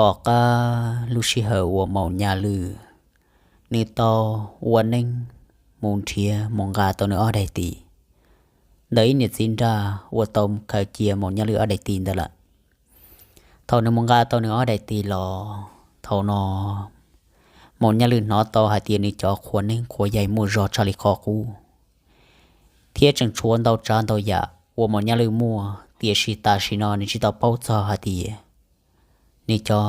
Tom qab lub sij hawm uas Maum Nyaj Lwj nws tau ua neeb mus nrhiav mus nqa tau nws ob daim tis ntawm ib niam txiv nraj uas tau khaws cia Maum Nyaj Lwj ob daim tis ntawd lawm. Thaum nws mus nqa tau nws ob daim tis los, thaum no Maum Nyaj Lwj hnov tau hais tias nws cov qhua neeb qhua yaig muaj zog tshaj li qhov qub, thiab tseem tshuav ntau tsav ntau yam uas Maum Nyaj Lwj muaj, tiam sis tam sim no nws tsis tau paub txog hais tias nws cov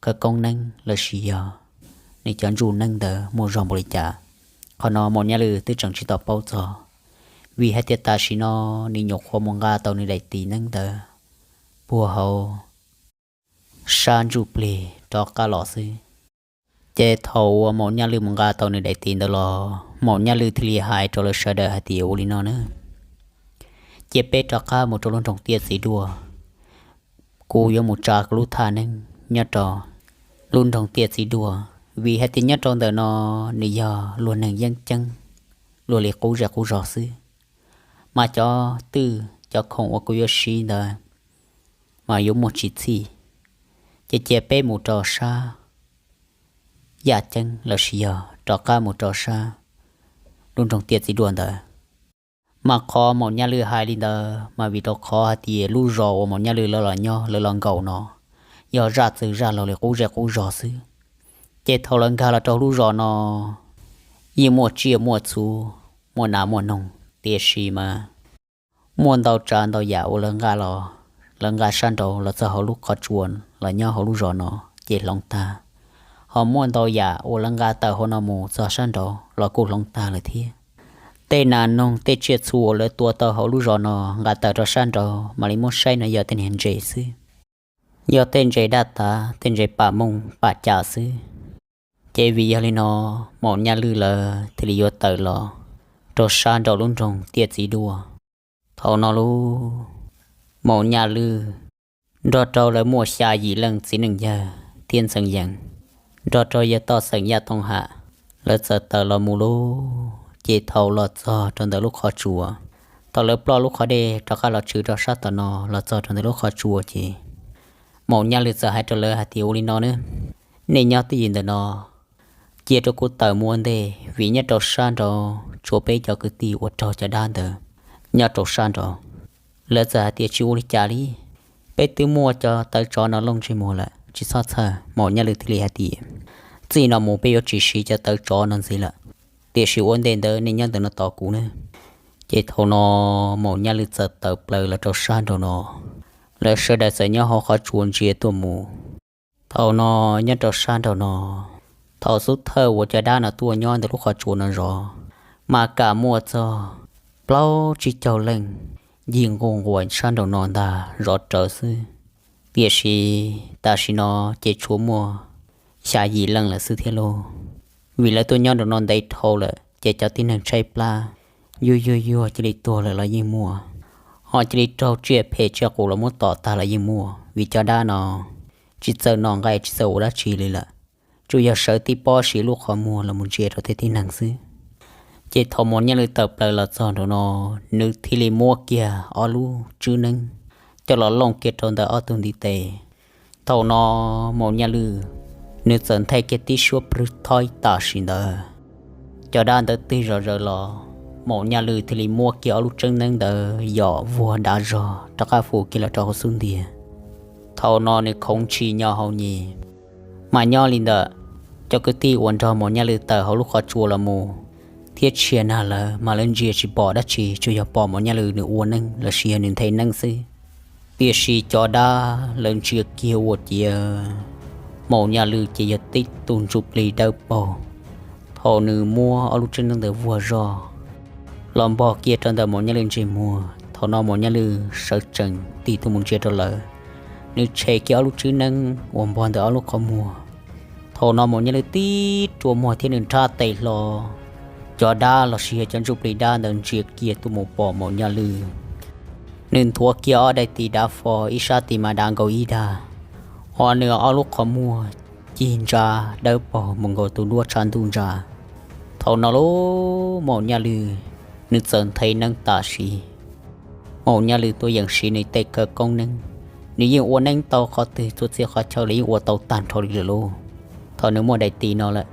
khawv koob neeb lossis yog nws cov ntsuj neeb ntawd muaj zog npaum li cas. Qhov no Maum Nyaj Lwj twb tseem tsis tau paub txog, vim hais tias tam sim no nws nyuam qhuav mus nqa tau nws daim tis neeb ntawd puag hauv sab ntsuj plig rov qab los xwb. Ces thaum uas Maum Nyaj Lwj mus nqa tau nws daim tis ntawd los, Maum Nyaj Lwj thiaj li hais rau lawv sawv daws hais tias ua li no na, cia peb rov qab mus rau lub nroog Tiaj Txiv Duaj, kuv yuav mus tsa kuv lub thaj neeb nyob rau lub nroog Tiaj Txiv Duaj, vim hais tias nyob rau ntawm no nws yog luag neeg yeeb ceeb, luag li qub zej qub zog xwb, mas cov twj cov khoom uas kuv yuav siv ntawd mas yuav muaj tsis txhij. Ces cia peb mus rau sab yaj ceeb lossis yog rov qab mus rau sab lub nroog Tiaj Txiv Duaj ntawd. Mas qhov Maum Nyaj Lwj hais li ntawd mas vim rau qhov hais tias lub zos uas Maum Nyaj Lwj lawv los nyob lawv los nkaum no yog zaj txwg zaj laug li qub zej qub zog xwb. Ces thaum lawv nkag los rau lub zos no, yeej muaj tsiaj muaj txhu, muaj nas muaj noog, tiam sis mas muaj ntau tsav ntau yam uas lawv nqa los, lawv nqa sab nraud los txog hauv lub qhov tsua los nyob hauv lub zos no ces hloov tag. Ho muaj ntau yam uas lawv nqa tawm hauv no mus txog sab nraud los kuj hloov tag lawm thiab. Tej nas noog tej tsiaj txhu uas lawv tua tau hauv lub zos no nqa tawm rau sab nraud mam li muab saib no yog tej niag ntses xwb, yog tej ntses daj tav, tej ntses pam mooj pam cas xwb. Ces vim yog li no, Maum Nyaj Lwj lawv thiaj li yuav tawm los rau sab nraum lub nroog Tiaj Txiv Duaj. Thaum no lub Maum Nyaj Lwj nrog rau lawv muaj xya yim leej txiv neej yawg thiab ntxeev yees, nrog rau yawg Toj Xeem Yaj Tooj Ham, lawv txawm tawm los mus lub. Ces thaum los txog rau ntawm lub qhov tsua, thaum lawv ploj lub qhov dej rov qab los tshwm rau sab tom no los txog rau ntawm lub qhov tsua ces Maum Nyaj Lwj txawm hais rau lawv hais tias ua li no na, nej nyob twj ywm ntawm no, cia rau kuv tawm mus ua ntej, vim nyob rau sab nraud tshuav peb cov kwv tij uas raug cov dab ntawd nyob rau sab nraud. Lawv txawm hais tias tsis ua li cas li, peb twb muaj cov tawv tsov no looj ntsej muag lawm, tsis txhob txhawj. Maum Nyaj Lwj thiaj li hais tias txij no mus peb yuav tsis siv cov tawv tsov no ntxiv lawm, tiam sis ua ntej ntawd nej nyob ntawm no tos kuv na. Ces thaum no Maum Nyaj Lwj txawm tawm plaws los rau sab nraum no, lawv sawv daws txawm nyob hauv qhov tsua ntsia tuaj mus. Thaum no nyob rau sab nraum no, thaum xub thawj uas cov dab no tuaj nyob ntawm lub qhov tsua no zov, mas kam muaj txog plaub tsib caug leej ncig nquj nquas sab nraum no ntag zov rawv xwb. Tiam sis tam sim no ces tshuav muaj xya yim leej lawm xwb thiab lauj. Vim lawv tuaj nyob nraum no ntev dhau lawm ces cov tib neeg tshaib plab yuag yuag yuag cia li tuag lawm los yeej muaj, ho cia li raug tsiaj phem tsiaj qus los muab tom tag los yeej muaj. Vim cov dab no tsis txawj noj nqaij tsis txawj ua dab tsi li lawm, tsuas yog sawv tib pob siv lub qhov muag los mus ntsia rau tej tib neeg xwb. Ces thaum Maum Nyaj Lwj tawm plaws los txog nraum no, nws thiaj li muab kiag ob lub tswb neeb coj los looj kiag rau ntawm ob tug ntiv tes. Thaum no Maum Nyaj Lwj nws txawm nthe kiag tib suab plhwb thoib tam sim ntawd, cov dab ntawd twb zom zaws los, Maum Nyaj Lwj thiaj li muab kiag ob lub tswb neeb ntawd yom vuag dav zog rov qab fum kiag los rau hauv xub ntiag. Thaum no nws khoov ntshis nyo hau nyem. Mas nyob li ntawm cov kwv tij uas nrog Maum Nyaj Lwj tawm hauv lub qhov tsua los mus thiab tshia nag lawv mas lawv ntsia tsis pom dab tsi, tsuas yog pom Maum Nyaj Lwj nws ua neeb lossis yog nws nthe neeb xwb. Tiam sis cov dab lawv ntsia kiag ua ciav Maum Nyaj Lwj ces yog tib tug ntsuj plig dawb paug. Thaum nws muab ob lub tswb neeb ntawd vuag zog los npog kiag rau ntawm Maum Nyaj Lwj ntsej muag, thaum no Maum Nyaj Lwj sawv tsees tig tuaj mus ntsia rau lawv, nws tshem kiag ob lub tswb neeb uas npog ntawm ob lub qhov muag. Thaum no Maum Nyaj Lwj tib rua muag thiab nws nrhab tes hlo. Cov dab lossis yog cov ntsuj plig dab ntawd ntsia kiag tuaj mus pom Maum Nyaj Lwj, nws nthuav kiag ob daim tis dav fo, ib sab tis mas dav nkaus ib dag, ho nws ob lub qhov muag cig ntsa dawb paug mus nkaus tus duab tshav ntuj ntsa. Thaum no lub Maum Nyaj Lwj nws txawm nthe neeb tam sim. Maum Nyaj Lwj tuaj yeem siv nws tej khawv koob neeb, Nws yeej ua neeb tau qhov twg txhua txhia qhov chaw los yeej ua tau tag nrho li lawm lauj. Thaum nws muaj daim tis no lawm,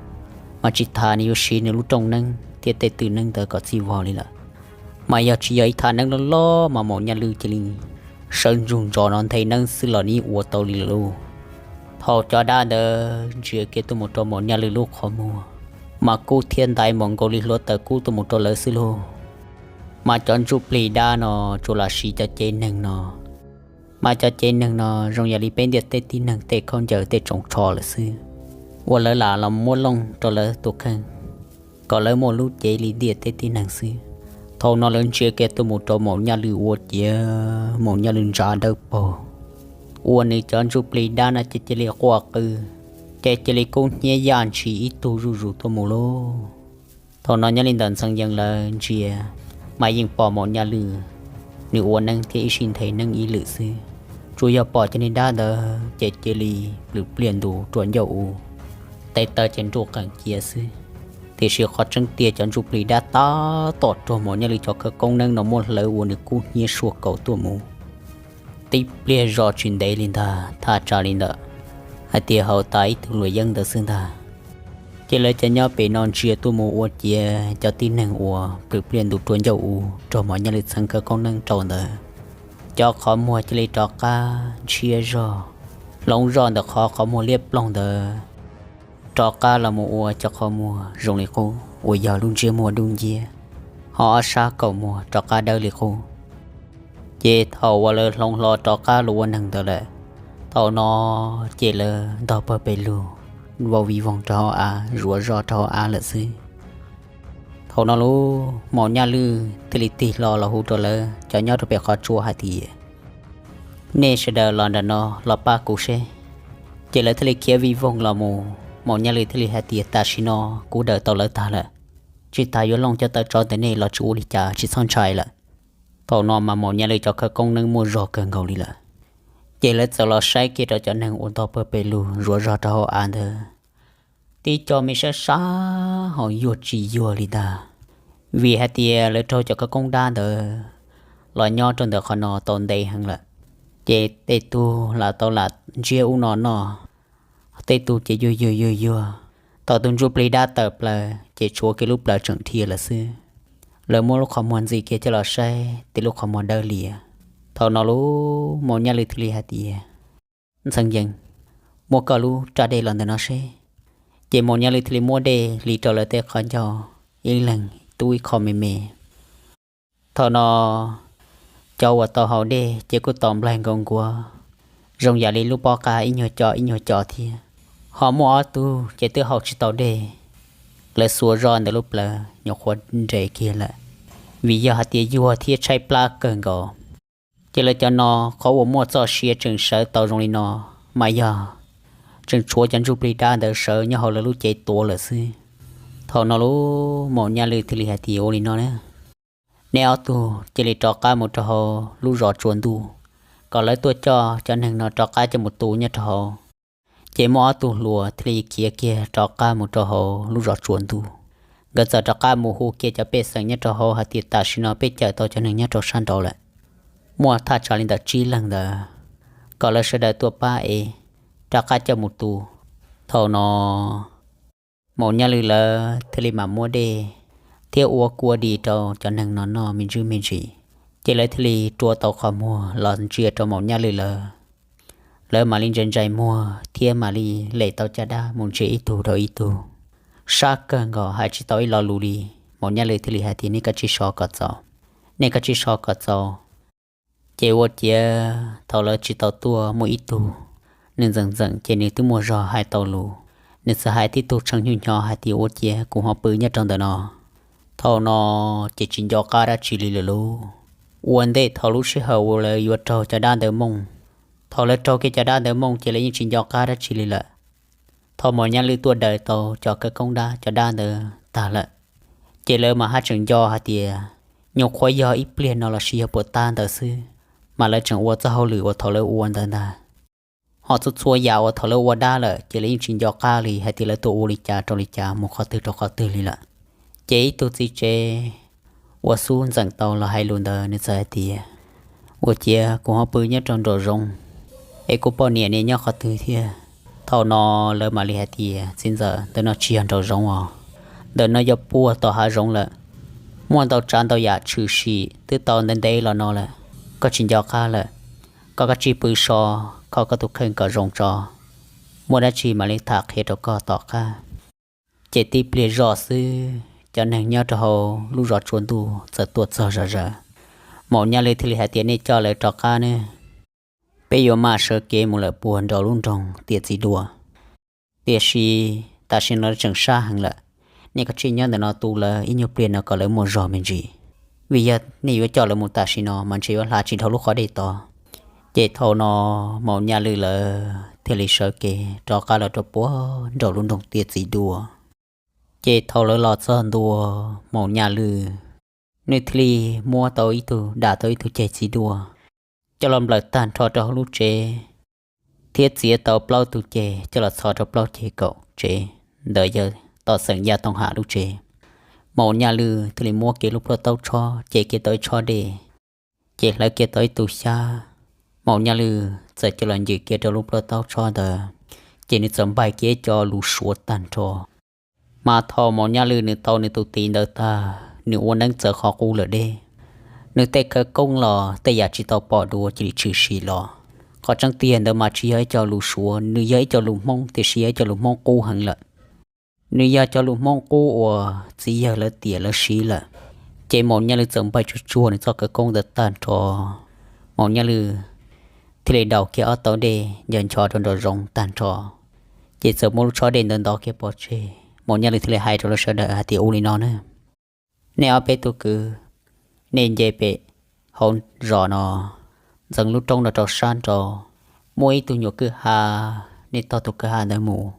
mas tsis tas nws yuav siv nws lub rooj neeb thiab tej tw neeb ntawd kom txij vog li lawm. Mas yog tsis yog ib thaj neeb loj loj mas Maum Nyaj Lwj cia li sawv ntsug ntsos no nthe neeb xwb los nws yeej ua tau li lawm lauj. Thaum cov dab ntawd ntsia kiag tuaj mus rau Maum Nyaj Lwj lub qhov muag, mas kub thiab ntaiv mus nkaus li hluav taws kub tuaj mus rau lawv xwb lauj. Mas cov ntsuj plig dab no tsuas lam siv cov cev neeg no, mas cov cev neeg no zoo yam li peb ntiaj teb tib neeg tej khaub ncaws tej tsoos tsho lawm xwb, uas lawv lam los muab looj rau lawv tus kheej kom lawv muaj lub cev li ntiaj teb tib neeg xwb. Thaum no lawv ntsia kiag tuaj mus rau Maum Nyaj Lwj ua ciav Maum Nyaj Lwj ntsa dawb paug, ua nws cov ntsuj plig dab no ces cia li quaj qw, ces cia li kub hnyiab yaj ntshis ib tug zuj zus tuaj mus lauj. Thaum no nyob li ntawm Ntxhee Yees lawv ntsia, mas yeej pom Maum Nyaj Lwj nws ua neeb thiab ib sij nthe neeb ib lwm xwb, tsuas yog pom cov niag dab ntawd ces cia li plhws pliaj ntus rua ncauj u, tes taw ces nruj qees cia xwb. Tiam sis qhov tseeb tiag cov ntsuj plig dab tab tom raug Maum Nyaj Lwj cov khawv koob neeb no muab hlawv ua nws kub hnyiab sua kaum tuaj mus. Tib pliag zoj tsis ntev li ntag thaj tsam li ntawm hais tias haus tas ib tug luam yeeb ntawd xwb ntag, ces lawv cov nyob pem no ntsia tuaj mus ua ciav cov tib neeg uas plhws pliaj ntus rua ncauj u raug Maum Nyaj Lwj txheev khawv koob neeb rau ntawd, cov qhov muag cia li rov qab ntshiab zog, hloov zoj ntawm qhov qhov muag liab ploog ntawd rov qab los mus ua cov qhov muag zoo li qub uas yog lub ntsiab muag dub nciab, ho ob sab kaum muag rov qab dawb li qub. Ces thaum uas lawv hloov hlo rov qab los ua neeg ntawd lawm, thaum no ces lawv ntog pawg pes lug, vau viv voog rau hauv av, zuav zoj rau hauv av lawm xwb. Thaum no lub Maum Nyaj Lwj thiaj li tig hlo los hu rau lawv cov nyob rau pem qhov tsua hais tias, nej sawv daws los nram no los pab kuv seb. Ces lawv thiaj li khiav viv voog los mus, Maum Nyaj Lwj thiaj li hais tias, tam sim no kuv daws tau lawv tag lawm, tsis tas yuav looj cov taw tsov ntawm nej los tsis ua li cas, tsis txhob ntshai lawm. Thaum no mas Maum Nyaj Lwj cov khawv koob neeb muaj zog kawg nkaus li lawm, ces lawv txawm los saib kiag rau cov neeg uas ntog pawg pes lug zuav zog rau hauv av ntawd, tib co me sab sab ho yuag tsis yuag li ntag, vim hais tias lawv raug cov khawv koob dab ntawd los nyob rau ntawm qhov no tau ntev heev lawm. Ces tej tug lam tau lam ntsiab ub no noj, tej tug ces yuag yuag yuag yuag, thaum tus ntsuj plig dab tawm plaws ces tshuav kiag lub plawv tseem dhia lawm xwb. Lawv muab lub qhov muag ntxiv kiag coj los saib, ces lub qhov muag dawb lias. Thaum no lub Maum Nyaj Lwj thiaj li hais tias, Ntxhee Yees, muab koj lub raj dej los ntawm no seb. Ces Maum Nyaj Lwj thiaj li muab dej li rau lawv tej qhov ncauj, ib leeg tub ib qho me me. Thaum no cov uas tau haus dej ces kuj tau nplaig nkaus nkuav, zoo yam li lub pob qa ib nyuag co ib nyuag co thiab. Ho muaj ob tug ces twb haus tsis tau dej, lawv xuas zoj ntawm lub plawv nyuam qhuav nres kiag lawm, vim yog hais tias yuag thiab tshaib plab kawg nkaus. Ces lawv cov no qhov uas muaj txoj sia tseem sawv tau zoo li no, mas yog tseem tshuav cov ntsuj plig dab ntawd sawv nyob hauv lawv lub cev tuav lawm xwb. Thaum no lub Maum Nyaj Lwj thiaj li hais tias, ua li no na, nej ob tug cia li rov qab mus rau hauv lub zos tsuas ntuj, kom lawv tuaj coj cov neeg no rov qab coj mus tu nyob rau hauv. Ces muaj ob tug hluas thiaj li khiav kiag rov qab mus rau hauv lub zos tsuas ntuj. Nkawd txawm rov qab mus hu kiag cov pej xeem nyob rau hauv hais tias tam sim no peb cawm tau cov neeg nyob rau sab nraud lawm, muaj thaj tsam li ntawm tsib leeg ntawd, kom lawv sawv daws tuaj pab es rov qab coj mus tu. Thaum no Maum Nyaj Lwj lawv thiaj li mam muab dej thiab ua kua dis rau cov neeg no noj me ntsis me ntsis. Ces lawv thiaj li rua tau qhov muag los ntsia rau Maum Nyaj Lwj lawv. Lawv mam li ntsais ntsais muag thiab mam li lem tau caj dab mus ntsia ib tug rau ib tug, sab kawg nkaus hais tsis tau ib lo lus li. Maum Nyaj Lwj thiaj li hais tias, nej kav tsij so kom txaus, nej kav tsij so kom txaus. Ces ua ciav thaum lawv tsis tau tuaj muaj ib tug, nws ntxeem ntxeem ces nws twb muaj zog hais tau lus, nws txawm hais tib tug tshee hnyo hnyo hais tias, ua ciav kuv ho pw nyob rau ntawm no. Thaum no ces tsis nco qab dab tsi li lawm lauj. Ua ntej thaum lub sij hawm uas lawv yuav raug cov dab ntawd mooj, thaum lawv raug kiag cov dab ntawd mooj ces lawv yeej tsis nco qab dab tsi li lawm. Thaum Maum Nyaj Lwj tuaj daws tau cov khawv koob dab cov dab ntawd tag lawm, ces lawv mas haj tseem nco hais tias nyuam qhuav yog ib pliag no lossis yog puas tab ntawd xwb, mas lawv tseem ua txoj hauj lwm uas thaum lawv ua ntawd ntag. Ho txhua txhua yam uas thaum lawv ua dab lawm ces lawv yeej tsis nco qab li hais tias lawv tuaj ua li cas rau li cas mus qhov twg rau qhov twg li lawm. Ces ib tug txiv tsev uas xub ntxeem tau los hais lus ntawd nws txawm hais tias, ua ciav kuv ho pw nyob rau nraum zoov, es kuv poj niam nws nyob qhov twg thiab? Thaum no lawv mam li hais tias, Txiv ntxawm, ntawm no tsis yog nraum zoov os, ntawm no yog puag tom hav zoov lawm. Muaj ntau tsav ntau yam tshwm sim twb tau ntev ntev los no lawm. Koj tsis nco qab lawm, koj kav tsij pw so, kho koj tus kheej kom zoo tso, muaj dab tsi mam li tham qhia rau koj tom qab. Ces tib pliag zoj xwb, cov neeg nyob rau hauv lub zos tsua ntuj txawm tuaj txog zom zaws. Maum Nyaj Lwj thiaj li hais tias, Nej coj lawv rov qab nawb, peb yuav maj sawv kev mus lawm puag nraum lub nroog Tiaj Txiv Duaj. Tiam sis tam sim no tseem sab heev lawm, nej kav tsij nyob ntawm no tu lawv ib nyuag pliag no kom lawv muaj zog me ntsis, vim yog nej yuav coj lawv mus tam sim no mas ntshe yuav hla tsis dhau lub qhov dej tod. Ces thaum no Maum Nyaj Lwj lawv thiaj li sawv kev rov qab los rau puag nraum lub nroog Tiaj Txiv Duaj. Ces thaum lawv los txog ntua, Maum Nyaj Lwj nws thiaj li muab tau ib tug, dam tau ib tug ceg txiv duaj coj los nplawm tag nrho rau hauv lub tsev, thiab txiav tau plaub tug ceg coj los txhos rau plaub ceg kaum tsev. Ntawd yog tom xeem Yaj Tooj Ham lub tsev. Maum Nyaj Lwj thiaj li muab kiag lub plhuaj taub tshob, ces kiag tau ib tshob dej, ces hlawv kiag tau ib tug xyab. Maum Nyaj Lwj txawm coj los ncws kiag rau lub plhuaj taub tshob ntawd, ces nws txawm npaig kiag ib co lus suav tag nrho. Mas thaum Maum Nyaj Lwj nws tau nws tus tiv ntawd tag, nws ua neeb txawv qhov qub lawm deb. Nws tej khawv koob los tej yam tsis tau pom dua cia li tshwm sim los. Qhov tseeb tiag ntawd mas tsis yog ib co lus suav, nws yog ib co lus Hmoob, tiam sis yog ib co lus Hmoob qub heev lawm. Nws yog cov lus Hmoob qub uas txiv yawg lawv tiam lawv siv lawm. Ces Maum Nyaj Lwj txawm npaig tsuag tsuag nws txoj khawv koob ntawd tag nrho, Maum Nyaj Lwj thiaj li daus kiag ob tauv dej nco ncho rau nraum zoov tag nrho, ces txawm muab lub tshob dej ntawd ntov kiag pov tseg. Maum Nyaj Lwj thiaj li hais rau lawv sawv daws hais tias, Ua li no na, nej ob peb tug kwv, nej nce pem hauv zos no, ntxeev lub roob no rau sab nraud, muaj ib tug nyuam kwj ha, nej taug tus kwj ha ntawd mus,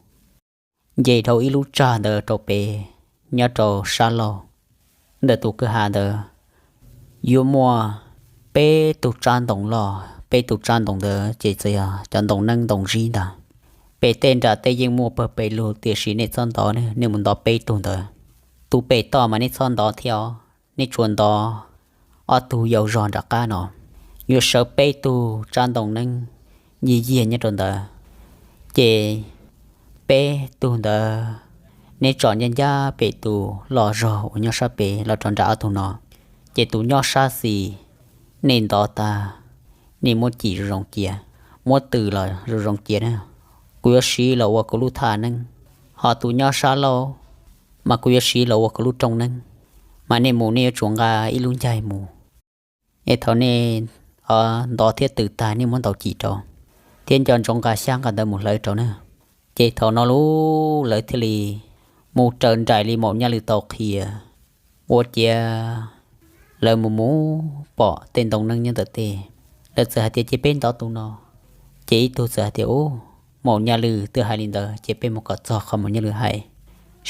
nce dhau ib lub tsag ntawd rau pem, nyob rau sab laug ntawm tus kwj ha ntawd, yuav muaj peb tug tsab ntoo loj. Peb tug tsab ntoo ntawd ces txawm yog cov ntoo neeb ntoo zib ntag. Pem tej nram tej yeej muaj pawg pes lug, tiam sis nej txhob ntov, nej mus ntov peb tug ntawd. Tus pem toj mas nej txhob ntov thiab os, nej tsuas ntov ob tug yau zog nram qab no. Yuav sawv peb tug tsab ntoo neeb yiag yiag nyob rau ntawd, ces peb tug ntawd neb tsom ncaj ncaj pem tus loj zog uas nyob sab pem los rau nram ob tug no, ces tus nyob sab xis nej ntov tag, nej muab cim zoo zoo cia, muab tws los zoo zoo cia na. Kuv yuav siv los ua kuv lub thaj neeb, ho tus nyob sab laug mas kuv yuav siv los ua kuv lub rooj neeb. Mas nej mus nej yuav tsum nqa ib lub ncaig mus, es thaum nej ntov thiab tws tag nej muab ntaus cim rau, thiab nco ntsoov nqa xyab nqa ntawv mus hlawv rau na. Ces thaum no lub lawv thiaj li mus raws nraim li Maum Nyaj Lwj tau qhia. Ua ciav lawv mus mus pom tej ntoo neeb nyob ntawm tej, lawv txawm hais tias, Ces peb ntov tus no. Ces ib tug txawm hais tias, Ub, Maum Nyaj Lwj twb hais li ntawd, ces peb mus kom txog qhov Maum Nyaj Lwj hais,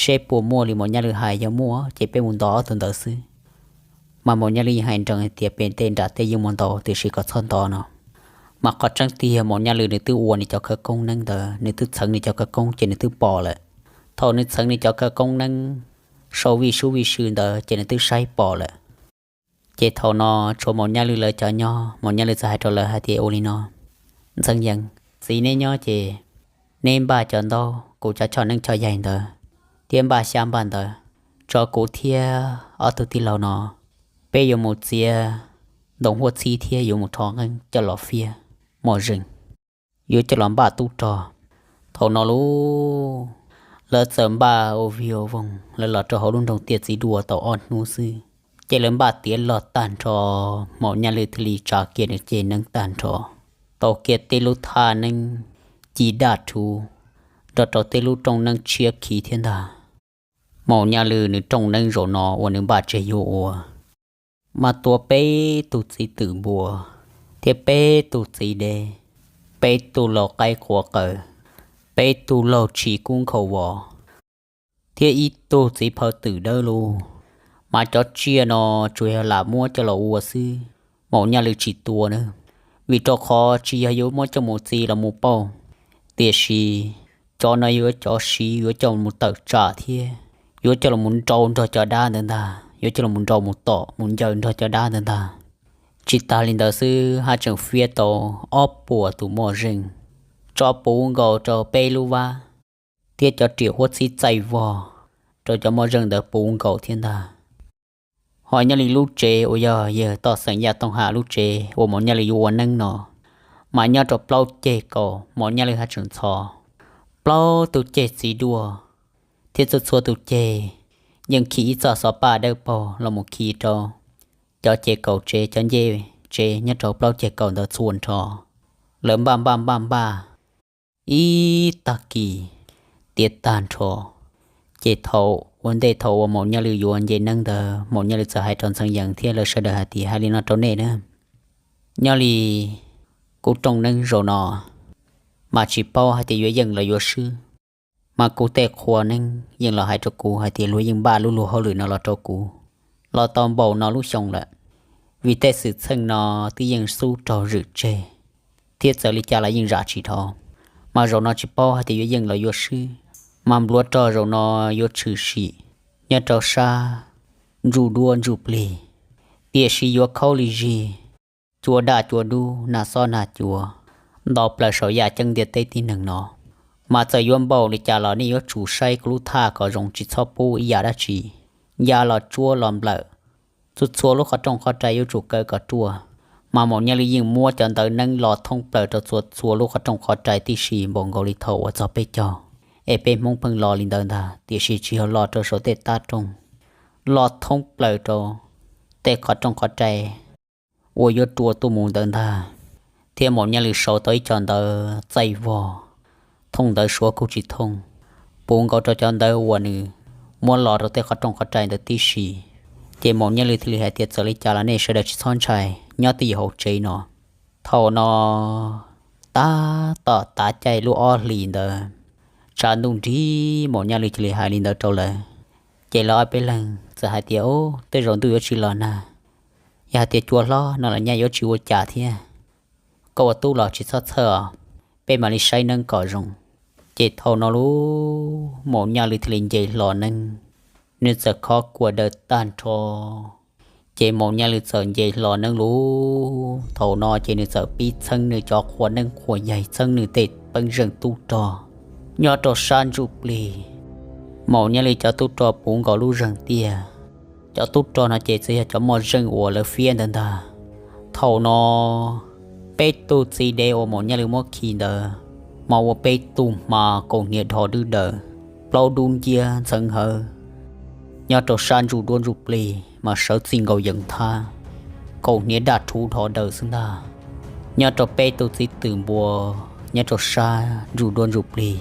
seb puas muaj li Maum Nyaj Lwj hais. Yog muaj ces peb mus ntov ob tug ntawd xwb. Mas Maum Nyaj Lwj yeej hais nrees hais tias pem tej nram tej yeej muaj ntau, tiam sis kom txhob ntov no. Mas qhov tseeb tiag Maum Nyaj Lwj nws twb ua nws cov khawv koob neeb ntawd, nws twb txheev nws cov khawv koob ces nws twb pom lawm. Thaum nws txheev nws cov khawv koob neeb sau vij sub vij sw ntawd ces nws twb saib pom lawm. Ces thaum no tshuav Maum Nyaj Lwj lawv cov nyob, Maum Nyaj Lwj txawm hais rau lawv hais tias, Ua li no, ntxeev yees, txiv neb nyob ces neb npaj cov ntaub, kuv cov choj neeb choj yaig ntawd, thiab npaj xyab npaj ntawv, tso kuv thiab ob tug tij laug no, peb yuav mus txiav ntoo huab txhib thiab yuav mus rho nqeeb coj los fiab mos zees, yuav coj los npaj tub rog. Thaum no lub lawv txawm npaj ua vig ua voog, lawv los rau hauv lub nroog Tiaj Txiv Duaj tau ob hnub xwb, ces lawv npaj tiav log tag nrho. Maum Nyaj Lwj thiaj li tsa kiag nws ceg neeb tag nrho, tau kiag tej lub thaj neeb ci daj rhuv, nrog rau tej lub rooj neeb tshiab khiv thiab ntag. Maum Nyaj Lwj nws rooj neeb zaum no uas nws npaj tseg yuav ua, mas tua peb tug txiv twm npua, thiab peb tug txiv dev, peb tug laug qaib quav qaws, peb tug laug tshis kub nkhaus vos, thiab ib tug txiv phaw twm dawb lug. Mas cov tsiaj no tsuas yog lam muab coj los ua xwb, Maum Nyaj Lwj tsis tua na, vim rau qhov tsis yog yuav muab coj mus txi los mus pauj, tiam sis cov no yuav cov siv yuav coj mus tawm tsam thiab yuav coj los mus nrau nrog cov dab ntawd ntag, yuav coj los mus nrau mus tom mus ncaws nrog cov dab ntawd ntag. Tsis tas li ntawd xwb, haj tseem fiab tau ob puas tus moj zeej, tso puv nkaus rau peb lub vab, thiab cov riam huab txhib txaij vog rau cov moj zeej ntawd puv nkaus thiab ntag. Ho nyob li lub tsev uas yog yawg Toj Xeem Yaj Tooj Ham lub tsev uas Maum Nyaj Lwm yuav ua neeb no, mas nyob rau plaub ceg kaum, Maum Nyaj Lwm haj tseem ntxhov plaub tug ceg txiv duaj, thiab txhua txhua tus ceg yeej khi ib txoj xov paj dawb paug los mus khi rau cov ceg kaum tsev, cov ncej tsev nyob rau plaub ceg kaum ntawd txhua nrho. Lawv npaj npaj npaj npaj ib tag kis tiav tag nrho. Ces thaum ua ntej thaum uas Maum Nyaj Lwm yuav nce neeb ntawd, Maum Nyaj Lwm txawm hais rau Ntxhee Yees thiab lawv sawv daws hais tias, hais li no rau nej na, nyob li kuv rooj neeb zaum no mas tsis paub hais tias yuav yeej los yuav swb, mas kuv tej qhua neeb yeej los hais rau kuv hais tias luag yeej npaj lub luag hauj lwm no los rau kuv los tau npaum no lub xyoo lawm, vim tej xwm txheej no twb yeej xub raug zwm tseg, thiab txawm li cas los yeej zam tsis dhau. Mas zaum no tsis paub hais tias yuav yeej los yuav swb, mas npluav rog zaum no yuav tshwm sim nyob rau sab ntsuj duab ntsuj plig, tiam sis yuav khaub li zig, cua daj cua dub, nag xob nag cua, ntau plaws saum yaj ceeb ntiaj teb tib neeg no. Mas txawm yuav npaum li cas los nej yuav tsum saib kuv lub thaj kom zoo, tsis txhob pub ib yam dab tsi ya los tsuab los nplawm. Txhua txhua lub qhov rooj qhov rai yuav tsum kaw kom ruaj. Mas Maum Nyaj Lwm yeej muab cov ntawv neeb lo thoob plaws rau txhua txhua lub qhov rooj qhov rai tib si npaum nkaus li thaum uas txog peb caug, es peb Hmoob pheej lo li ntawd ntag, tiam sis tsis yog lo rau saum tej tab rooj, lo thoob plaws rau tej qhov rooj qhov rai uas yuav rua tuaj mus ntawd ntag. Thiab Maum Nyaj Lwm sau tau ib co ntawv txaij vog, thooj ntawv Suav kuj tsis thooj, puv nkaus rau cov ntawv uas nws muab lo rau tej qhov rooj qhov rai ntawd tib si. Ces Maum Nyaj Lwm thiaj li hais tias, txawm li cas los nej sawv daws tsis txhob ntshai, nyob twj ywm hauv tsev no. Thaum no tab tom tav caij lub ob hlis ntawd, tshav ntuj nrig, Maum Nyaj Lwm cia li hais li ntawd rau lawv. Ces lawv ob peb leeg txawm hais tias, ub, tej zaum ntuj yuav tsis los nag, yog hais tias cua hlob no los nyaj yuav tsis ua cas thiab. Koj ua tub los tsis txhob txhawj os, peb mam li saib neeb kom zoo. Ces thaum no lub Maum Nyaj Lwm thiaj li nce hlo neeb, nws txawm khov kuas daws tag nrho. Ces Maum Nyaj Lwm txawm nce hlo neeb lub, thaum no ces nws txawm pib txheeb nws cov qhua neeb qhua yaig, txheeb nws tej peeb zeej tub rog nyob rau sab ntsuj plig. Maum Nyaj Lwm cov tub rog puv nkaus lub zeeg tiag. Cov tub rog no ces txawm yog cov moj zeej uas lawv fiab ntawd ntag. Thaum no peb tug txiv dev uas Maum Nyaj Lwm muab khi ntawd, mas ua peb tug hma kaus hniav dhos dwb daws, plaub dub nciab ntxheev hawv. Nyob rau sab ntsuj duab ntsuj plig mas sawv txij nkaus yees thab, kaus hniav daj rhuv dhos daws xwb ntag. Nyob rau peb tug txiv twm npua nyob rau sab ntsuj duab ntsuj plig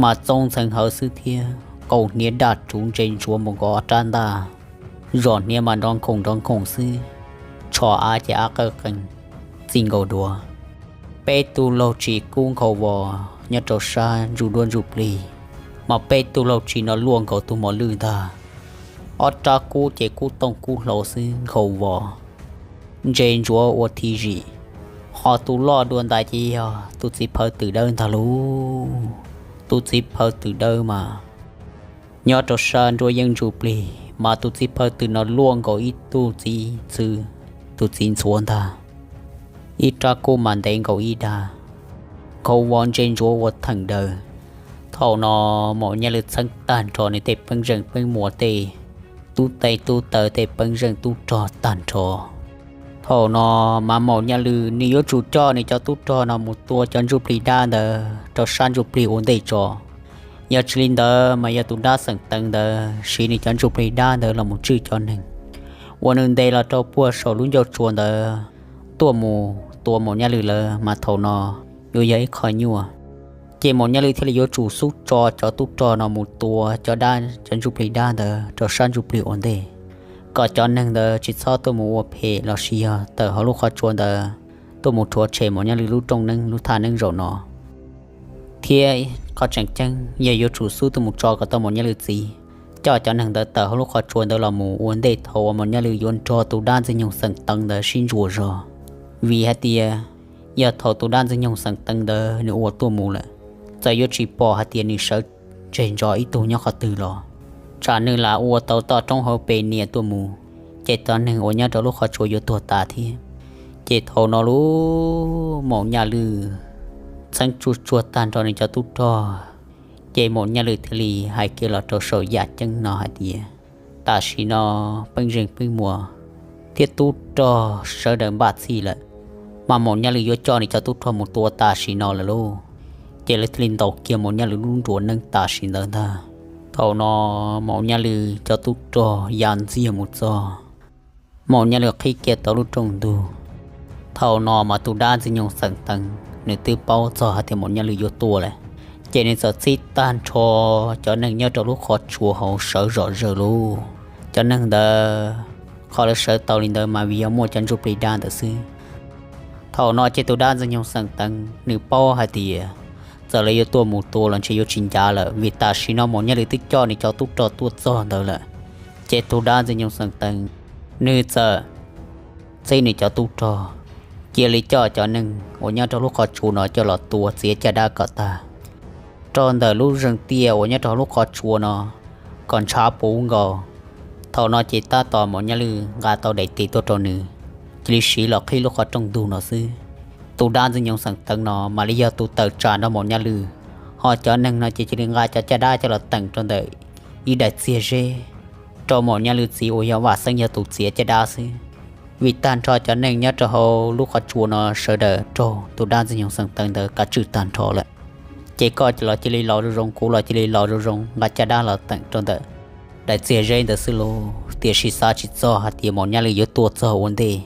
mas txoov ntxheev hawv xwb thiab, kaus hniav daj rhuv ntse ntsuav npaum nkaus ob rab ntaj, zos hniav mas nrov nkoos nrov nkoos xwb, tsho av ces av qawj qees txij nkaus duav. Peb tug laug tsis kub nkhaus vos nyob rau sab ntsuj duab ntsuj plig, mas peb tug laug tsis no luaj nkaus tus mos lwj ntag. Ob rab kub ces kub tooj kub hlau xwb, nkhaus vos ntse ntsuav ua thim zim. Ho tus loj dua ntais ces yog tus txiv phaw twm dawb ntag lauj. Tus txiv phaw twm dawb mas nyob rau sab nruab yeeb ntsuj plig mas tus txiv phaw twm no luaj nkaus ib tug txiv ntxhw, tus txiv ntxhuav ntag. Ib rab kub mas ntev nkaus ib dag, nkhaus vos ntse ntsuav ua theem daws. Thaum no Maum Nyaj Lwm txheeb tag nrho nws tej peeb zeej peeb muas, tej tub tes tub taw, tej peeb zeej tub rog tag nrho. Thaum no mas Maum Nyaj Lwm nws yuav tsum coj nws cov tub rog no mus tua cov ntsuj plig dab ntawd rau sab ntsuj plig ua ntej tso. Yog tsis li ntawd mas yog tus dab xeem teev ntawd siv nws cov ntsuj plig dab ntawd los mus tswj cov neeg uas nws ntes los rau puag saum lub ncauj tsua ntawd tuaj mus tua Maum Nyaj Lwm lawm mas thaum no yuav yog ib qho nyuaj. Ces Maum Nyaj Lwm thiaj li yuav tsum xub tso cov tub rog no mus tua cov dab, cov ntsuj plig dab ntawd rau sab ntsuj plig ua ntej, kom cov neeg ntawd tsis txhob tuaj mus ua phem los sis yog tawm hauv lub qhov tsua ntawd tuaj mus rhuav tshem Maum Nyaj Lwm lub rooj neeb lub thaj neeb zaum no. Thiab qhov tseem ceeb yog yuav tsum xub tuaj mus tso kom tau Maum Nyaj Lwm txiv, coj cov neeg ntawd tawm hauv lub qhov tsua ntawd los mus ua ntej thaum uas Maum Nyaj Lwm yuav nrog tus dab ntxwg nyoog xeem teev ntawd sib ntsuas zog. Vim hais tias yog thaum tus dab ntxwg nyoog xeem teev ntawd nws ua tuaj mus lawm, txawm yuav tsis pom hais tias nws sawv tseg ntso ib tug nyob qhov twg los, tsam nws lam ua tau toj roob hauv pes nias tuaj mus, ces cov neeg uas nyob rau lub qhov tsua yuav tuag tas thiab. Ces thaum no lub Maum Nyaj Lwm txheeb tsuag tsuag tag nrho nws cov tub rog, ces Maum Nyaj Lwm thiaj li hais kiag los rau saum yaj ceeb no hais tias, tam sim no pej xeem peb muam thiab tub rog sawv daws npaj txhij lawm, mas Maum Nyaj Lwm yuav coj nws cov tub rog mus tua tam sim no lawm lauj. Ces lawv thiaj li ntaus kiag Maum Nyaj Lwm lub nruas neeb tam sim ntawd ntag. Thaum no Maum Nyaj Lwm cov tub rog ya ntxiag mus txog, Maum Nyaj Lwm qhib kiag tau lub rooj ntug. Thaum no mas tus dab ntxwg nyoog Xeem Teev nws twb paub txog hais tias Maum Nyaj Lwm yuav tuaj lawm, ces nws txawm txhij tag nrho cov neeg nyob rau lub qhov tsua hauv sawv zom zaws lauj. Cov neeg ntawd qhov lawv sawv tau li ntawd mas vim yog muaj cov ntsuj plig dab ntawd xwb. Thaum no ces tus dab ntxwg nyoog Xeem Teev nws paub hais tias txawm lawv yuav tuaj mus tua los ntshe yuav tsis ncav lawm, vim tam sim no Maum Nyaj Lwm twb coj nws cov tub rog tuaj txog ntawd lawm. Ces tus dab ntxwg nyoog Xeem Teev nws txawm txhib nws cov tub rog, cia li coj cov neeg uas nyob rau lub qhov tsua no coj los tua txiav caj dab kom tag rau ntawm lub zeeg tiaj uas nyob rau lub qhov tsua no kom ntshav puv nkaus. Thaum no ces tab tom Maum Nyaj Lwm nqa tau daim tis tuaj rau nws, cia li siv los qhib lub qhov rooj ntug no xwb. Tus dab ntxwg nyoog Xeem Teev no mam li yog tus tawm tsam nrog Maum Nyaj Lwm, ho cov neeg no ces cia li nqa cov caj dab coj los teem rau ntawm ib daim txiag zeb rau Maum Nyaj Lwm txiv uas yog Vaj Xeeb yog tus txiav caj dab xwb. Vim tag nrho cov neeg nyob rau hauv lub qhov tsua no sawv daws raug tus dab ntxwg nyoog Xeem Teev ntawd kav tswj tag nrho lawm. Ces koj los cia li los zoo zoo, kuv los cia li los zoo zoo, nqa caj dab los teem rau ntawm daim txiag zeb ntawd xwb lauj. Tiam sis xav tsis txog hais tias Maum Nyaj Lwm yuav tuaj txog ua ntej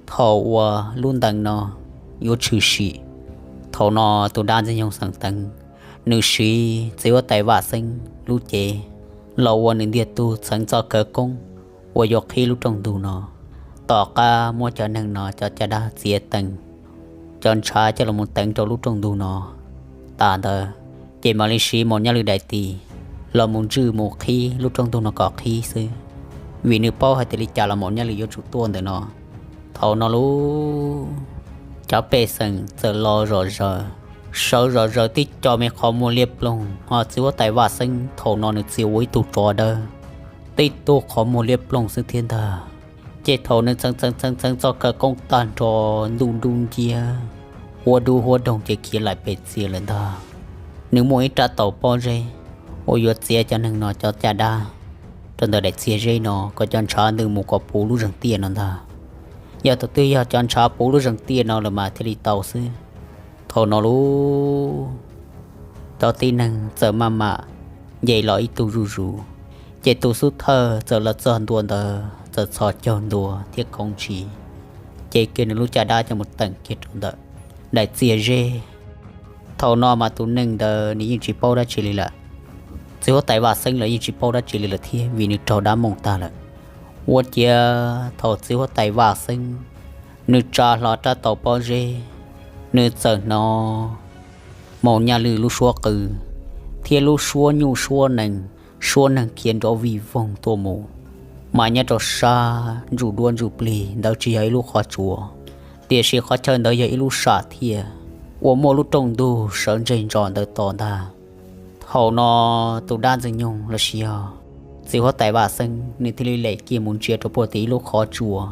thaum uas lub ntees no yuav tshwm sim. Thaum no tus dab ntxwg nyoog Xeem Teev nws siv txiv huab tais Vaj Xeeb lub cev los ua nws ntiag tug txheev txoj khawv koob uas yuav qhib lub rooj ntug no. Tom qab muab cov neeg no cov caj dab txiav teem, cov ntshav coj los mus teev rau lub rooj ntug no tas ntawd, ces mam li siv Maum Nyaj Lwm daim tis los mus ntswj mus qhib lub rooj ntug no kom qhib xwb, vim nws paub hais tias li cas los Maum Nyaj Lwm yuav tsum tuaj ntawm no. Thaum no lub cov pej xeem txawm los zom zaws, sawv zom zaws tib co me qhov muag liab ploog, ho txiv huab tais Vaj Xeeb thaum no nws txia ua ib tug tsov dawb, tib tug qhov muag liab ploog xwb thiab ntag. Ces thaum nws txheev txheev txheev txheev txoj khawv koob tag nrho, ntuj dub nciab, huab dub huab doog ces khiav laim pes txias lawm ntag. Nws muaj ib rab taus pob zeb uas yuav txiav cov neeg no cov caj dab rau ntawm daim txiag zeb no kom cov ntshav ntws mus kom puv lub zeeg tiaj no ntag. Yog tus twg yog cov ntshav puv lub zeeg tiaj no lawm mas thiaj li tau xwb. Thaum no lub cov tib neeg txawm maj mam nce los ib tug zuj zus, ces tus xub thawj txawm los txog ntua ntawd txawm txhos caug ntua thiab koom ntsis, ces kiag nws lub caj dab coj mus teem kiag rau ntawm daim txiag zeb. Thaum no mas tus neeg ntawd nws yeej tsis paub dab tsi li lawm. Txiv huab tais Vaj Xeeb los yeej tsis paub dab tsi li lawm thiab vim nws raug dab mooj tag lawm. Ua ciav thaum txiv huab tais Vaj Xeeb nws tsa hlo rab taus pob zeb, nws txawm hnov Maum Nyaj Lwm lub suab qw thiab lub suab nyuj suab nees, suab neeg khiav nrov vij voog tuaj mus. Mas nyob rau sab ntsuj duab ntsuj plig ntawd tsis yog ib lub qhov tsua, tiam sis qhov chaw ntawd yog ib lub sam thiaj uas muaj lub rooj ntug sawv ntseg ntsos ntawd tos ntag. Thaum no tus dab ntxwg nyoog los sis yog txiv huab tais Vaj Xeeb nws thiaj li lem kiag mus ntsia rau puag tim ib lub qhov tsua,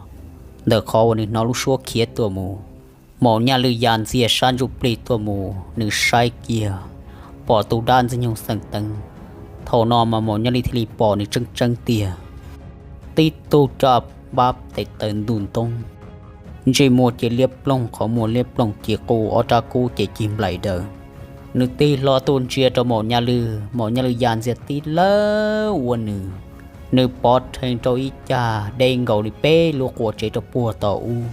ntawm qhov uas nws hnov lub suab khiav tuaj mus. Maum Nyaj Lwm ya ntxiag sab ntsuj plig tuaj mus, nws saib kiag pom tus dab ntxwg nyoog Xeem Teev. Thaum no mas Maum Nyaj Lwm thiaj li pom nws tseeb tseeb tiag, tib tug caj npab tes taw ntuj ntoob, ntsej muag ces liab ploog, qhov muag liab ploog, ci qus ob rab kub ces cig nplaim daws. Nws tig hlo tuaj ntsia rau Maum Nyaj Lwm, Maum Nyaj Lwm ya ntxiag tib lawb ua nws, nws pov rhees rau ib cag deb nkaus li peb lub qua tsev rau puag tom ub.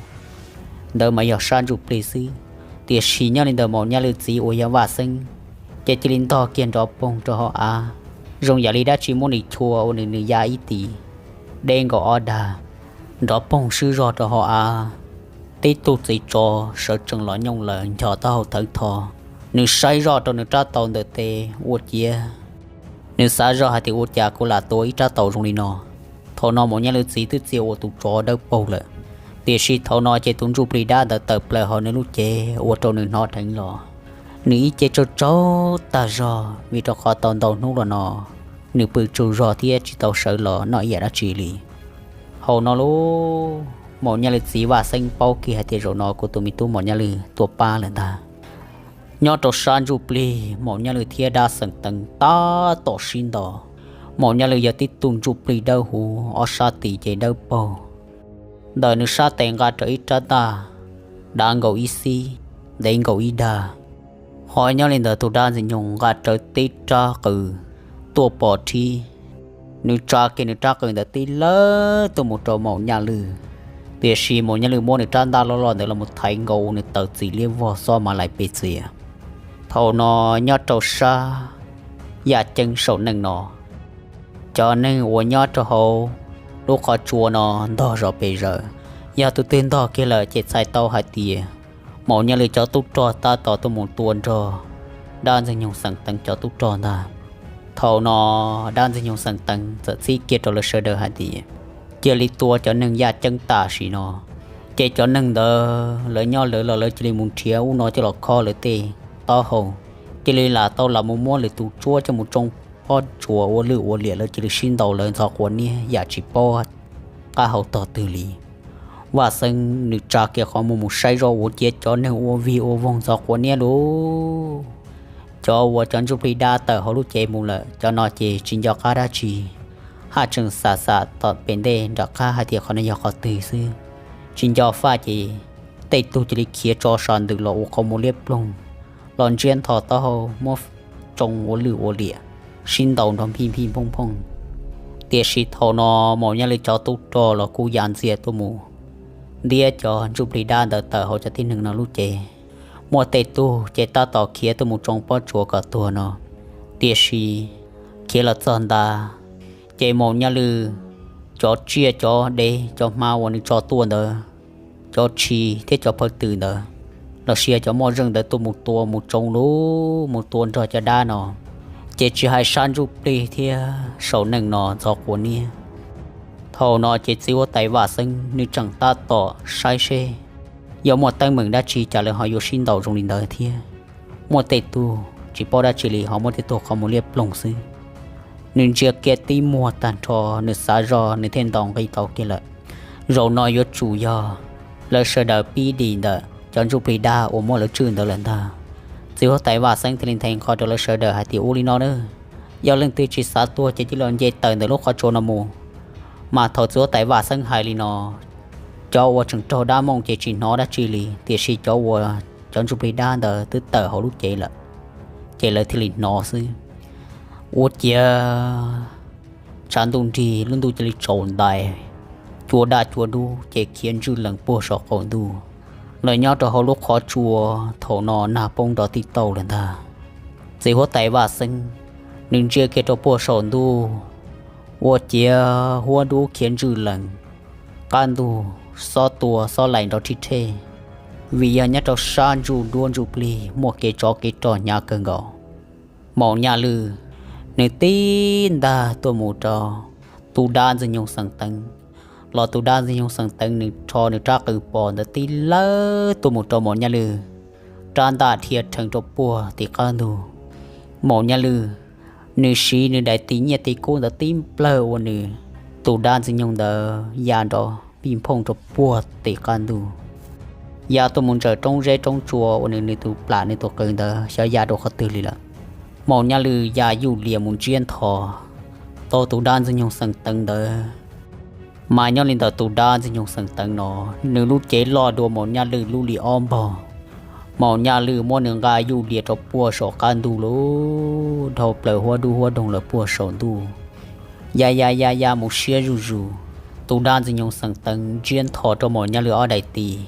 Ntawd mas yog sab ntsuj plig xwb, tiam sis nyob li ntawm Maum Nyaj Lwm txiv uas yog Vaj Xeeb, ces cia li ntog kiag nrov poog rau hauv av, zoo yam li dab tsi muab nws chua ua nws nws ya ib tis deb nkaus ob dag, nrov poog swb zog rau hauv av. Tib tug txiv tsov sawv tsees los nyooj laws nchos taub hau thawv tho, nws saib zoj rau nws rab taus ntawm tes ua ciav, nws xav zoj hais tias ua cas kuv lam tua ib rab taus zoo li no. Thaum no Maum Nyaj Lwm txiv twb txia ua tus tsov dawb paug lawm, tiam sis thaum no ces tus ntsuj plig dab ntawd tawm plaws hauv nws lub cev ua rau nws hnov dheev los. Nws ib ce tsaug tsaug tag zog vim rau qhov tau ntau hnub los no nws pw tsaug zog thiab tsis tau sawv los noj ib yam dab tsi li. Thaum no lub Maum Nyaj Lwm txiv Vaj Xeeb paub kiag hais tias zaum no kuv tus me tub Maum Nyaj Lwm tuaj pab lawm ntag. Nyob rau sab ntsuj plig Maum Nyaj Lwm thiab dab Xeem Teev tab tom sib ntaus. Maum Nyaj Lwm yog tib tug ntsuj plig dawb huv, ob sab tis ces dawb paug. Ntawm nws sab tes nqa rawv ib rab ntaj, dav nkaus ib xib, ntev nkaus ib dag. Ho nyob li ntawd tus dab Ntxwg Nyoog nqa rawv tib rab qws tuaj pov rhib. Nws tsa kiag nws rab qws ntawd tib lawb tuaj mus rau Maum Nyaj Lwm, tiam sis Maum Nyaj Lwm muab nws rab ntaj loj loj ntawd los mus thaiv nkaus nws tawm txim liab vog xob mas lais pes txias. Thaum no nyob rau sab yaj ceeb saum neej no, cov neeg uas nyob rau hauv lub qhov tsua no ntog zov pes zaws. Yog tus twg ntog kiag lawm ces txhais tau hais tias Maum Nyaj Lwm cov tub rog tab tom tuaj mus tua nrog dab Ntxwg Nyoog Xeem Teev cov tub rog ntag. Thaum no dab Ntxwg Nyoog Xeem Teev txawm txib kiag rau lawv sawv daws hais tias cia li tua cov neeg yaj ceeb tam sim no. Ces cov neeg ntawd lawv nyob lawv los lawv cia li mus nrhiav ub no coj los khob lawv tej taub hau, cia li lam tau los mus muab lwm tus tsuab coj mus tsoo pob tsuas ua lwj ua liam, lawv cia li sib ntaus lawv ntxhov quav niab yam tsis paub qab hau tog twg li. Vaj Xeeb nws tsa kiag qhov muag mus saib zoj ua ciav cov neeg ua vig ua voog ntxhov quav niab lauj. Cov uas cov ntsuj plig dab tawm hauv lub cev mus lawm, cov no ces tsis nco qab dab tsi, haj tseem xam xam tom pem ntej nram qab hais tias qhov no yog qhov twg xwb. Tsis nco faj ces tej tug cia li khiav tso sas ntws los ua qhov muag liab ploog, los ntsiab ntho taub hau muab tsoo ua lwj ua liam, sib ntaus nrov nphij nphij nphooj nphooj. Tiam sis thaum no Maum Nyaj Lwm cov tub rog los kuj ya ntxias tuaj mus ntiab cov ntsuj plig dab ntawd tawm hauv cov tib neeg no lub cev. Muaj tej tug ces tab tom khiav tuaj mus tsoo pob tsuas kom tuag no, tiam sis khiav los txog ntawd ces Maum Nyaj Lwm cov tsiaj cov dev cov hma uas nws tso tuaj ntawd, cov tshis thiab cov phaw tws ntawd, los sis cov moj zeej ntawd tuaj mus tua mus tsoo lub mus tua nrog cov dab no, ces tsis hais sab ntsuj plig thiab saum neej no ntxhov quav niab. Thaum no ces txiv huab tais Vaj Xeeb nws tseem tab tom saib seb yog muaj teeb meem dab tsi cas lawv ho yuav sib ntaus zoo li ntawd thiab. Muaj tej tug tsis paub dab tsi li ho muab tej tug qhov muag liab ploog xwb. Nws ntsia kiag tib muag tag nrho, nws xav zoj nws thiaj ntaus nqi tau kiag lawm. Zaum no yuav tsum yog lawv sawv daws pib dim ntawm cov ntsuj plig dab uas muab lawv tswj ntawd lawm ntag. Txiv huab tais Vaj Xeeb thiaj li nthe nqho rau lawv sawv daws hais tias ua li no na, yog leej twg tsis xav tuag ces cia li nce tawm ntawm lub qhov tsua no mus. Mas thaum txiv huab tais Vaj Xeeb hais li no, cov uas tseem raug dab mooj ces tsis hnov dab tsi li, tiam sis cov uas cov ntsuj plig dab ntawd twb tawm hauv lub cev lawm, ces lawv thiaj li hnov xwb. Ua ciav tshav ntuj nrig, lub ntuj cia li tsaus ntais, cua daj cua dub ces khiav ntswj lees puag saum qaum ntuj. Lawv nyob rau hauv lub qhov tsua thaum no nag poob nrov tib taug lawm ntag. Txiv huab tais Vaj Xeeb nws ntsia kiag rau puag saum ntuj, ua ciav huab dub khiav ntswj lees, qab ntug xob tua xob laim nrov rhij rhej, vim yog nyob rau sab ntsuj duab ntsuj plig muaj kev tsov kev rog hnyav kawg nkaus. Maum Nyaj Lwm nws tib ntag tuaj mus rau tus dab Ntxwg Nyoog Xeem Teev, los tus dab Ntxwg Nyoog Xeem Teev nws rho nws rab qws pos ntawd tib lawb tuaj mus rau Maum Nyaj Lwm rab ntaj dhia rhees rau puag tim qab ntug. Maum Nyaj Lwm nws siv nws daim tis nyiaj tis kub ntawd tib nplawg ua nws tus dab Ntxwg Nyoog ntawd ya nrov pij nphooj rau puag tim qab ntug, ya tuaj mus ntsaws roob zeb roob tsua ua nws nws tus plam nws tus qws ntawd xyov ya rau qhov twg li lawm. Maum Nyaj Lwm ya yuj lias mus ntsiab ntho tau tus dab Ntxwg Nyoog Xeem Teev ntawd. Mas nyob li ntawm tus dab Ntxwg Nyoog Xeem Teev no, nws lub cev loj dua Maum Nyaj Lwm lub li ob npaug. Maum Nyaj Lwm muab nws nqa yuj lias rau puag saum qab ntuj lub dhau plaws huab dub huab doog lawm puag saum ntuj, ya ya ya ya mus siab zuj zus. Tus dab Ntxwg Nyoog Xeem Teev ntsiab ntho rau Maum Nyaj Lwm ob daim tis,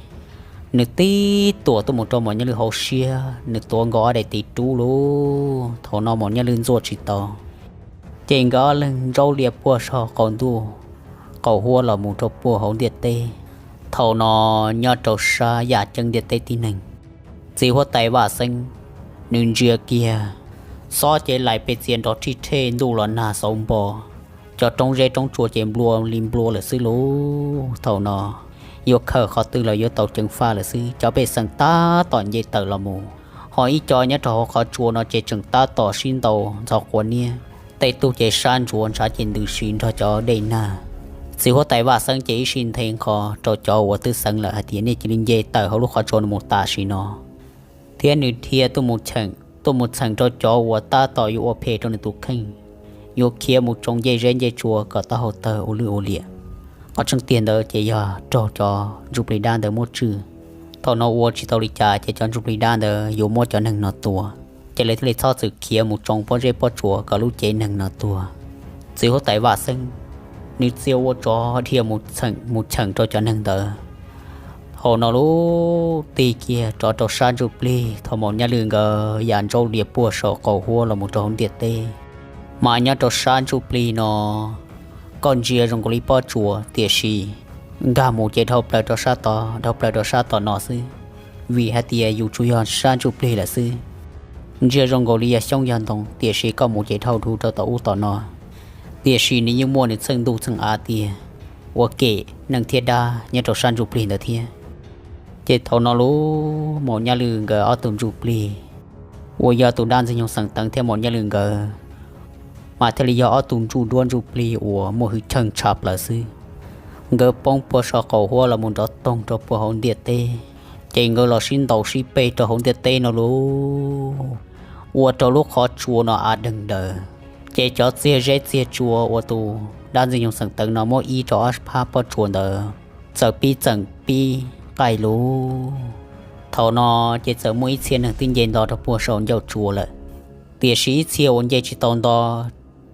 nws tib tuam tuaj mus rau Maum Nyaj Lwm hauv siab, nws tuav nkaus ob daim tis rub lub. Thaum no Maum Nyaj Lwm ntxuaj tsis tau, ces nkawd ob leeg ntsaub lias puag saum qaum ntuj, qaum huab los mus rau puag hauv ntiaj teb. Thaum no nyob rau sab yaj ceeb ntiaj teb tib neeg, txiv huab tais Vaj Xeeb nws ntsia kiag, xob cev lais pes txias nrov rhij rhej ntuj los nag xauv npo, cov roob zeb roob tsua ces nplua li nplua lawm xwb lauj. Thaum no yuav khawm qhov twg los yuav tau ceev faj lawm xwb, cov pej xeem tab tom nce tawm los mus, ho ib co nyob rau hauv qhov tsua no ces tseem tab tom sib ntaus ntxhov quav niab. Tej tug ces sab ntsuav ntshav ces ntws si nrog cov dej nag, Txiv huab tais Vaj Xeeb ces ib sij nthe nqho rau cov uas twb xeev lawm hais tias nej cia li nce tawm hauv lub qhov tsua no mus tam sim no, thiab nws dhia tuaj mus txheem rau cov uas tab tom yuav ua phem rau nws tus kheej, yuav khiav mus tsoo ncej zeb ncej tsua kom taub hau tawg ua lwj ua liam. Qhov tseeb tiag ntawd ces yog raug cov ntsuj plig dab ntawd muab tswj. Thaum no ua tsis tau li cas ces cov ntsuj plig dab ntawd yuav muab cov neeg no tua, ces lawv thiaj li txhob txwm khiav mus tsoo pob zeb pob tsuas kom lub cev neeg no tuag. Txiv huab tais Vaj Xeeb, nws txia ua tsov dhia mus txheem rau cov neeg ntawd. Thaum no lub tig kiag rov rau sab ntsuj plig, thaum Maum Nyaj Lwj nkawd yam ntsaub lias puag saum qaum huab los mus rau hauv ntiaj teb, mas nyob rau sab ntsuj plig no koj ntsia zoo nkaus li pob tsuas, tiam sis nkag mus ces dhau plaws rau sab tod, dhau plaws rau sab tom no xwb, vim hais tias yus tsuas yog sab ntsuj plig lawm xwb. Ntsia zoo nkaus li yog xyoob yog ntoo, tiam sis koj mus ces dhau dhau rau tom ub tom no, tiam sis nws yeej muaj nws txheej ntuj txheej av tiag, ua kem neeg thiab dab nyob rau sab ntsuj plig ntawd thiab. Ces thaum no lub Maum Nyaj Lwj nkawd ob tug ntsuj plig uas yog tus dab Ntxwg Nyoog Xeem Teev thiab Maum Nyaj Lwj nkawd mas thiaj li yog ob tug ntsuj duab ntsuj plig uas muaj hwj chim tshaj plaws xwb. Nkawd poob puag saum qaum huab los mus nrov toog rau puag hauv ntiaj teb, ces nkawd los sib ntaus sib peg rau hauv ntiaj teb no lauj, ua rau lub qhov tsua no av deeg daws. Ces cov txiag zeb txiag tsua uas tus dab Ntxwg Nyoog Xeem Teev no muab ib rau ob phab pob tsuas ntawd txawm pib txeem pib qaij lauj. Thaum no ces txawm muaj ib txhia neeg twb nce nto rau puag saum ncauj tsua lawm, tiam sis ib txhia uas nce tsis tau nto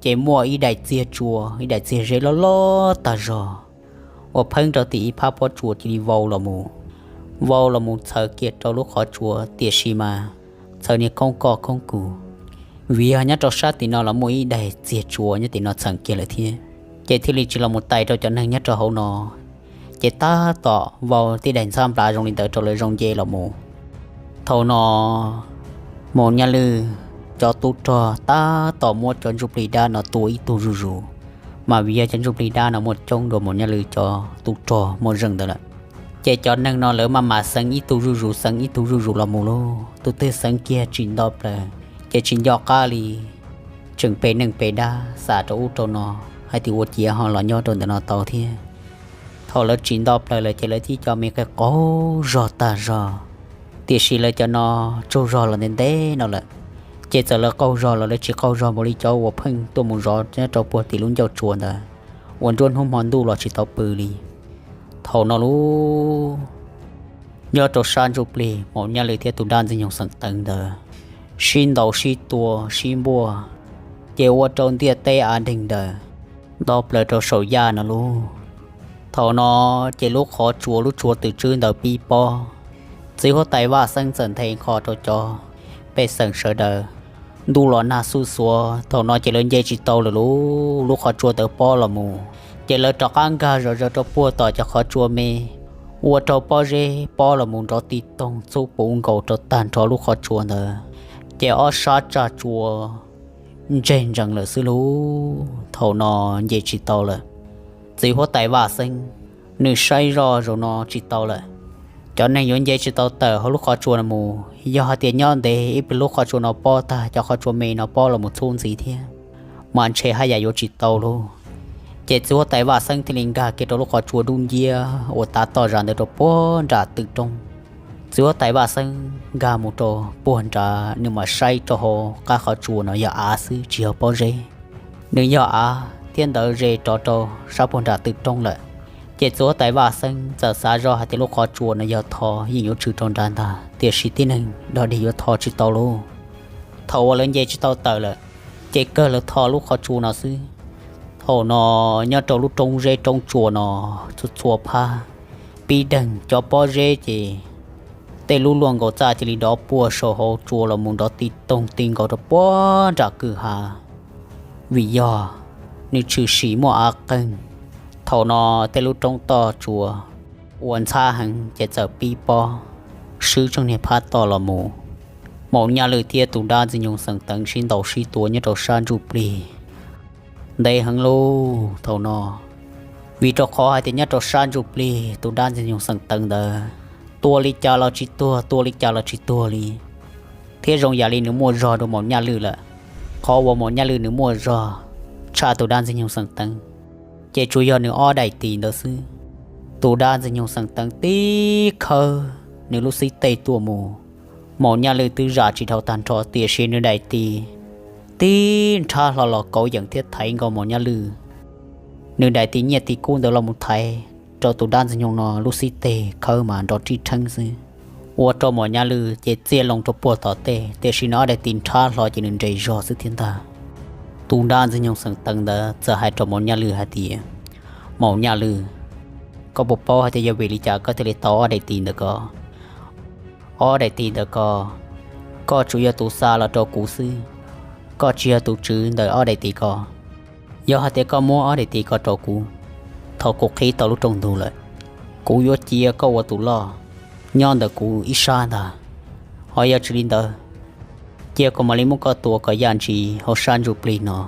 ces muaj ib daim txiag tsua, ib daim txiag zeb loj loj tag zog uas pheeb rau tim ib phab pob tsuas cia li vau los mus, vau los mus txhaws kiag rau lub qhov tsua, tiam sis mas txhaws niag khoob koj khoob kuv, vim yog nyob rau sab tim no los muaj ib daim txiag tsua nyob tim no txheem kiag lawm thiab, ces thiaj li tsis los mus tais rau cov neeg nyob rau hauv no. Ces tab tom vau tib daim ntxhab nplas zoo li ntawd rau lawv zoo nce los mus. Thaum no Maum Nyaj Lwj cov tub rog tab tom muab cov ntsuj plig dab no tua ib tug zuj zus, mas vim yog cov ntsuj plig dab no muaj coob dua Maum Nyaj Lwj cov tub rog muaj zeej ntawd lawm. Ces cov neeg no lawv maj mam xeev ib tug zuj zus xeev ib tug zuj zus los mus lauj, tus twg xeev kiag tsis nto plaws ces tsis nco qab li, tseem pe neeg pe dab xav rau ub rau no hais tias ua ciav ho los nyob rau ntawm no tau thiab. Thaum lawv tsis nto plaws lawm ces lawv tib co me qaug qaug zog tag zog, tiam sis lawv cov no tsaug zog los ntev ntev no lawm, ces txawm lawv qaug zog los lawv tsis qaug zog npaum li cov uas pheej tuaj mus zov nyob rau puag tim lub ncauj tsua ntawd uas nruab hnub hmo ntuj los tsis tau pw li. Thaum no lub nyob rau sab ntsuj plig Maum Nyaj Lwj thiab tus dab Ntxwg Nyoog Xeem Teev ntawd sib ntaus sib tua sib npuaj, ces ua rau ntiaj teb av deeg daws nto plaws rau saum yaj no lauj. Thaum no ces lub qhov tsua lub tsua twm tswb ntawd pib pob. Txiv huab tais Vaj Xeeb txawm nthe nqho rau cov pej xeem sawv daws, ntuj los nag xuj xuav, thaum no ces lawv nce tsis tau lawm lauj, lub qhov tsua ntawd pob los mus. Ces lawv rov qab nkag zom zaws rau puag tom cov qhov tsua me, ua rau pob zeb pob los mus nrov ti toog txhub puv nkaus rau tag nrho lub qhov tsua ntawd, ces ob sab tsag tsua ntseg ntsees lawm xwb lauj. Thaum no nce tsis tau lawm, txiv huab tais Vaj Xeeb nws saib zoj zaum no tsis tau lawm. Cov neeg yuav nce tsis tau tawm hauv lub qhov tsua no mus, yog hais tias nyob ntev ib pliag lub qhov tsua no pob tag, cov qhov tsua me no pob los mus txhub ntxiv thiab, mas ntshe haj yam yuav tsis tau lauj. Ces txiv huab tais Vaj Xeeb thiaj li nkag kiag rau lub qhov tsua dub nciab uas tav toj zam ntawd rau puag nram tw roob. Txiv huab tais Vaj Xeeb nkag mus rau puag nrad, nws mam saib rau hauv qab qhov tsua no yog av xwb tsis yog pob zeb. Nws yog av thiab ntawd ze rov rau sab puag nram tw roob lawm. Ces txiv huab tais Vaj Xeeb txawm xav zoj hais tias lub qhov tsua no yog tho yeej yuav tshwm rau nrad ntag, tiam sis tib neeg dog dig yuav tho tsis tau lauj. Thaum uas lawv nce tsis tau tawm lawm, ces kawg lawv tho lub qhov tsua no xwb. Thaum no nyob rau lub roob zeb roob tsua no txhua txhua phab pib deeg cov pob zeb, ces tej lub luaj nkaus txaj cia li dov puag saum hauv tsua los mus nrov ti toog ti nkaus rau puag nram kwj ha, vim yog nws tshwm sim muaj av qeeg. Thaum no tej lub roob toj tsua uas ntxhab heev ces txawm pib pob, swb tsheej niag phab toj los mus. Maum Nyaj Lwj thiab tus dab Ntxwg Nyoog Xeem Teev sib ntaus sib tua nyob rau sab ntsuj plig ntev heev lauj. Thaum no, vim rau qhov hais tias nyob rau sab ntsuj plig tus dab Ntxwg Nyoog Xeem Teev ntawd tua li cas los tsis tuag, tua li cas los tsis tuag li, thiab zoo yam li nws muaj zog dua Maum Nyaj Lwj lawm. Qhov uas Maum Nyaj Lwj nws muaj zog tshaj tus dab Ntxwg Nyoog Xeem Teev, ces tsuas yog nws ob daim tis ntawd xwb. Tus dab ntxwg nyoog xeem teev tib khawb nws lub xib teg tuaj mus, Maum Nyaj Lwj twb zam tsis dhau tag nrho tiam sis nws daim tis tib nrhab hlo los kauv yeem thiab thaiv nkaus Maum Nyaj Lwj. Nws daim tis nyiaj tis kub ntawd los mus thaiv rau tus dab ntxwg nyoog no lub xib teg khawb mas nrov rib rheeb xwb, ua rau Maum Nyaj Lwj ces txiaj loo rau puag tom tej, tiam sis nws ob daim tis nrhab hlo ces nws nres zog xwb thiab ntag. Tus dab ntxwg nyoog xeem teev ntawd txawm hais rau Maum Nyaj Lwj hais tias, Maum Nyaj Lwj, koj puas paub hais tias yog vim li cas koj thiaj li tau ob daim tis ntawm ko? Ob daim tis ntawm ko, koj tsuas yog tus xa los rau kuv xwb, koj tsis yog tus tswv ntawm ob daim tis ko. Yog hais tias koj muab ob daim tis ko rau kuv, thaum kuv qhib tau lub rooj ntug lawm, kuv yuav cia koj ua tus loj nyob ntawm kuv ib sab ntag. Ho yog tsis li ntawd, cia kuv mam li muab koj tua kom yaj ntshis hauv sab ntsuj plig no,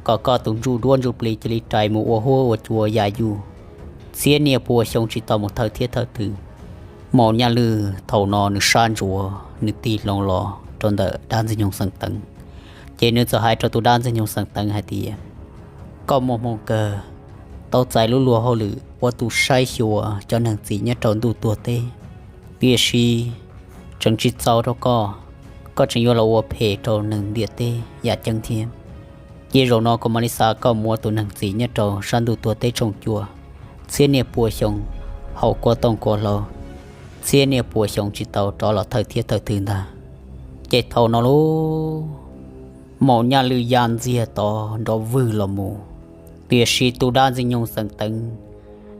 kom koj tus ntsuj duab ntsuj plig cia li rais mus ua huab ua cua yaj yuj, txhiab niaj pua xyoo tsis tau mus thawj thiab thawj twg. Maum Nyaj Lwj thaum no nws sab ntsuav nws tig loo los rau ntawm dab ntxwg nyoog xeem teev, ces nws txawm hais rau tus dab ntxwg nyoog xeem teev hais tias, koj muaj hmoo kawg, tau txais lub luag hauj lwm ua tus saib xyuas cov neeg txim nyob rau ntuj tuag teb, tiam sis tseem tsis txaus rau koj, koj tseem yuav los ua phem rau neeg ntiaj teb yam ceeb thiab. Ces zaum no kuv mam li xa koj mus ua tus neeg txim nyob rau sab ntuj tuag teb tshooj cuaj, txhiab niaj pua xyoo haus kua tooj kua hlau, txhiab niaj pua xyoo tsis tau rov los thawj thiab thawj twg ntag. Ces thaum no lauj, Maum Nyaj Lwj ya ntxiag tod nrov vwg los mus, tiam sis tus dab ntxwg nyoog xeem teev,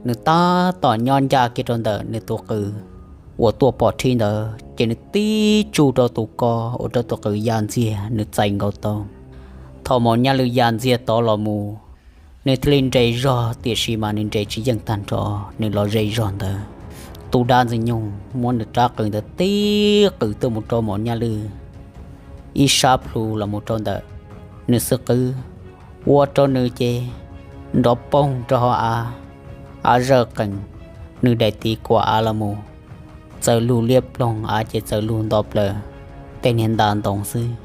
nws tab tom nyob ncaj kiag rau ntawm nws tus qws uas tuaj pom rhib ntawd, ces nws tib tsuj rau tus ko ua rau tus qws ya ntxiag nws txais nkaus tau. Thaum Maum Nyaj Lwj ya ntxiag tod los mus, nws thiaj li nres zog, tiam sis mas nws nres tsis yeej tag nrho, nws los ze zog ntawd. Tus dab ntxwg nyoog muab nws rab qws ntawd tib qws tuaj mus rau Maum Nyaj Lwj ib sab plhu los mus rau ntawm nws xub qwb, ua rau nws ces nrov poog rau hauv av, av zawj qees, nws daim tis kuam av los mus txawm lug liab ploog, av ces txawm lug nto plaws tej niag nta ntoo xwb,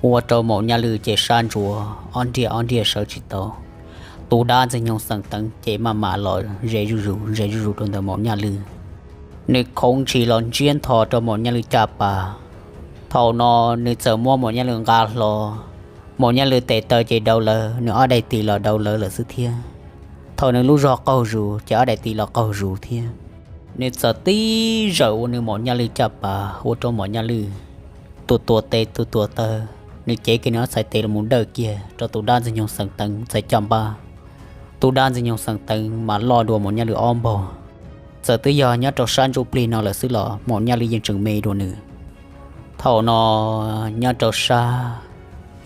ua rau Maum Nyaj Lwj ces sab ntsuav ob nriaj ob nriaj sawv tsis tau. Tus dab ntxwg nyoog xeem teev ces maj mam los ze zuj zus ze zuj zus rau ntawm Maum Nyaj Lwj. Nws khoov ntshis los ntsiab ntho rau Maum Nyaj Lwj caj pas. Thaum no nws txawm muab Maum Nyaj Lwj nqa hlo, Maum Nyaj Lwj tes taw ces dau lawv, nws ob daim tis los dau lawv lawm xwb thiab. Thaum nws lub zog qaug zus ces ob daim tis los qaug zus thiab. Nws txawm tib zawm ua nws Maum Nyaj Lwj caj pas ua rau Maum Nyaj Lwj tus tuam tes tus tuam taw, nws cev kiag nws ob txhais tes los mus dawj kiag rau tus dab ntxwg nyoog xeem teev txhais caj npab. Tus dab ntxwg nyoog xeem teev mas loj dua Maum Nyaj Lwj ob npaug. Txawm twb yog nyob rau sab ntsuj plig no lawm xwb los Maum Nyaj Lwj yeej tseem me dua nws. Thaum no nyob rau sab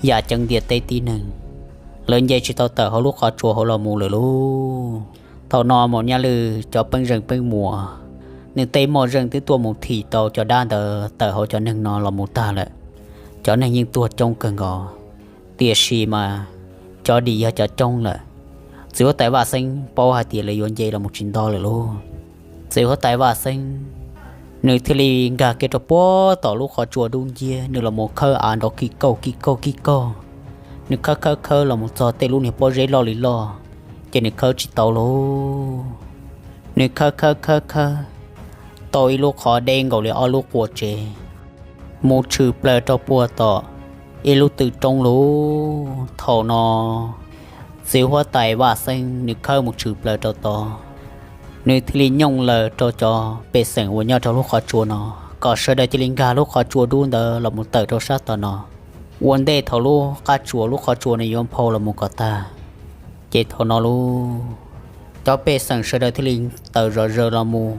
yam ceev ntiaj teb tib neeg, lawv nce tsis tau tawm hauv lub qhov tsua hauv los mus lawm lauj. Thaum no Maum Nyaj Lwj cov pej xeem pej muam, nws tej moj zeej twb tuaj mus thim tau cov dab ntawd tawm hauv cov neeg no los mus tag lawm. Cov neeg yeej tuag coob kawg nkaus, tiam sis mas cov dim yog cov coob lawm. Txiv huab tais Vaj Xeeb paub hais tias lawv yuav nce los mus tsis nto lawm lauj. Txiv huab tais Vaj Xeeb, nws thiaj li nkag kiag rau puag tom lub qhov tsua dub nciab, nws los mus khawb av nrov kij kauj kij kauj kij kauj. Nws khawb khawb khawb los mus txog tej lub niag pob zeb loj li loj, ces nws khawb tsis tau lauj. Nws khawb khawb khawb khawb tau ib lub qhov deb nkaus li ob lub qua tsev, mus tshwm plaws rau puag tom ib lub tw roob lauj. Thaum no txiv huab tais Vaj Xeeb nws khawb mus tshwm plaws rau tod, nws thiaj li nyooj lawm rau cov pej xeem uas nyob rau lub qhov tsua no, kom sawv daws cia li nkag lub qhov tsua dub ntawd los mus tawm rau sab tom no, ua ntej thaum lub qab tsuas lub qhov tsua no yuav nphau los mus kom tag. Ces thaum no lauj, cov pej xeem sawv daws thiaj li tawm zom zaws los mus,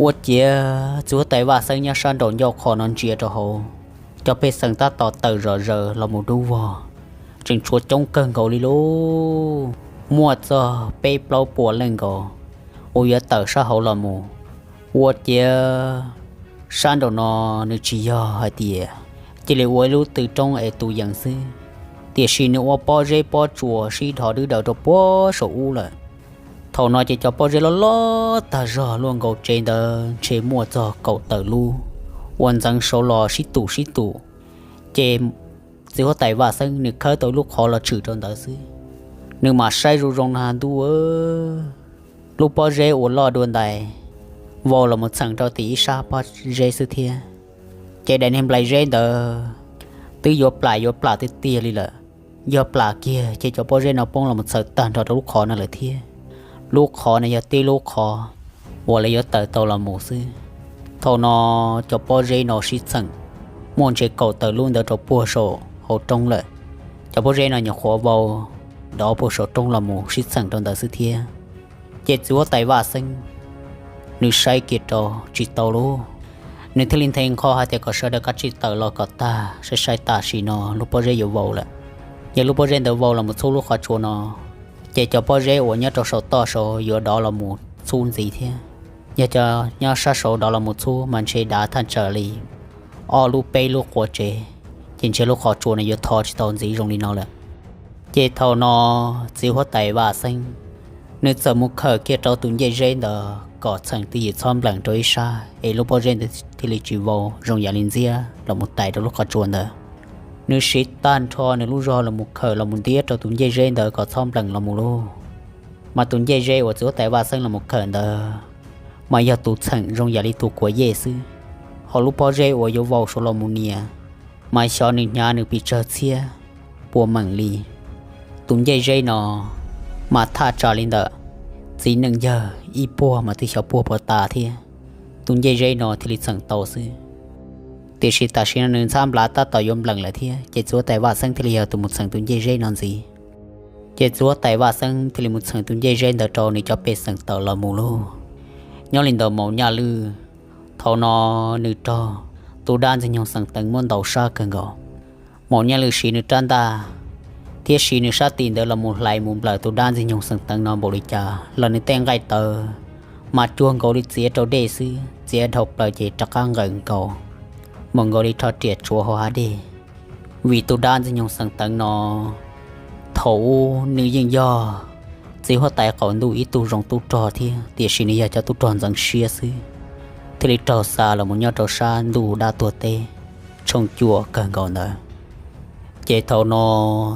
ua ciav txiv huab tais Vaj Xeeb nyob sab nraum ncauj qhov no ntsia rau hauv, cov pej xeem tab tom tawm zom zaws los mus dub vog, tseem tshuav coob kawg nkaus li lauj, muaj txog peb plaub puas leej nkaus uas yuav tawm sab hauv los mus. Ua ciav sab nraum no nws tsis yog hais tias cia li ua ib lub tw roob es tus yees xwb, tiam sis nws ua pob zeb pob tsuas sib dhos dwb daws rau puag saum ub lawm. Thaum no ces cov pob zeb loj loj tag zog luaj nkaus tsev ntawd ntshe muaj txog kaum tawm lub, uas ntxeev saud los sib tum sib tum, ces txiv huab tais Vaj Xeeb nws khawb tau lub qhov los tshwm rau ntawd xwb. Nws mam saib zoo zoo no ntuj, lub pob zeb uas loj dua ntais vau los mus txheem rau tim ib sab pob zeb xwb thiab. Ces daim niag nplais zeb ntawd twb yuav plam yuav plam tiag tiag li lawm. Yog plam kiag ces cov pob zeb no poob los mus txhaws tag nrho rau lub qhov no lawm thiab. Lub qhov no yog tib lub qhov uas lawv yuav tawm tau los mus xwb. Thaum no cov pob zeb no sib txheem muaj ntses kaum tawm lub ntawd rau puag saum hauv roob lawm. Cov pob zeb no nyuam qhuav vau dov puag saum roob los mus sib txheem rau ntawd xwb thiab. Ces txiv huab tais Vaj Xeeb nws saib kiag rau tsis tau lauj, nws thiaj li nthe nqho hais tias kom sawv daws kav tsij tawm los kom tag, saib saib tam sim no lub pob zeb yuav vau lawm. Yog lub pob zeb ntawd vau los mus txhub lub qhov tsua no, ces cov pob zeb uas nyob rau saum toj saud yuav dov los mus txhub ntxiv thiab. Yog cov nyob sab saud dov los mus txhub mas ntshe dav thaj tsam li ob lub peb lub qua tsev, ces ntshe lub qhov tsua no yuav tho tsis tau ntxiv zoo li no lawm. Ces thaum no txiv huab tais Vaj Xeeb nws txawm mus khawm kiag rau tus ncej zeb ntawd kom txheem twj ywm txhob nplees rau ib sab es lub pob zeb ntawd thiaj li tsis vau zoo yam li ntxiab los mus tais rau lub qhov tsua ntawd. Nws siv tag nrho nws lub zog los mus khawm los mus ntiab rau tus ncej zeb ntawd kom txhob nplees los mus lauj. Mas tus ncej zeb uas txiv huab tais Vaj Xeeb los mus khawm ntawd mas yog tus txheem zoo yam li tus kuam yej xwb. Hos lub pob zeb uas yuav vau saud los mus nias mas xyov nws hnyav nws pes tsawg txhiab pua meem li. Tus ncej zeb no mas thaj tsam li ntawm txiv neej yawg ib puag mas twb xyov puag puas tas thiab, tus ncej zeb no thiaj li txheem tau xwb. Tiam sis tam sim no nws ntxhab nplhav tab tom yuav nplees lawm thiab, ces txiv huab tais Vaj Xeeb thiaj li yog tus mus txheem tus ncej zeb no ntxiv. Ces txiv huab tais Vaj Xeeb thiaj li mus txheem tus ncej zeb ntawd rau nws cov pej xeem tawm los mus lauj. Nyob li ntawd Maum Nyaj Lwj, thaum no nws raug tus dab Ntxwg Nyoog Xeem Teev muab ntaus sab kawg nkaus. Maum Nyaj Lwj siv nws rab ntaj thiab siv nws sab tis ntawd los mus hlais mus nplawm tus dab Ntxwg Nyoog Xeem Teev no npaum li cas los nws tej nqaij tawv mas cuag nkaus li txiav rau dej xwb, txiav dhau plaws ces rov qab nqawm nkaus mus nkaus li rho riam tsuav hauv hav dej. Vim tus dab Ntxwg Nyoog Xeem Teev no thaum ub nws yeej yog txiv huab tais qaum ntuj ib tug zoo tub rog thiab, tiam sis nws yog cov tub rog ntxeev siab xwb, thiaj li raug xa los mus nyob rau sab ntuj dab tuag teb tshooj cuaj kawg nkaus ntawd. Ces thaum no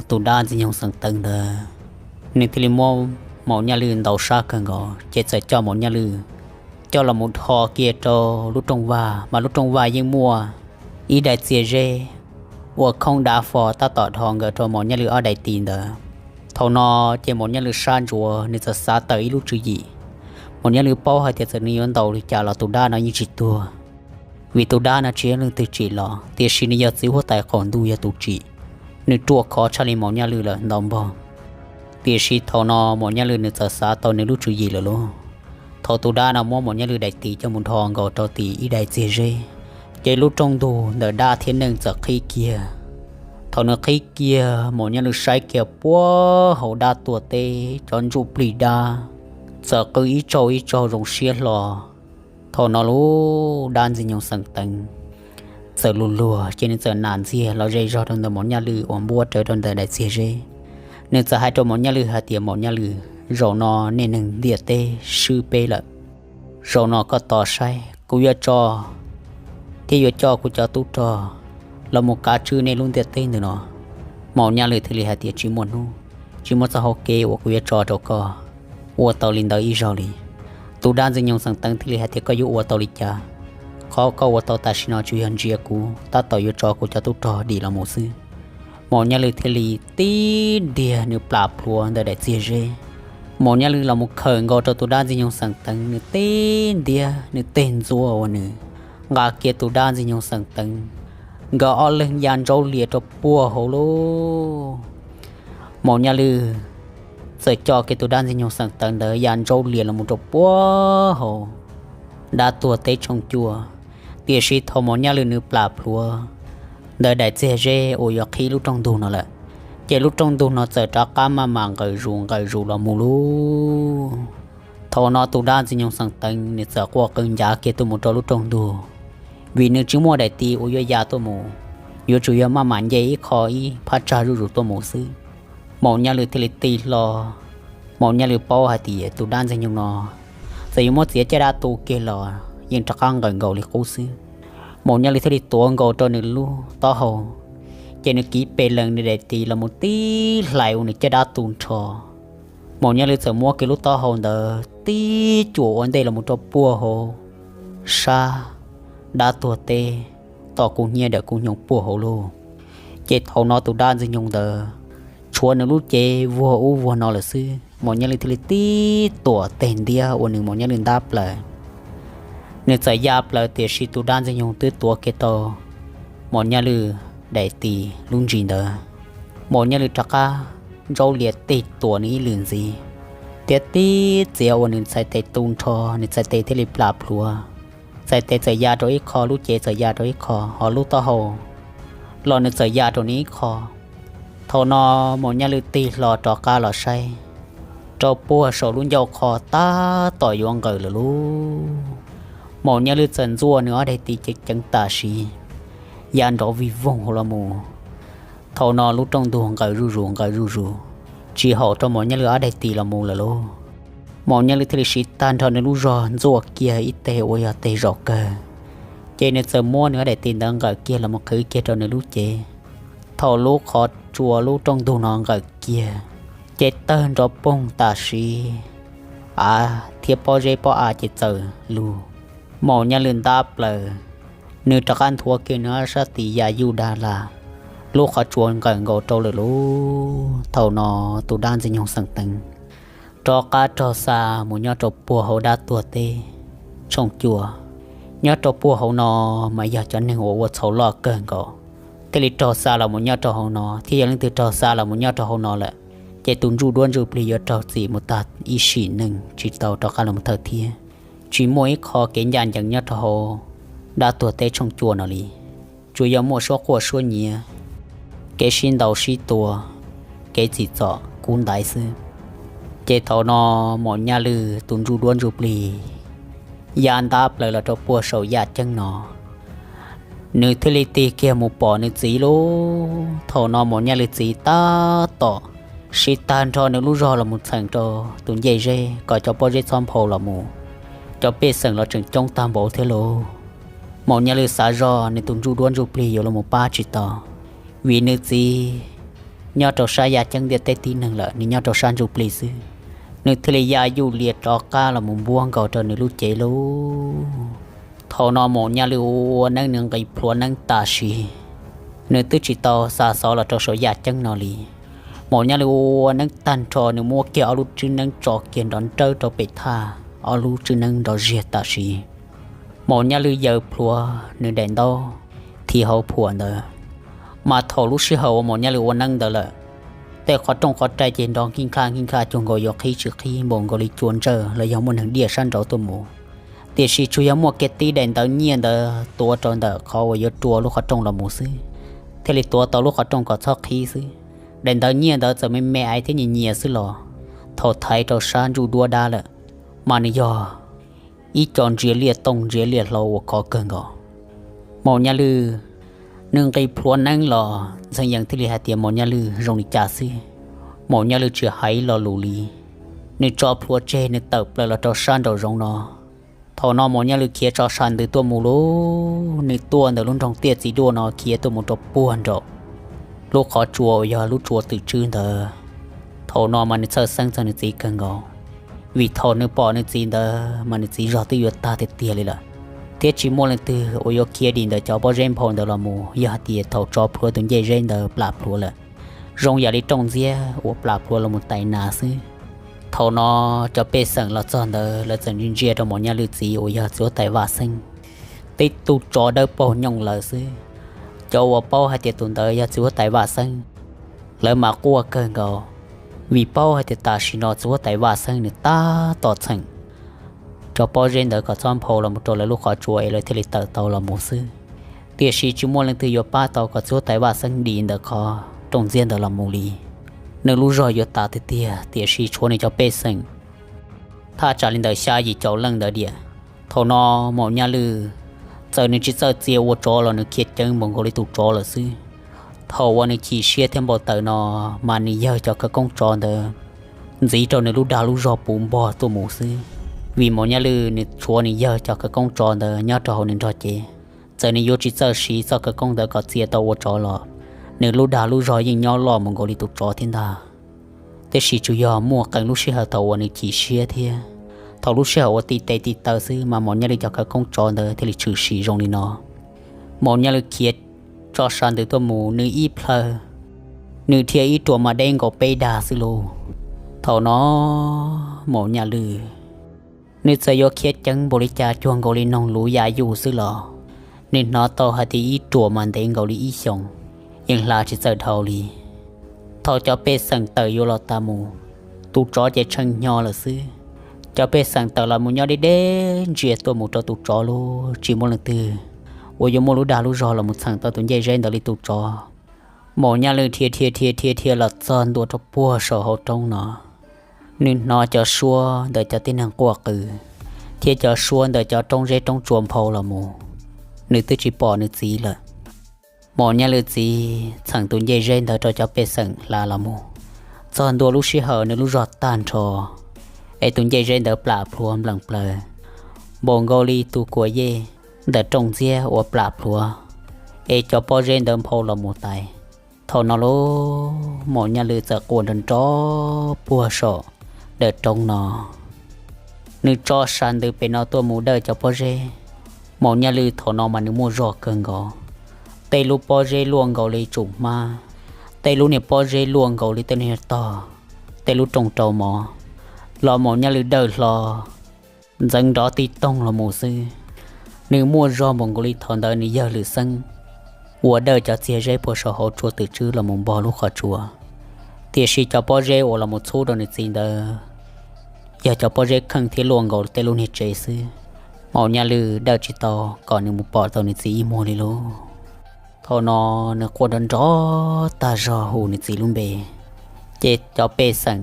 tus dab Ntxwg Nyoog Xeem Teev ntawd nws thiaj li muab Maum Nyaj Lwj ntaus sab kawg nkaus, ces txawm coj Maum Nyaj Lwj coj los mus dhos kiag rau lub rooj vag, mas lub rooj vag yeej muaj ib daim txiag zeb ua khoob dav fo tab tom dhos nkaus rau Maum Nyaj Lwj ob daim tis ntawd. Thaum no ces Maum Nyaj Lwj sab ntsuav nws txawm xav tawm ib lub tswv yim. Maum Nyaj Lwj paub hais tias txawm nws yuav ntaus li cas los tus dab no yeej tsis tuag, vim tus dab no tsis yog leej twg tsim los, tiam sis nws yog txiv huab tais qaum ntuj yog tus tsim, nws ruaj khov tshaj li Maum Nyaj Lwj lawm ntau npaug. Tiam sis thaum no Maum Nyaj Lwj nws txawm xav tau nws lub tswv yim lawm lauj. Thaum tus dab no muab Maum Nyaj Lwj daim tis coj mus dhos nkaus rau tim ib daim txiag zeb, ces lub rooj ntug ntawm dab thiab neeg txawm qhib kiag. Thaum nws qhib kiag, Maum Nyaj Lwj saib kiag puag hauv dab tuag teb cov ntsuj plig dab txawm qw ib tsaug ib tsaug zoo siab hlo. Thaum no lub dab Ntxwg Nyoog Xeem Teev txawm luag luag, ces nws txawm nam ntxiag los ze zog rau ntawm Maum Nyaj Lwj uas npuab rawv rau ntawm daim txiag zeb. Nws txawm hais rau Maum Nyaj Lwj hais tias, Maum Nyaj Lwj, zaum no nej neeg ntiaj teb swb peb lawm. Zaum no koj tos saib, kuv yuav tso thiab yuav coj kuv cov tub rog los mus kav tswj nej lub ntiaj teb ntawm no. Maum Nyaj Lwj thiaj li hais tias, Tsis muaj hnub, tsis muaj txoj hau kev uas kuv yuav tso rau koj ua tau li ntawd ib zaug li. Tus dab Ntxwg Nyoog Xeem Teev thiaj li hais tias, Koj yuav ua tau li cas? Qhov koj ua tau tam sim no tsuas yog ntsia kuv tab tom yuav tso kuv cov tub rog dim los mus xwb. Maum Nyaj Lwj thiaj li tib ntiag nws plam plhuav ntawm daim txiag zeb. Maum Nyaj Lwj los mus khawm nkaus rau tus dab Ntxwg Nyoog Xeem Teev, nws tib ntiag nws tej ntxuav uas nws nqa kiag tus dab Ntxwg Nyoog Xeem Teev, nkawd ob leeg ya ntsaub lias rau puag hauv lub. Maum Nyaj Lwj txawm coj kiag tus dab Ntxwg Nyoog Xeem Teev ntawd ya ntsaub lias los mus rau puag hauv dab tuag teb tshooj cuaj. Tiam sis thaum Maum Nyaj Lwj nws plam plhuav ntawm daim txiag zeb uas yuav qhib lub rooj ntug no lawm, ces lub rooj ntug no txawm rov qab maj mam nqawm zus nqawm zus los mus lub. Thaum no tus dab Ntxwg Nyoog Xeem Teev nws txawm quaj qw ncav kiag tuaj mus rau lub rooj ntug, vim nws tsis muaj daim tis uas yuav ya tuaj mus, yuav tsum yog maj mam nce ib qho ib phab tsag zuj zus tuaj mus xwb. Maum Nyaj Lwj thiaj li tig hlo. Maum Nyaj Lwj paub hais tias tus dab Ntxwg Nyoog no txawm yuav muab txiav caj dab tu kiag los yeej rov qab nqawm nkaus li qub xwb. Maum Nyaj Lwj thiaj li tuav nkaus rau nws lub taub hau, ces nws kiv pes lees nws daim tis los mus tib hlais ua nws caj dab tu nrho. Maum Nyaj Lwj txawm muab kiag lub taub hau ntawd tib cuam ua ntej los mus rau puag hauv sab dab tuag teb, tom kub hnyiab dawm kub hnyo puag hauv lauj. Ces thaum no tus dab Ntxwg Nyoog ntawd tshuav nws lub cev vuag ub vuag no lawm xwb, Maum Nyaj Lwj thiaj li tib tuam teg ntiab ua nws Maum Nyaj Lwj ntab plaws. Nws txawm ya plaws tiam sis tus dab Ntxwg Nyoog twb tuav kiag tau Maum Nyaj Lwj daim tis lub ntsis ntawd. Maum Nyaj Lwj rov qab ntsaub lias tig tuam nws ib lwm ntxiv, thiab tib txiav ua nws txhais tes tu nrho, nws txhais tes thiaj li plam plhuav. Txhais tes txawm ya rau ib qho, lub cev txawm ya rau ib qho, ho lub taub hau los nws txawm ya rau nws ib qho. Thaum no Maum Nyaj Lwj tig hlo rov qab los saib, rau puag saum lub ncauj qhov tab tom yuav nqawm lawm lauj. Maum Nyaj Lwj txawm ntxuaj nws ob daim tis ceev ceev tam sim, ya nrov vij voog hauv los mus. Thaum no lub rooj ntug nqawm zuj zus nqawm zuj zus, tsis haum rau Maum Nyaj Lwj ob daim tis los mus lawm lauj. Maum Nyaj Lwj thiaj li siv tag nrho nws lub zog ntxuaj kiag ib teg uas yog teg zom kawg, ces nws txawm muab nws ob daim tis ntawd nqawm kiag los mus qhwv kiag rau nws lub cev. Thaum lub qhov tsua lub rooj ntug no nqawm kiag, ces tawg nrov poog tam sim, av thiab pob zeb pob av ces txawm lug. Maum Nyaj Lwj ntab plaws, nws rov qab nthuav kiag nws ob sab tis ya yuj dag las, lub qhov tsua nqawm nkaus rau lawm lauj. Thaum no tus dab Ntxwg Nyoog xeem teev rov qab raug xa mus nyob rau puag hauv dab tuag teb tshooj cua. Nyob rau puag hauv no mas yog cov neeg uas ua txhaum loj kawg nkaus thiaj li raug xa los mus nyob rau hauv no, thiab yog leej twg raug xa los mus nyob rau hauv no lawm, ces tus ntsuj duab ntsuj plig yuav raug txim mus tag ib sim neej tsis tau rov qab los mus thawj thiab. Tsis muaj ib qho kev ncaj ncees nyob rau hauv dab tuag teb tshooj cua no li, tsuas yog muaj suab quaj suab nyiav, kev sib ntaus sib tua, kev txim txom kub ntaiv xwb. Ces thaum no Maum Nyaj Lwj tus ntsuj duab ntsuj plig ya ntab plaws los rau puag saum yaj ceeb no, nws thiaj li tig kiag mus pom nws txiv lauj. Thaum no Maum Nyaj Lwj txiv tab tom siv tag nrho nws lub zog los mus txheem rau tus ncej zeb kom cov pob zeb txhob nphau los mus, cov pej xeem los tseem coob tag npaum thiab lauj. Maum Nyaj Lwj xav zoj nws tus ntsuj duab ntsuj plig yuav los mus pab tsis tau, vim nws txiv nyob rau sab yaj ceeb ntiaj teb tib neeg lawm, nws nyob rau sab ntsuj plig xwb. Nws thiaj li ya yuj lias rov qab los mus npuab nkaus rau nws lub cev lauj. Thaum no Maum Nyaj Lwj ua neeb nws nqis plhuav neeb tam sim, nws twb tsis tau xa xov los rau saum yaj ceeb no li. Maum Nyaj Lwj ua neeb tag nrho nws muab kiag ob lub tswb neeb tso kiag nrov nrawb rau pem thaj, ob lub tswb neeb nrov ziag tam sim. Maum Nyaj Lwj yaws plhuav nws daim ntaub thim hauv phuam ntawd, mas thaum lub sij hawm uas Maum Nyaj Lwj ua neeb ntawd lawm, tej qhov rooj qhov rai ces nrov nkij nkaj nkij nkaj cuag nkaus yuav qhib tsis qhib npaum nkaus li cua ntsawj los yog muaj neeg diaj sab nraud tuaj mus. Tiam sis tsuas yog muaj kiag tib daim ntawv nyiaj ntawd tuav rau ntawm qhov uas yuav rua lub qhov rooj los mus xwb, thiaj li tuav tau lub qhov rooj kom txhob qhib xwb. Daim ntawv nyiaj ntawd txawm me me aiv thiab nyias nyias xwb los thaum thaiv rau sab ntsuj duab dab lawm, mas nws yog ib co ntsia liaj tooj ntsia liaj hlau uas khov kawg nkaus. Maum Nyaj Lwj nws nqis plhuav neeb los Ntxhee Yees thiaj li hais tias Maum Nyaj Lwj zoo li cas xwb. Maum Nyaj Lwj tsis hais ib lo lus li, nws tso plhuav tseg nws tawm plaws los rau sab nraum zoov no. Thaum no Maum Nyaj Lwj khiav tso sab ntawd tuaj mus lauj, nws tuaj ntawm lub nroog Tiaj Txiv Duaj no khiav tuaj mus rau puag nraum lub qhov tsua uas yog lub tsua twm tswb ntawd. Thaum no mas nws txhawj xeeb txog nws txiv kawg nkaus, vim thaum nws pom nws txiv ntawd mas nws txiv zog twb yuav tag tiag tiag li lawm, thiab tsis muaj leej twg uas yuav khiav dim ntawm cov pob zeb nphau ntawd los mus yog hais tias thaum tso plhuav tus ncej zeb ntawd plam plhuav lawm, zoo yam li rooj ntxiab uas plam plhuav los mus tais nas xwb. Thaum no cov pej xeem los txog ntawd lawv txawm ntsia ntsia rau Maum Nyaj Lwj txiv uas yog txiv huab tais Vaj Xeeb, tib tug tsov dawb paug nyooj lawm xwb. Cov uas paub hais tias tus ntawd yog txiv huab tais Vaj Xeeb, lawv mas quaj kawg nkaus, vim paub hais tias tam sim no txiv huab tais Vaj Xeeb nws tab tom txheem cov pob zeb ntawd kom txhob nphau los mus rau lawv lub qhov tsua es lawv thiaj li tawm tau los mus xwb. Tiam sis tsis muaj leej twg yuav pab tau kom txiv huab tais Vaj Xeeb dim ntawm qhov rooj ntxiab ntawd los mus li. Nws lub zog yuav tas tiag tiag, tiam sis tshuav nws cov pej xeem thaj tsam li ntawm xya yim caum leej ntawd diam. Thaum no Maum Nyaj Lwj txawm nws tsis txawj txia ua tsov los nws khiav ceev npaum nkaus li tus tsov lawm xwb. Thaum uas nws chim siab thiab npau taws no, mas nws yawg cov khawv koob tsov ntawd ntxiv rau nws lub dag lub zog puv npog tuaj mus xwb. Vim Maum Nyaj Lwj nws tshuav nws yawg cov khawv koob tsov ntawd nyob rau hauv nws nrog cev, txawm nws yuav tsis txawj siv txoj khawv koob ntawd kom txia tau ua tsov los nws lub dag lub zog yeej nyob loj mus nkaus li tus tsov thiab ntag. Tiam sis tsuas yog muaj qee lub sij hawm thaum uas nws chim siab thiab. Thaum lub sij hawm uas ti tes ti taw xwb mas Maum Nyaj Lwm cov khawv koob tsov ntawd thiaj li tshwm sim zoo li no. Maum Nyaj Lwm khiav tso sas ntws tuaj mus, nws ib plhaw, nws dhia ib ruam mas deb nkaus peb dag xwb lauj. Thaum no Maum Nyaj Lwm nws txawm yuav khiav ceev npaum li cas cuag nkaus li noog luv ya yus xwb los nws hnov tau hais tias ib ruam mas ntev nkaus li ib xyoos, yeej hla tsis txawj dhau li. Thaum cov pej xeem tawm yuav los tas mus, tus tsov ces tshee hnyo lawm xwb. Cov pej xeem tawm los mus nyob deb deb ntsia tuaj mus rau tus tsov lub, tsis muaj leej twg uas yuav muaj lub dag lub zog los mus txheem tau tus ncej zeb ntawd li tus tsov. Maum Nyaj Lwm dhia dhia dhia dhia dhia los txog ntua rau puag saum hauv roob no, nws hnov cov suab ntawm cov tib neeg quaj qw thiab cov suab ntawm cov roob zeb roob tsua nphau los mus, nws twb tsis pom nws txiv lawm. Maum Nyaj Lwm txiv txheem tus ncej zeb ntawd rau cov pej xeem hla los mus, txog ntua lub sij hawm nws lub zog tag nrho, es tus ncej zeb ntawd plam plhuav npleem plaws, npaum nkaus li tus kuas yej ntawm rooj ntxiab uas plam plhuav, es cov pob zeb ntawd nphau los mus tais. Thaum no lauj, Maum Nyaj Lwm txawm quaj nrov nrov puag saum daws roob no. Nws tso sas ntws pem no tuaj mus dawj cov pob zeb. Maum Nyaj Lwm thaum no mas nws muaj zog kawg nkaus, tej lub pob zeb luaj nkaus li tsum hmab, tej lub niag pob zeb luaj nkaus li tej niag tog, tej lub rooj rau mov, los Maum Nyaj Lwm dawj hlo ntxeev nrov tib toog los mus xwb. Nws muaj zog npaum nkaus li thaum ntawd nws yawg Lwm Xeeb uas dawj cov txiag zeb puag saum hauv tsua twm tswb los mus npog lub qhov tsua, tiam sis cov pob zeb uas los mus txhub rau nws txiv ntawd yog cov pob zeb kheej thiab luaj nkaus tej lub niag tsev xwb. Maum Nyaj Lwm dawj tsis tau kom nws mus pom tau nws txiv ib muag li lauj. Thaum no nws quaj nrov nrov tag zog hu nws txiv lub npe, ces cov pej xeem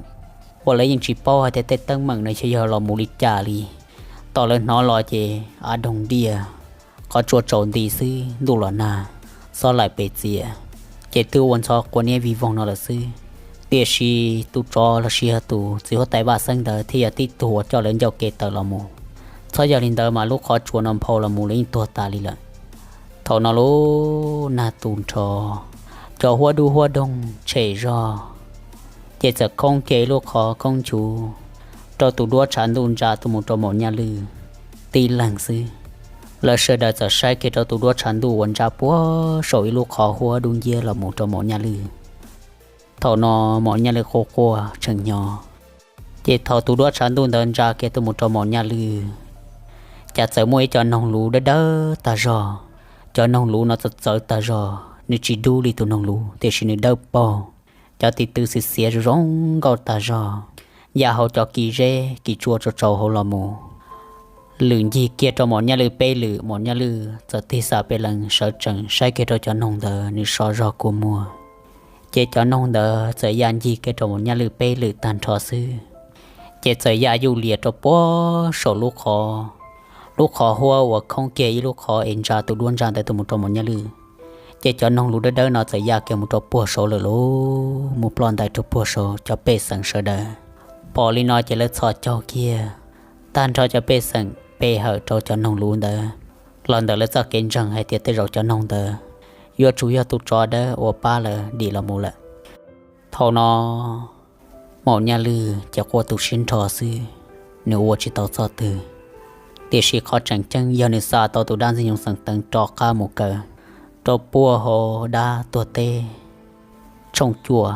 uas lawv yeej tsis paub hais tias tej teeb meem no xyov yog los mus li cas li, tom lawv hnov los ces av doog diaj, qhov tsua tsaus nti xwb, ntuj los nag, xob laim pes txias, ces twb ua ntxhov quav niab vij voog no lawm xwb. Tiam sis tus tsov los sis yog tus txiv huab tais Vaj Xeeb ntawd thiaj yog tib tug uas coj lawv ncauj ke tawm los mus, txhob yog li ntawd mas lub qhov tsua no nphau los mus lawv yeej tuag tas li lawm. Thaum no lub nag tu nrho, cov huab dub huab doog tshem zog, ces txawm khoob kiag ib lub qhov khoob nchuv rau tus duab tshav ntuj ntsa tuaj mus rau Maum Nyaj Lwm tib leeg xwb. Lawv sawv daws txawm saib kiag rau tus duab tshav ntuj uas ntsa puag saum ib lub qhov huab dub nciab los mus rau Maum Nyaj Lwm. Thaum no Maum Nyaj Lwm quaj quaj tshee hnyo, ces thaum tus duab tshav ntuj ntawd ntsa kiag tuaj mus rau Maum Nyaj Lwm, cas txawm muaj ib co noog luv dawb dawb tag zog. Cov noog luv no txawv txawv tag zog, nws tsis dub li tus noog luv tiam sis nws dawb paug, cov tis tw xiav xiav zoo zoo nkauj tag zog, ya hauv cov kis zeb kis tsua tsaus tsaus hauv los mus. Lwm ncig kiag rau Maum Nyaj Lwm peb lwm, Maum Nyaj Lwm txawm tig xam pes lees sawv tsees saib kiag rau cov noog ntawd nws so zog kua muag. Ces cov noog ntawd txawm ya ncig kiag rau Maum Nyaj Lwm peb lwm tag nrho xwb, ces txawm ya yuj lias rau puag saum lub qhov, lub qhov huab uas khoob kiag ib lub qhov es ntsa tus duab ntsa ntawd tuaj mus rau Maum Nyaj Lwm. Ces cov noog luv dawb dawb no txawm ya kiag mus rau puag saud lawm lauj, mus ploj ntais rau puag saud, cov pej xeem sawv daws pom li no ces lawv txhos caug kiag. Tag nrho cov pej xeem pe hawm rau cov noog luv ntawd los ntawm lawv txoj kev ntseeg hais tias tej zaum cov noog ntawd yuav tsum yog tus tsov dawb uas pab lawv dim los mus lawm. Thaum no Maum Nyaj Lwm ces quaj tu siab nrho xwb, nws ua tsis tau txoj twg. Tiam sis qhov tseem ceeb yog nws xa tau tus dab ntxwg nyoog xeem teev rov qab mus kaw rau puag hauv dab tuag teb tshooj cuaj,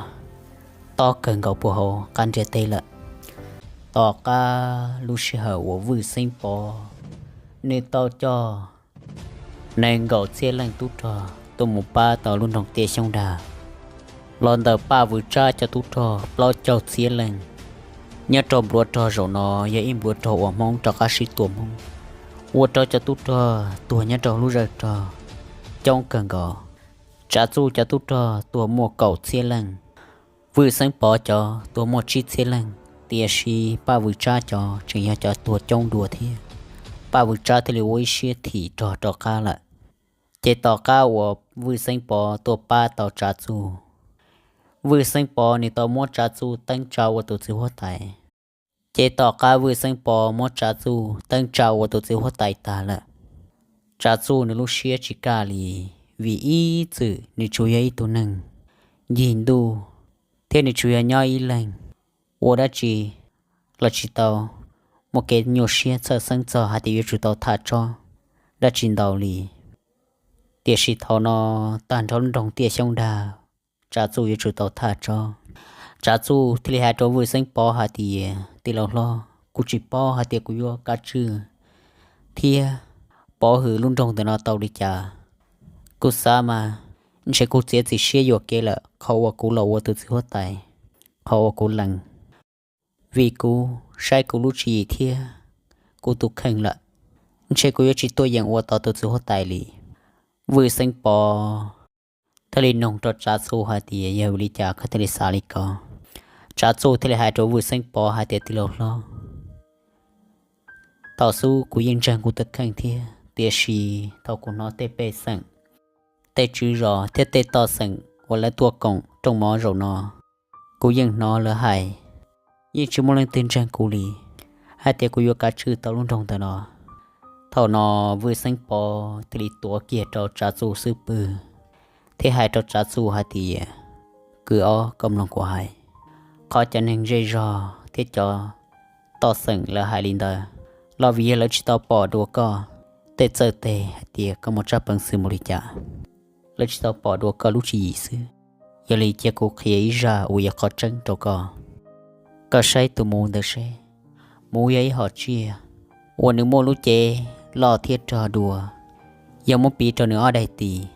tob kawg nkaus puag hauv qab ntiaj teb lawm. Tom qab lub sij hawm uas Vwj Xeeb Pov nws tau coj nees nkaum txhiab leej tub rog tuaj mus pab tau lub nroog Tiaj Xyoob Dag los ntawm Paj Vwm Tsab cov tub rog plaub caug txhiab leej. Nyob rau npluav rog zaum no yog ib npluav rog uas Hmoob rov qab sib tua Hmoob, ua rau cov tub rog tuag nyob rau lub zawj rog coob kawg nkaus. Tsav Txuj cov tub rog tuag muaj kaum txhiab leej, Vwj Xeeb Pov cov tuag muaj tsib txhiab leej, tiam sis Paj Vwm Tsab cov tseem yog cov tuag coob dua thiab. Paj Vwm Tsab thiaj li ua ib siab thim rog rov qab lawm. Ces tom qab uas Vwj Xeeb Pov tuaj pab tau Tsav Txuj, Vwj Xeeb Pov nws tau muab Tsav Txuj teeb tsa ua tus txiv huab tais. Ces tom qab Vwj Xeeb Pov muab Tsav Txuj teeb tsa ua tus txiv huab tais tag lawm, Tsav Txuj nws lub siab tsis kaj li, vim ib txwm nws tsuas yog ib tug neeg ncig ntuj, thiab nws tsuas yog nyob ib leeg. ua dab tsi los tsis tau muaj kev nyuaj siab txhawj xeeb txog hais tias yuav tsum tau tham tsob dab tsi ntau li. Tiam sis thaum no tag nrho lub nroog tiaj xyoob dag, Tsav Txuj yuav tsum tau tham tsob. Tsav Txuj thiaj li hais rau Vwj Xeeb Pov hais tias, tij laug hlob, kuv tsis paub hais tias kuv yuav kav tswj thiab pov hwm lub nroog ntawm no tau li cas. Kuv xav mas ntshe kuv txiav txim siab yuam kev lawm qhov uas kuv los ua tus txiv huab tais, qhov uas kuv lees, vim kuv saib kuv lub tswv yim thiab kuv tus kheej lawm, ntshe kuv yuav tsis tuaj yeem ua tau tus txiv huab tais li. Vwj Xeeb Pov thiaj li nug rau Tsav Txuj hais tias, yog vim li cas koj thiaj li xav li ko? Tsav Txuj thiaj li hais rau Vwj Xeeb Pov hais tias, tij laug hlob, thaum xub kuv yeej ntseeg kuv tus kheej thiab, tiam sis thaum kuv hnov tej pej xeem, tej tswv zos thiab tej toj xeem uas lawv tuaj koom rooj mov zaum no, kuv yeej hnov lawv hais, yeej tsis muaj leej twg ntseeg kuv li, hais tias kuv yuav kav tswj tau lub nroog ntawm no. Thaum no Vwj Xeeb Pov thiaj li tuav kiag rau Tsav Txuj xub pwg thiab hais rau Tsav Txuj hais tias, kwv ob, koj mloog kuv hais, qhov cov neeg zej zog thiab cov toj xeem lawv hais li ntawd los vim yog lawv tsis tau pom dua koj tej txawj tes hais tias koj muaj tsab peev xwm mus li cas, lawv tsis tau pom dua koj lub tswv yim xwb. Yog li cia kuv qhia ib zaj uas yog qhov tseeb rau koj. Koj saib tus muv ntawd seb, muv yog ib hom tsiaj uas nws muaj lub cev loj thiab rog dua. Yog muab piv rau nws ob daim tis,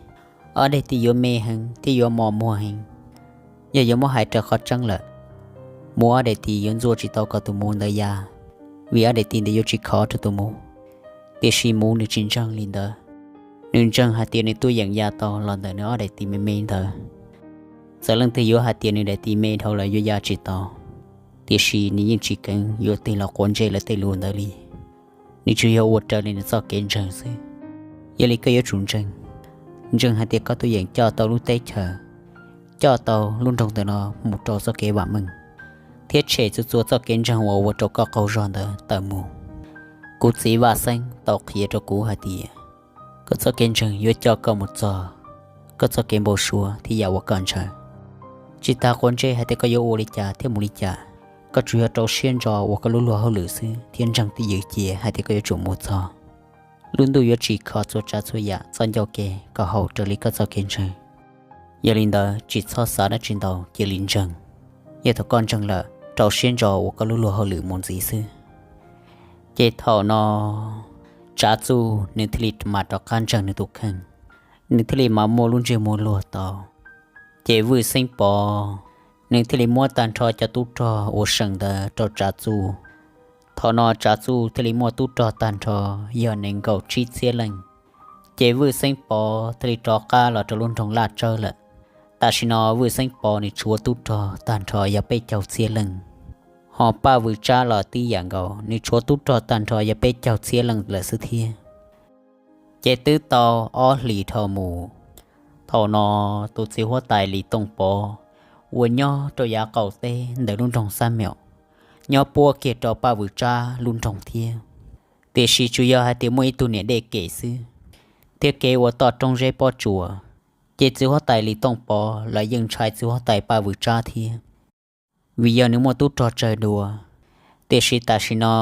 ob daim tis yuav me heev thiab yuav mos muag heev. Yog yuav muab hais raws qhov tseeb lawm, muv ob daim tis yuav ntxua tsis tau kom tus muv ntawd ya, vim ob daim tis ntawd yuav tsis khov rau tus muv. Tiam sis muv nws tsis ntseeg li ntawd, nws ntseeg hais tias nws tuaj yeem ya tau los ntawm nws ob daim tis me me ntawd. Txawm leej twg yuav hais tias nws daim tis me dhau lawm yuav ya tsis tau, tiam sis nws yeej tsis kheev yuav tig los quav ntsej lawv tej lus ntawd li. Nws tsuas yog ua raws li nws txoj kev ntseeg xwb. Yog li koj yuav tsum ntseeg, ntseeg hais tias koj tuaj yeem coj tau lub teb chaws, coj tau lub nroog ntawm no mus rau txoj kev vam meej, thiab tshem txhua txhua txoj kev ntseeg uas ua rau koj qaug zog ntawd tawm mus. Kuv txiv Vaj Xeeb tau qhia rau kuv hais tias, koj txoj kev ntseeg yuav coj koj mus txog koj txoj kev npau suav thiab yam uas koj ntshaw. Tsis tas quav ntsej hais tias koj yuav ua li cas thiab mus li cas, koj tsuas yog rau siab ntso ua koj lub luag hauj lwm xwb thiab ntseeg twj ywm cia hais tias koj yuav tsum mus txog. Lub ntuj yuav tsim kho txhua tsav txhua yam txoj ncauj ke kom haum raws li koj txoj kev ntseeg. Yog li ntawd tsis txhob xav dab tsi ntau, cia li ntseeg. Yog thaum koj ntseeg lawm, rau siab ntso ua koj lub luag hauj lwm mus ntxiv xwb. Ces thaum no Tsav Txuj nws thiaj li mam rov qab ntseeg nws tus kheej, nws thiaj li mam muaj lub ntsej muag luag tau. Ces Vwj Xeeb Pov nws thiaj li muab tag nrho cov tub rog uas seem ntawd rau Tsav Txuj. Thaum no Tsav Txuj thiaj li muaj tub rog tag nrho yog nees nkaum tsib txhiab leej. Ces Vwj Xeeb Pov thiaj li rov qab los rau lub nroog Laj Tsawb lawm. Tam sim no Vwj Xeeb Pov nws tshuav tub rog tag nrho yog peb caug txhiab leej, ho Paj Vwm Tsab los tib yam nkaus, nws tshuav tub rog tag nrho yog peb caug txhiab leej lawm xwb thiab. Ces twb tau ob hlis dhau mus, thaum no tus txiv huab tais Lis Tooj Pov uas nyob rau yav qaum teb ntawm lub nroog Xab Meem, nyob puab kiag rau Paj Vwm Tsab lub nroog thiab. Tiam sis tsuas yog hais tias muaj ib tug niam dej kem xwb, thiab kev ua toj roob zeb pob tsuas, ces txiv huab tais Lis Tooj Pov los yeej ntshai txiv huab tais Paj Vwm Tsab thiab, vim yog nws muaj tub rog tsawg dua. Tiam sis tam sim no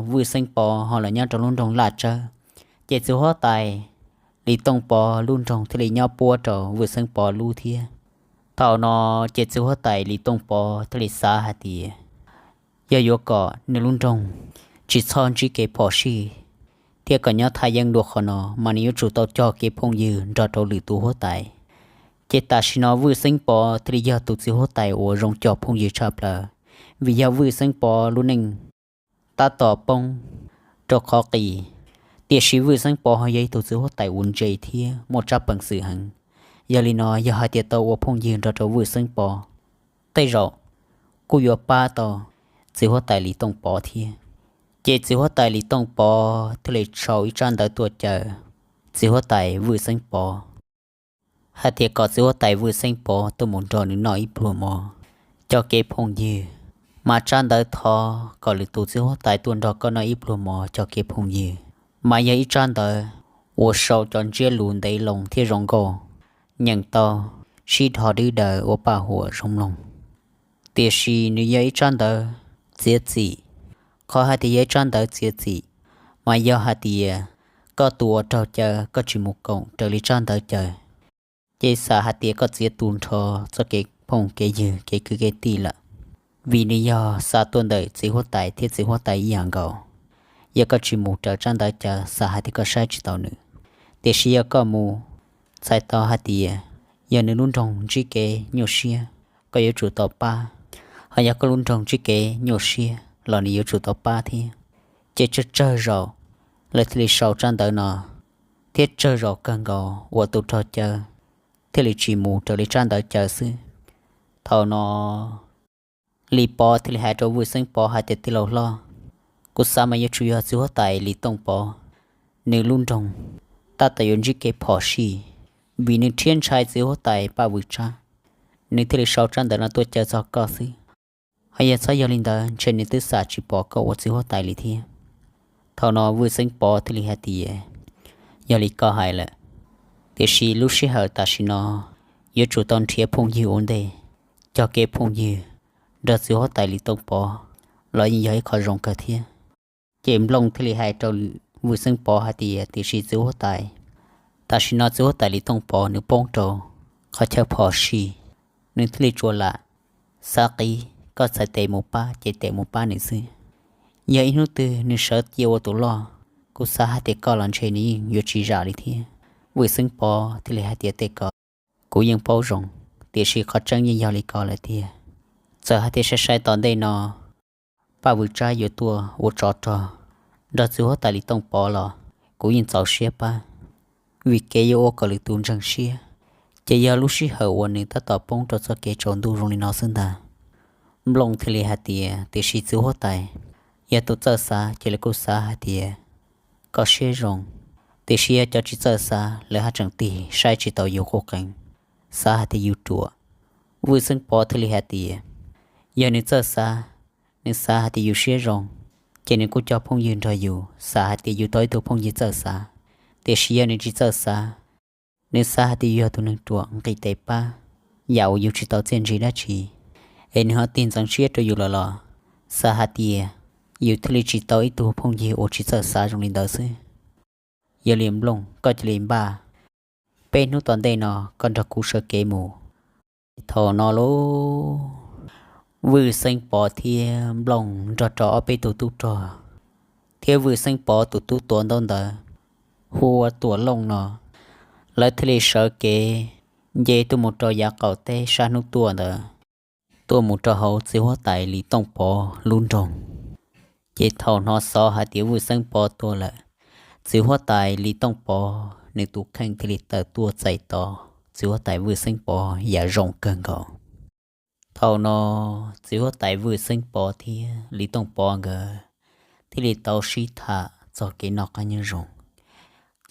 Vwj Xeeb Pov ho los nyob rau lub nroog Laj Tsawb, ces txiv huab tais Lis Tooj Pov lub nroog thiaj li nyob puab rau Vwj Xeeb Pov lub thiab. Thaum no ces txiv huab tais Lis Tooj Pov thiaj li xav hais tias, yog yuav kom nws lub nroog tsis txhob ntsib kev phom sij thiab kom nyob thaj yeeb dua qhov no, mas nws yuav tsum tau cog kev phooj ywg nrog rau lwm tus huab tais. Ces tam sim no Vwj Xeeb Pov thiaj li yog tus txiv huab tais uas zoo cog phooj ywg tshaj plaws, vim yog Vwj Xeeb Pov lub neej tab tom poob rau qhov qis, tiam sis Vwj Xeeb Pov ho yog ib tug txiv huab tais uas ntse thiab muaj tsab peev xwm heev. Yog li no yog hais tias tau ua phooj ywg nrog rau Vwj Xeeb Pov, tej zaum kuj yuav pab tau txiv huab tais Lis Tooj Pov thiab. Ces txiv huab tais Lis Tooj Pov thiaj li sau ib tsab ntawv tuaj caw txiv huab tais Vwj Xeeb Pov hais tias kom txiv huab tais Vwj Xeeb Pov tuaj mus nrog nws noj ib pluag mov cog kev phooj ywg, mas tsab ntawv thov kom lwm tus txiv huab tais tuaj nrog koj noj ib pluag mov cog kev phooj ywg, mas yog ib tsab ntawv uas sau cov ntsiab lus ntev loo thiab zoo nkauj, nyeem tau sib dhos dwb daws ua paj huam zoo mloog. tiam sis nws yog ib tsab ntawv txiav txim. Qhov hais tias yog ib tsab ntawv txiav txim, mas yog hais tias koj tus uas raug caw koj tsis mus koom raws li tsab ntawv caw, ces xav hais tias koj txiav tu nrho txoj kev phooj kev ywg kev kwv kev tij lawm, vim nws yog xa tuaj ntawm txiv huab tais thiab txiv huab tais ib yam nkaus. Yog koj tsis mus raws tsab ntawv caw, xav hais tias koj saib tsis taus nws, tiam sis yog koj mus, txhais tau hais tias yog nws lub nroog ntsib kev nyuaj siab, koj yuav tsum tau pab. Ho yog koj lub nroog ntsib kev nyuaj siab los nws yuav tsum tau pab thiab. Ces tsawg tsawg zaus lawv thiaj li sau tsab ntawv no, thiab tsawg zaus kawg nkaus uas tus raug caw thiaj li tsis mus raws li tsab ntawv caw xwb. Thaum no Lis Pov thiaj li hais rau Vwj Xeeb Pov hais tias, tij laug hlob, kuv xav mas yuav tsum yog txiv huab tais Lis Tooj Pov, nws lub nroog tab tom yuav ntsib kev phom sij, vim nws rhiab ntshai txiv huab tais Paj Vwm Tsab, nws thiaj li sau tsab ntawv no tuaj caw txog koj xwb. Ho yog txhob yog li ntawd ntshe nws twb xam tsis pom koj ua txiv huab tais li thiab. Thaum no Vwj Xeeb Pov thiaj li hais tias, yog li koj hais lawm, tiam sis lub sij hawm tam sim no yuav tsum tau nrhiav phooj ywg ua ntej, cog kev phooj ywg nrog txiv huab tais Lis Tooj Pov los yeej yog ib qho zoo kawg thiab. Ces Nplooj thiaj li hais rau Vwj Xeeb Pov hais tias, tiam sis txiv huab tais, tam sim no txiv huab tais Lis Tooj Pov nws poob rau qhov chaw phom sij, nws thiaj li tsuas lam xav qiv koj txhais tes mus pab ces tes mus pab nws xwb. Yog ib hnub twg nws sawv cia ua tus loj, kuv xav hais tias koj los ntshe nws yeej yuav tsis zam li thiab. Vwj Xeeb Pov thiaj li hais tias, tej ko kuv yeej paub zoo, tiam sis qhov tseeb yeej yog li ko lawm tiag. Txawm hais tias sai sai tom ntej no Paj Vwm Tsab yuav tuaj ua tsov rog nrog txiv huab tais Lis Tooj Pov los kuv yeej txaus siab pab, vim kev yuav ua kom lwm tus ntseeg siab, ces yog lub sij hawm uas nws tab tom poob rau txoj kev tsaus ntuj zoo li no xwb ntag. Nplooj thiaj li hais tias, tiam sis txiv huab tais, yog tus txawj xav ces lawv kuj xav hais tias koj siab zoo, tiam sis yog cov tsis txawj xav lawv haj tseem tig saib tsis taus yus quj qees, xav hais tias yus ruam. Vwj Xeeb Pov thiaj li hais tias, yog nws txawj xav, nws xav hais tias yus siab zoo, ces nws kuj coj phooj ywg nrog yus, xav hais tias yus tau ib tug phooj ywg txawj xav. Tiam sis yog nws tsis txawj xav, nws xav hais tias yus yog tus neeg ruam nqis tes pab yam uas yus tsis tau txiaj ntsig dab tsi, es nws ho tig ntxeev siab rau yus lawm los xav hais tias yus thiaj li tsis tau ib tug phooj ywg uas tsis txawj xav zoo li ntawd xwb. Yog li Nplooj, koj cia li npaj, peb hnub tom ntej no koj nrog kuv sawv kev mus. Thaum no lauj, Vwj Xeeb Pov thiab Nplooj nrog rau ob peb tug tub rog thiab Vwj Xeeb Pov tus tub tuav ntaub ntawv hu ua Tuam Looj no, lawv thiaj li sawv kev nce tuaj mus rau yav qaum teb sab hnub tuaj ntawd, tuaj mus rau hauv txiv huab tais Lis Tooj Pov lub nroog. Ces thaum hnov xov hais tias Vwj Xeeb Pov tuaj lawm, txiv huab tais Lis Tooj Pov nws tus kheej thiaj li tawm tuaj txais tos txiv huab tais Vwj Xeeb Pov yam zoo kawg nkaus. Thaum no txiv huab tais Vwj Xeeb Pov thiab Lis Tooj Pov nkawd thiaj li tau sib tham txog kev noj qab nyob zoo,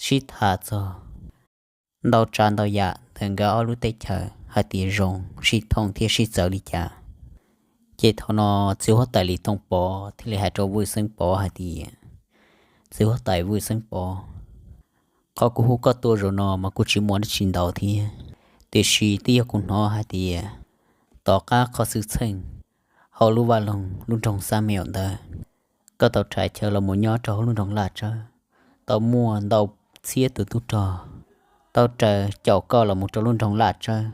sib tham txog ntau tsav ntau yam ntawm nkawd ob lub teb chaws hais tias zoo sib thooj thiab sib txawv li cas. Ces thaum no txiv huab tais Lis Tooj Pov thiaj li hais rau Vwj Xeeb Pov hais tias, txiv huab tais Vwj Xeeb Pov, qhov kuv hu koj tuaj zaum no mas kuj tsis muaj dab tsi ntau thiab, tiam sis twb yog kuv hnov hais tias tom qab qhov xwm txheej hauv lub vaj loog lub nroog Xab Meos ntawd, koj tau rhais chaw los mus nyob rau hauv lub nroog Laj Tsawb, tau muaj ntau txhiab tus tub rog tau raws caum koj los mus rau lub nroog Laj Tsawb.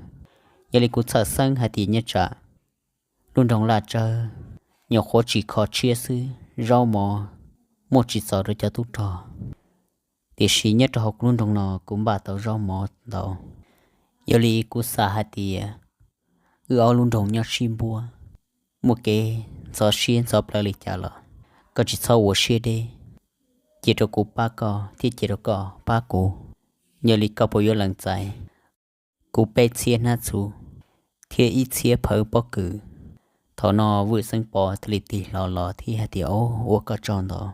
Yog li kuv txhawj xeeb hais tias nyob tsam lub nroog Laj Tsawb nyuam qhuav tsis kho tshiab xwb, zaub mov muaj tsis txaus rau cov tub rog, tiam sis nyob rau hauv kuv lub nroog no kuv npaj tau zaub mov ntau. Yog li kuv xav hais tias wb ob lub nroog nyob sib npuab, muaj kev ntxhov siab ntxhov plawv li cas los koj tsis txhob ua siab deb, cia rau kuv pab koj thiab cia rau koj pab kuv. Yog li koj puas yuav lees txais kuv peb txhiab hnab txhuv thiab ib txhiab phawv pob kws? Thaum no Vwj Xeeb Pov thiaj li tig hlo los thiab hais tias, o, ua koj tsaug ntau,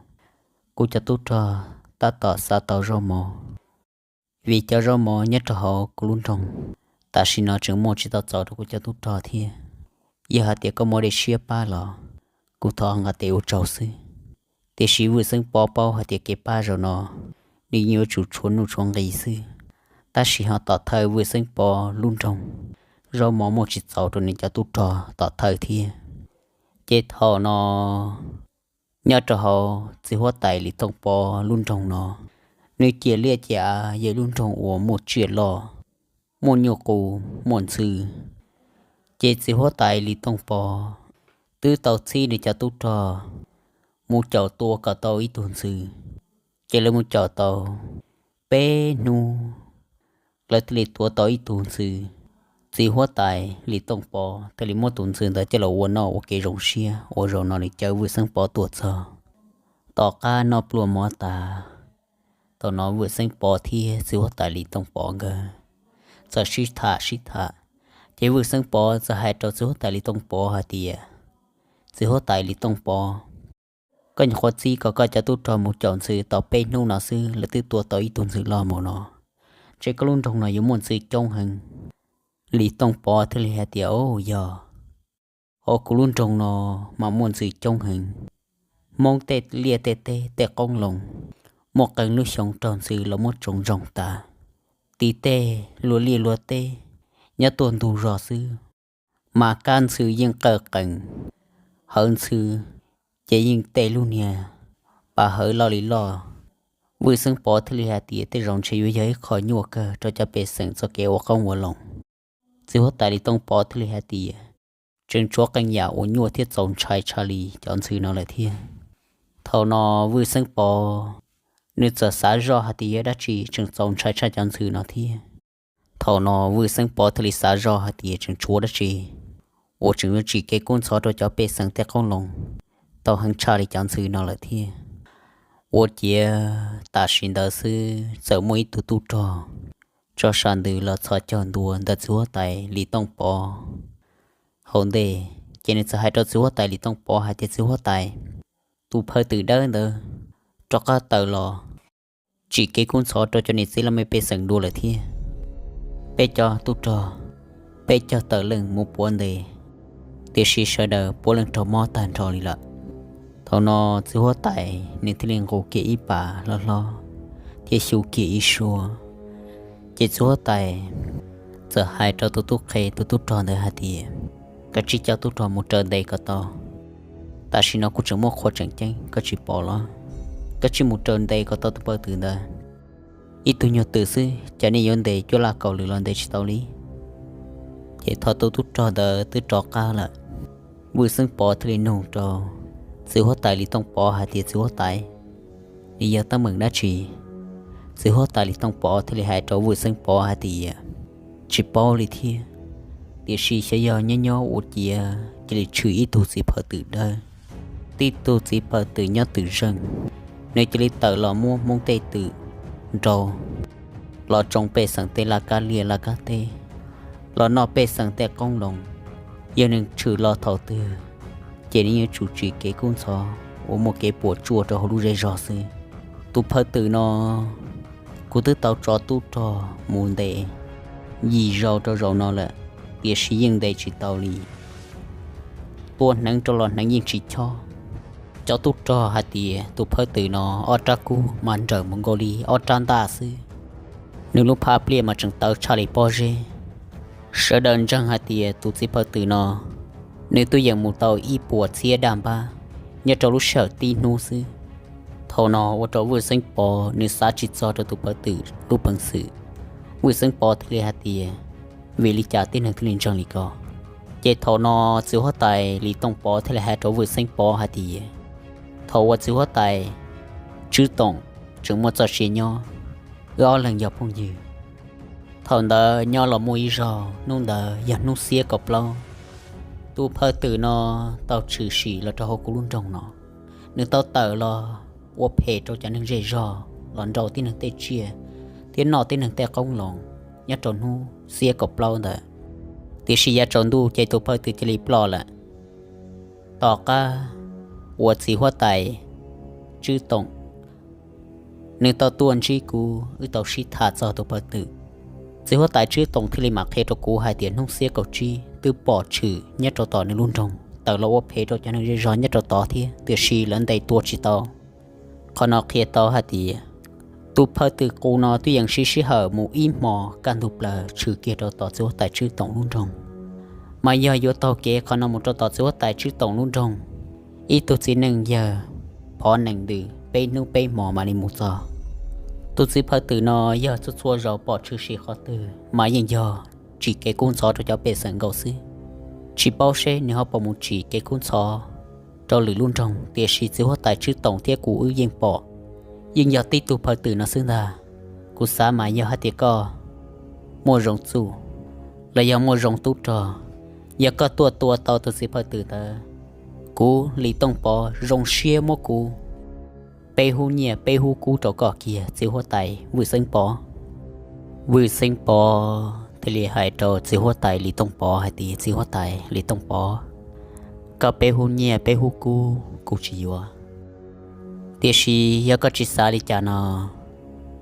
kuv cov tub rog tab tom xav tau zaub mov, vim cov zaub mov nyob rau hauv kuv lub nroog tam sim no tseem muaj tsis tau txaus rau kuv cov tub rog thiab. Yog hais tias koj muaj dej siab pab los kuv thov nqa tes ua tsaug xwb. Tiam sis Vwj Xeeb Pov paub hais tias kev pab zaum no nws yuav tsum tshuav nuj tshuav nqi xwb, tab sis ho tom thawj Vwj Xeeb Pov lub nroog zaub mov muaj tsis txaus rau nws cov tub rog tom thawj thiab. Ces thaum no nyob rau hauv txiv huab tais Lis Tooj Pov lub nroog no, nws ciam liaj ciam av yog lub nroog uas muaj tsiaj loj, muaj nyuj qus, muaj ntxhw. Ces txiv huab tais Lis Tooj Pov twb tau txhib nws cov tub rog mus caum tua kom tau ib tug ntxhw. Ces lawv mus caum tau peb hnub, lawv thiaj li tua tau ib tug ntxhw. Txiv huab tais Lis Tooj Pov thiaj li muab tus ntxhw ntawd coj los ua noj ua kev zoo siab uas zaum no nws caw Vwj Xeeb Pov tuaj txog. Tom qab noj pluaj mov tas, thaum no Vwj Xeeb Pov thiab txiv huab tais Lis Tooj Pov nkawd txawm sib tham sib tham, ces Vwj Xeeb Pov txawm hais rau txiv huab tais Lis Tooj Pov hais tias, Txiv huab tais Lis Tooj Pov, koj nyuam qhuav txib kom koj cov tub rog mus caum ntxhw tau peb hnub no xwb lawv twb tua tau ib tug ntxhw loj mus no, ntshe koj lub nroog no yuav muaj ntxhw coob heev. Lis Tooj Pov thiaj li hais tias, Au, yog, hauv kuv lub nroog no mas muaj ntxhw coob heev. Hmoob tej liaj tej teb tej qoob loo muaj qee lub xyoo raug ntxhw los muab tsoom ntsoog tas, tim tej luag liaj luag teb nyob tuaj ntug zos xwb mas kab ntxhw yeej qawj qees, hawv ntxhw ces yeej tej lub niag pas hawv loj li loj. Vwj Xeeb Pov thiaj li hais tias, Tej zaum ntshe yuav yog ib qho nyuaj kawg rau cov pej xeem txoj kev ua qoob ua loo. Txiv huab tais Lis Tooj Pov thiaj li hais tias, Tseem tshuav qee yam uas nyuaj thiab txaus ntshai tshaj li cov ntxhw no lawm thiab. Thaum no Vwj Xeeb Pov nws txawm xav zoj hais tias yog dab tsi tseem txaus ntshai tshaj cov ntxhw no thiab. Thaum no Vwj Xeeb Pov thiaj li xav zoj hais tias tseem tshuav dab tsi uas tseem yuav tsim kev kub ntxhov rau cov pej xeem tej qoob loo tau heev tshaj li cov ntxhw no lawm thiab. Ua ciav tam sim ntawd xwb txawm muaj ib tug tub rog tso sam ntws los txhos caug ntua ntawm txiv huab tais Lis Tooj Pov hauv ntej, ces nws txawm hais rau txiv huab tais Lis Tooj Pov hais tias, Txiv huab tais, tus phaw twm dawb ntawd rov qab tawm los tsim kev kub ntxhov rau cov niam txiv laj mej pej xeem dua lawm thiab. Peb cov tub rog, peb cog tawm leej mus puav ntes, tiam sis sawv daws puav leej raug mob tag nrho li lawm. Thaum no txiv huab tais nws thiaj li nqus kiag ib pas hlob hlob thiab xyu kiag ib suab. Ces txiv huab tais txawm hais rau tus tub qhe tus tub rog ntawd hais tias, Koj tsij coj tub rog mus raws ntes kom tau. Tam sim no kuv tseem muaj qhua tseem ceeb koj tsis pom los? Koj tsij mus raws ntes kom tau tus phaw twm ntawd. Ib tug nyuag twm xwb cas nej yuav ntes cuaj laj kaum lwm los ntes tsis tau li? Ces thaum tus tub rog ntawd twb rov qab lawm, Vwj Xeeb Pov thiaj li nug rau txiv huab tais Lis Tooj Pov hais tias, Txiv huab tais, nws yog teeb meem dab tsi? Txiv huab tais Lis Tooj Pov thiaj li hais rau Vwj Xeeb Pov hais tias, Tsis paub li thiab, tiam sis xyov yog nyob nyob ua ciav cia li tshwm ib tug txiv phaw twm dawb, tib tug txiv phaw twm nyob twm zeej, nws cia li tawm los muab Hmoob tej twm nrau, los tsoo pej xeem tej laj kab liaj laj kab teb, los noj pej xeem tej qoob loo. Yog nws tshwm los thaum twg, ces nws yuav tsum tsim kev kub ntxhov uas muaj kev puas tsuaj rau hauv lub zej zog xwb. Tus phaw twm no kuv twb tau tso tub rog mus ntes yim zaus rau zaum no lawm, tiam sis yeej ntes tsis tau li. Tua hneev rau los hneev yeej tsis chob. Cov tub rog hais tias tus phaw twm no ob rab kub mas nrawm mus nkaus li ob rab ntaj xwb, nws lub phab pliaj mas tseem tawv tshaj li pob zeb. Sawv daws ntseeg hais tias tus txiv phaw twm no nws twb yeem mus tau ib puas txhiab daj npab nyob rau lub sij hawm tib hnub xwb. Thaum no ua rau Vwj Xeeb Pov nws xav tsis txog rau tus phaw twm lub peev xwm. Vwj Xeeb Pov thiaj li hais tias, Vim li cas tib neeg thiaj li ntseeg li ko? Ces thaum no txiv huab tais Lis Tooj Pov thiaj li hais rau Vwj Xeeb Pov hais tias, Thaum uas txiv huab tais Tswb Toom tseem muaj txoj sia nyob, wb ob leeg yog phooj ywg. Thaum ntawd nyob los muaj ib zaug, hnub ntawd yog hnub xiab kaum plaub, tus phaw twm no tau tshwm sim los rau hauv kuv lub nroog no. Nws tau tawm los ua phem rau cov neeg zej zog, los nrau tib neeg tej tsiaj thiab noj tib neeg tej qoob loo nyob rau hnub xiab kaum plaub ntawd, tiam sis yav tsaus ntuj ces tus phaw twm cia li ploj lawm. Tom qab uas txiv huab tais Tswb Toom nws tau tuaj ntsib kuv, wb tau sib tham txog tus phaw twm. Txiv huab tais Tswb Toom thiaj li mam qhia rau kuv hais tias hnub xiab kaum tsib twb pom tshwm nyob rau tom nws lub nroog, tawm los ua phem rau cov neeg zej zog nyob rau tod thiab, tiam sis lawv ntes tua tsis tau. Qhov no qhia tau hais tias tus phaw twm qus no twb yeej siv sij hawm mus ib hmos kaj ntug plaws tshwm kiag rau tom txiv huab tais Tswb Toom lub nroog. mas yog yuav taug kev qhov no mus rau tom txiv huab tais Tswb Toom lub nroog, ib tug txiv neej yawg phov nees ntws peb hnub peb hmo mam li mus txog. Tus txiv phaw twm no yog txhua txhua zaus pom tshwm sim qhov twg mas yeej yog tsim kev kub ntxhov rau cov pej xeem nkaus xwb. Tsis paub seb nws ho puas mus tsim kev kub ntxhov rau lwm lub nroog, tiam sis txiv huab tais Tswb Toom thiab kuv wb yeej pom, yeej yog tib tug phaw twm no xwb ntag. Kuv xav mas yog hais tias koj muaj zoo txuj los yog muaj zoo tub rog, yog koj tuaj tua tau tus txiv phaw twm ntawd, kuv Lis Tooj Pov zoo siab muab kuv peb hub nyiaj peb hub kub rau koj kiag txiv huab tais Vwj Xeeb Pov. Vwj Xeeb Pov thiaj li hais rau txiv huab tais Lis Tooj Pov hais tias, txiv huab tais Lis Tooj Pov, koj peb hub nyiaj peb hub kub kuv tsis yuav, tiam sis yog koj tsis xav li cas no,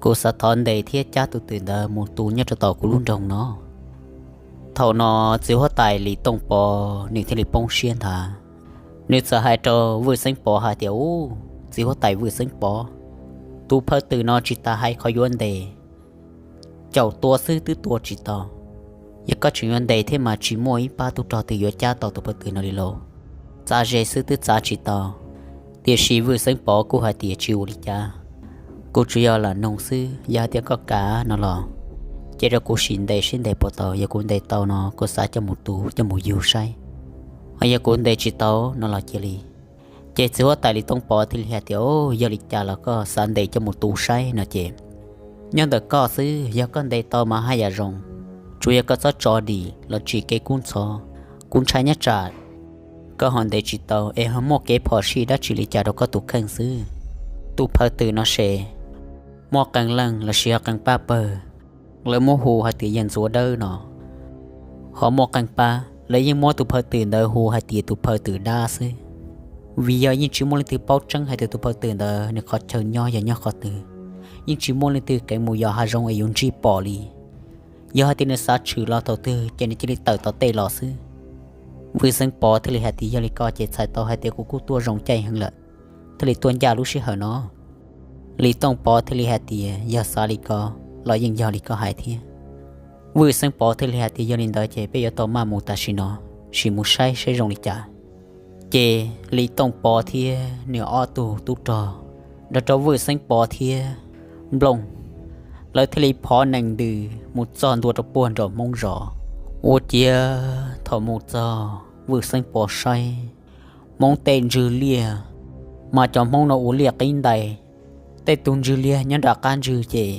kuv xav thov ntes thiab cab tus twm ntawd mus tu nyob rau tom kuv lub nroog no. Thaum no txiv huab tais Lis Tooj Pov nws thiaj li poob siab nthav. Nws txawm hais rau Vwj Xeeb Pov hais tias, u, txiv huab tais Vwj Xeeb Pov, tus phaw twm no tsis tas hais qhov yuav ntes, caum tua xwb twb tua tsis tau. Yog koj tseem yuav ntes thiab mas tsis muaj ib pab tub rog twg yuav cab tau tus phaw twm no li lauj. Txav ze xwb twb txav tsis tau. Tiam sis Vwj Xeeb Pov kuj hais tias tsis ua li cas, kuv tsuas yog lam noog xwb, yog hais tias koj kam no los cia rau kuv sim ntes seb ntes puas tau, yog kuv ntes tau no kuv xav coj mus tu coj mus yug saib, ho yog kuv ntes tsis tau no los cia li. Ces txiv huab tais Lis Tooj Pov thiaj li hais tias, o, yog li cas los koj xav ntes coj mus tu saib no ces nyob ntawm koj xwb, yog koj ntes tau mas haj yam zoo, tsuas yog koj txhob tso dim los tsim kev kub ntxhov. Kuv ntshai nyob tsam koj ho ntes tsis tau es ho muaj kev phom sij dab tsi li cas rau koj tus kheej xwb. Tus phaw twm no ces muaj qee leej los sis ho qee pab pawg, lawv muab hu hais tias yawg Ntxuav Dawb no, ho muaj qee pab lawv yeej muab tus phaw twm ntawd hu hais tias tus phaw twm dab xwb. Vim yog yeej tsis muaj leej twg paub tseeb hais tias tus phaw twm ntawd nws qhov chaw nyob yog nyob qhov twg, yeej tsis muaj leej twg keev mus yos hav zoov es yuav ntsib pom li. Yog hais tias nws xav tshwm los thaum twg ces nws cia li tawm tom tej los xwb. Vwj Xeeb Pov thiaj li hais tias, yog li ko ces txhais tau hais tias kuv kuj tuaj zoo caij heev lawm. Thiaj li tuaj ncaj lub sij hawm no. Lis Tooj Pov thiaj li hais tias, yog xav li ko los yeej yog li koj hais thiab. Vwj Xeeb Pov thiaj li hais tias, yog li ntawd ces peb yuav tau maj mus tam sim no, sim mus saib seb zoo li cas. Ces Lis Tooj Pov thiab nws ob tug tub rog nrog rau Vwj Xeeb Pov thiab Nplooj, lawv thiaj li phov nees ntws mus txog ntua rau puag nram Hmoob zos. Ua ciav thaum mus txog Vwj Xeeb Pov saib Hmoob tej ntswg liaj, mas cov Hmoob no ua liaj qib ntais, tej tug ntswg liaj nyob nram qab ntswg ces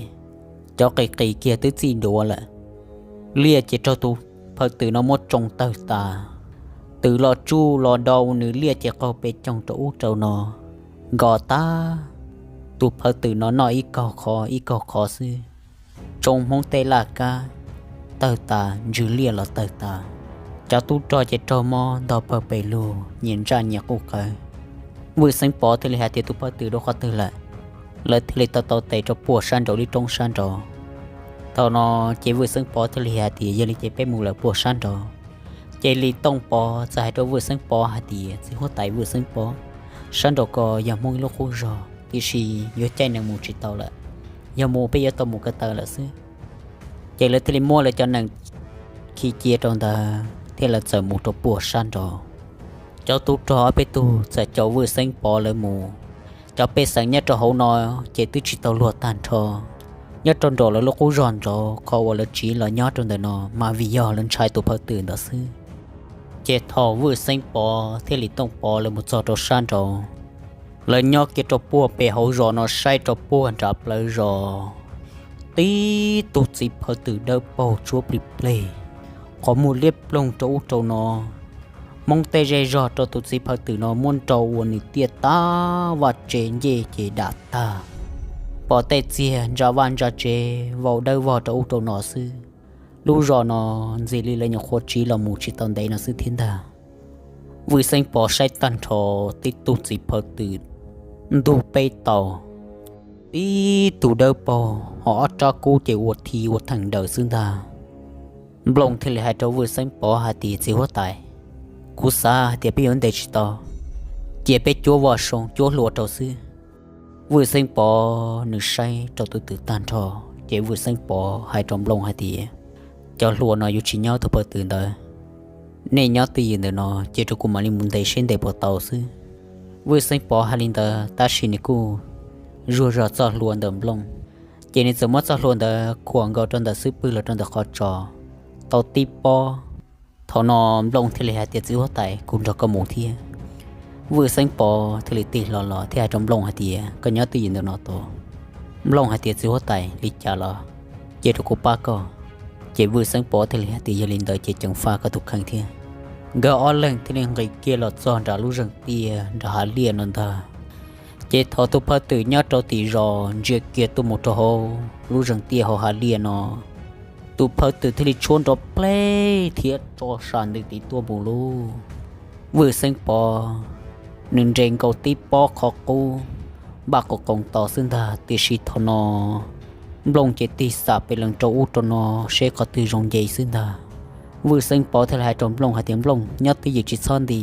cov qis qis kiag twb txij duav lawm. Liaj ces raug tus phaw twm no muab tsoo tawg tas. Twm los tsuj los do ua nws liaj ces qaug pes coog rau ub rau no, nkos tag. Tus phaw twm no noj ib kaug qhov ib kaug qhov xwb, tsoo Hmoob tej laj kab tawg tas, ntswg liaj los tawg tas. Cov tub rog ces raug mob ntog pawg pes lug, nyias ntsaj nyias quj qawv. Vwj Xeeb Pov thiaj li hais tias, tus phaw twm dua qhov twg lawm? Lawv thiaj li tau tau tes rau puag sab nraud lub roob sab nraud. Thaum no ces Vwj Xeeb Pov thiaj li hais tias, yog li ces peb mus lawm puag sab nraud. Ces Lis Tooj Pov txawm hais rau Vwj Xeeb Pov hais tias, txiv huab tais Vwj Xeeb Pov, sab nraud ko yog Hmoob ib lub qub zog, tiam sis yuav caij nees mus tsis tau lawm. Yog mus peb yuav tau mus ko taw lawm xwb. Ces lawv thiaj li muab lawv cov nees khi cia rau ntawd thiab lawv txawm mus rau puag sab nraud. Cov tub rog ob peb tug txawm caum Vwj Xeeb Pov lawv mus. Cov pej xeem nyob rau hauv no ces twb tsis tau luag tag nrho. Nyob rau nraum lawv lub qub zog nraud, qhov uas lawv tsiv los nyob rau ntawm no mas vim yog lawv ntshai tus phaw twm ntawd xwb. Ces thaum Vwj Xeeb Pov thiab Lis Tooj Pov lawv mus txog rau sab nraud, lawv nyob kiag rau puag pem hauv zos no saib rau puag nram plawv zos, tib tug txiv phaw twm dawb paug tsuab plig pleg, qhov muag liab ploog rau ub rau no. Hmoob tej zej zog rau tus txiv phaw twm no muab nrau ua nws tiaj tab vaj tse ncej ces dam tag. Pom tej txiag ntsa vaj ntsa tsev vau dawb vog rau ub rau no xwb. Lub zos no ntxim li lawv nyuam qhuav tsiv los mus tsis tau ntev no xwb thiab ntag. Vwj Xeeb Pov saib tag nrho tib tug txiv phaw twm ntug peb tau, tib tug dawb paug ho ob rab kub ces ua thi ua theem daws xwb ntag. Nplooj thiaj li hais rau Vwj Xeeb Pov hais tias, txiv huab tais, kuv xav hais tias peb yuav ntes tsis tau, cia peb cuab voj soo cuab hlua rau xwb. Vwj Xeeb Pov nws saib rau tus twm tag nrho, ces Vwj Xeeb Pov hais rau Nplooj hais tias, cov hlua no yuav tsis nyob tus phaw twm ntawd. Nej nyob twj ywm ntawm no, cia rau kuv mam li mus ntes seb ntes puas tau xwb. Vwj Xeeb Pov hais li ntawd tab sis nws kuj zuag zog txoj hlua ntawm Nplooj, ces nws txawm muab txoj hlua ntawd khuam nkaus rau ntawm xub pwg los rau ntawm qhov tsos, tau tib pob. Thaum no Nplooj thiaj li hais tias, Txiv huab tais, kuv nrog koj mus thiab. Vwj Xeeb Pov thiaj li tig hlo los thiab hais rau Nplooj hais tias, Koj nyob twj ywm ntawm no tos. Nplooj hais tias, Txiv huab tais, li cas los cia rau kuv pab koj. Ces Vwj Xeeb Pov thiaj li hais tias, Yog li ntawd ces ceev faj koj tus kheej thiab. Nkawd ob leeg thiaj li nqis kiag los txog nram lub zeeg tiaj nram hav liaj no ntag. Ces thaum tus phawj twm nyob rau tim zos ntsia kiag tuaj mus rau hauv lub zeeg tiaj hauv hav liaj no, tus phawj twm thiaj li tshuab nrov pleg thiab tso sam ntws tiv tuaj mus lauj. Vwj Xeeb Pov nws nres nkaus tib pob qhov qub, npaj qoos qoos tos xwb ntag, tiam sis thaum no Nplooj ces tig xam pes lees rau ub rau no seb qhov twg zoo nce xwb ntag. Vwj Xeeb Pov thiaj li hais rau Nplooj hais tias, Nplooj, nyob twj ywm tsis txhob nti.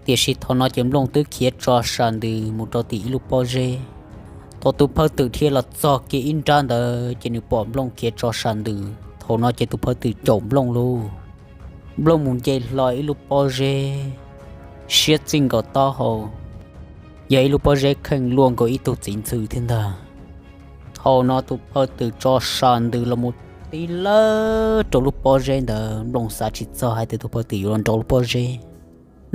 Tiam sis thaum no ces Nplooj twb khiav tso sam ntws mus rau tim ib lub pob zeb. Thaum tus phawj twm dhia los txog kiag ib nrab ntawd ces nws pom Nplooj khiav tso sam ntws. Thaum no ces tus phawj twm caum Nplooj lauj. Nplooj mus nce hlo ib lub pob zeb, siab txij nkaus taub hau, yog ib lub pob zeb kheej luaj nkaus ib tug txiv ntxhw thiab ntag. Thaum no tus phawj twm tso sam ntws los mus tib lawb rau lub pob zeb ntawd, Nplooj xav tsis txog hais tias tus phawj twm yuav los nrov lub pob zeb.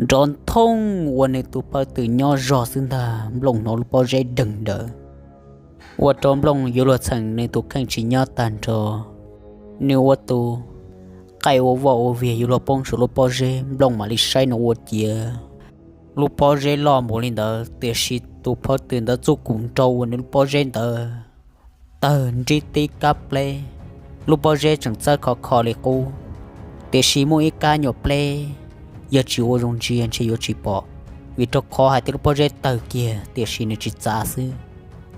Nrov nthooj ua nws tus phawj twm nyob zog xwb ntag, Nplooj hnov lub pob zeb deeg ntawd, ua rau Nplooj yuav luag txheem nws tus kheej tsis nyob tag nrho. Nws ua tus qaij ua vaj ua viag yuav luag poob saum lub pob zeb, Nplooj mam li saib no ua ciav lub pob zeb loj npaum li ntawd, tiam sis tus phawj twm ntawd txuj kum nraug uas nws lub pob zeb ntawd tawg nrib tib kab pleb, lub pob zeb tseem txawb khov kho li qub, tiam sis muaj ib kab nyuam pleb yog tsis ua zoo ntsia ntshe yuav tsis pom, vim rau qhov hais tias lub pob zeb tawg kiag tiam sis nws tsis txav xwb.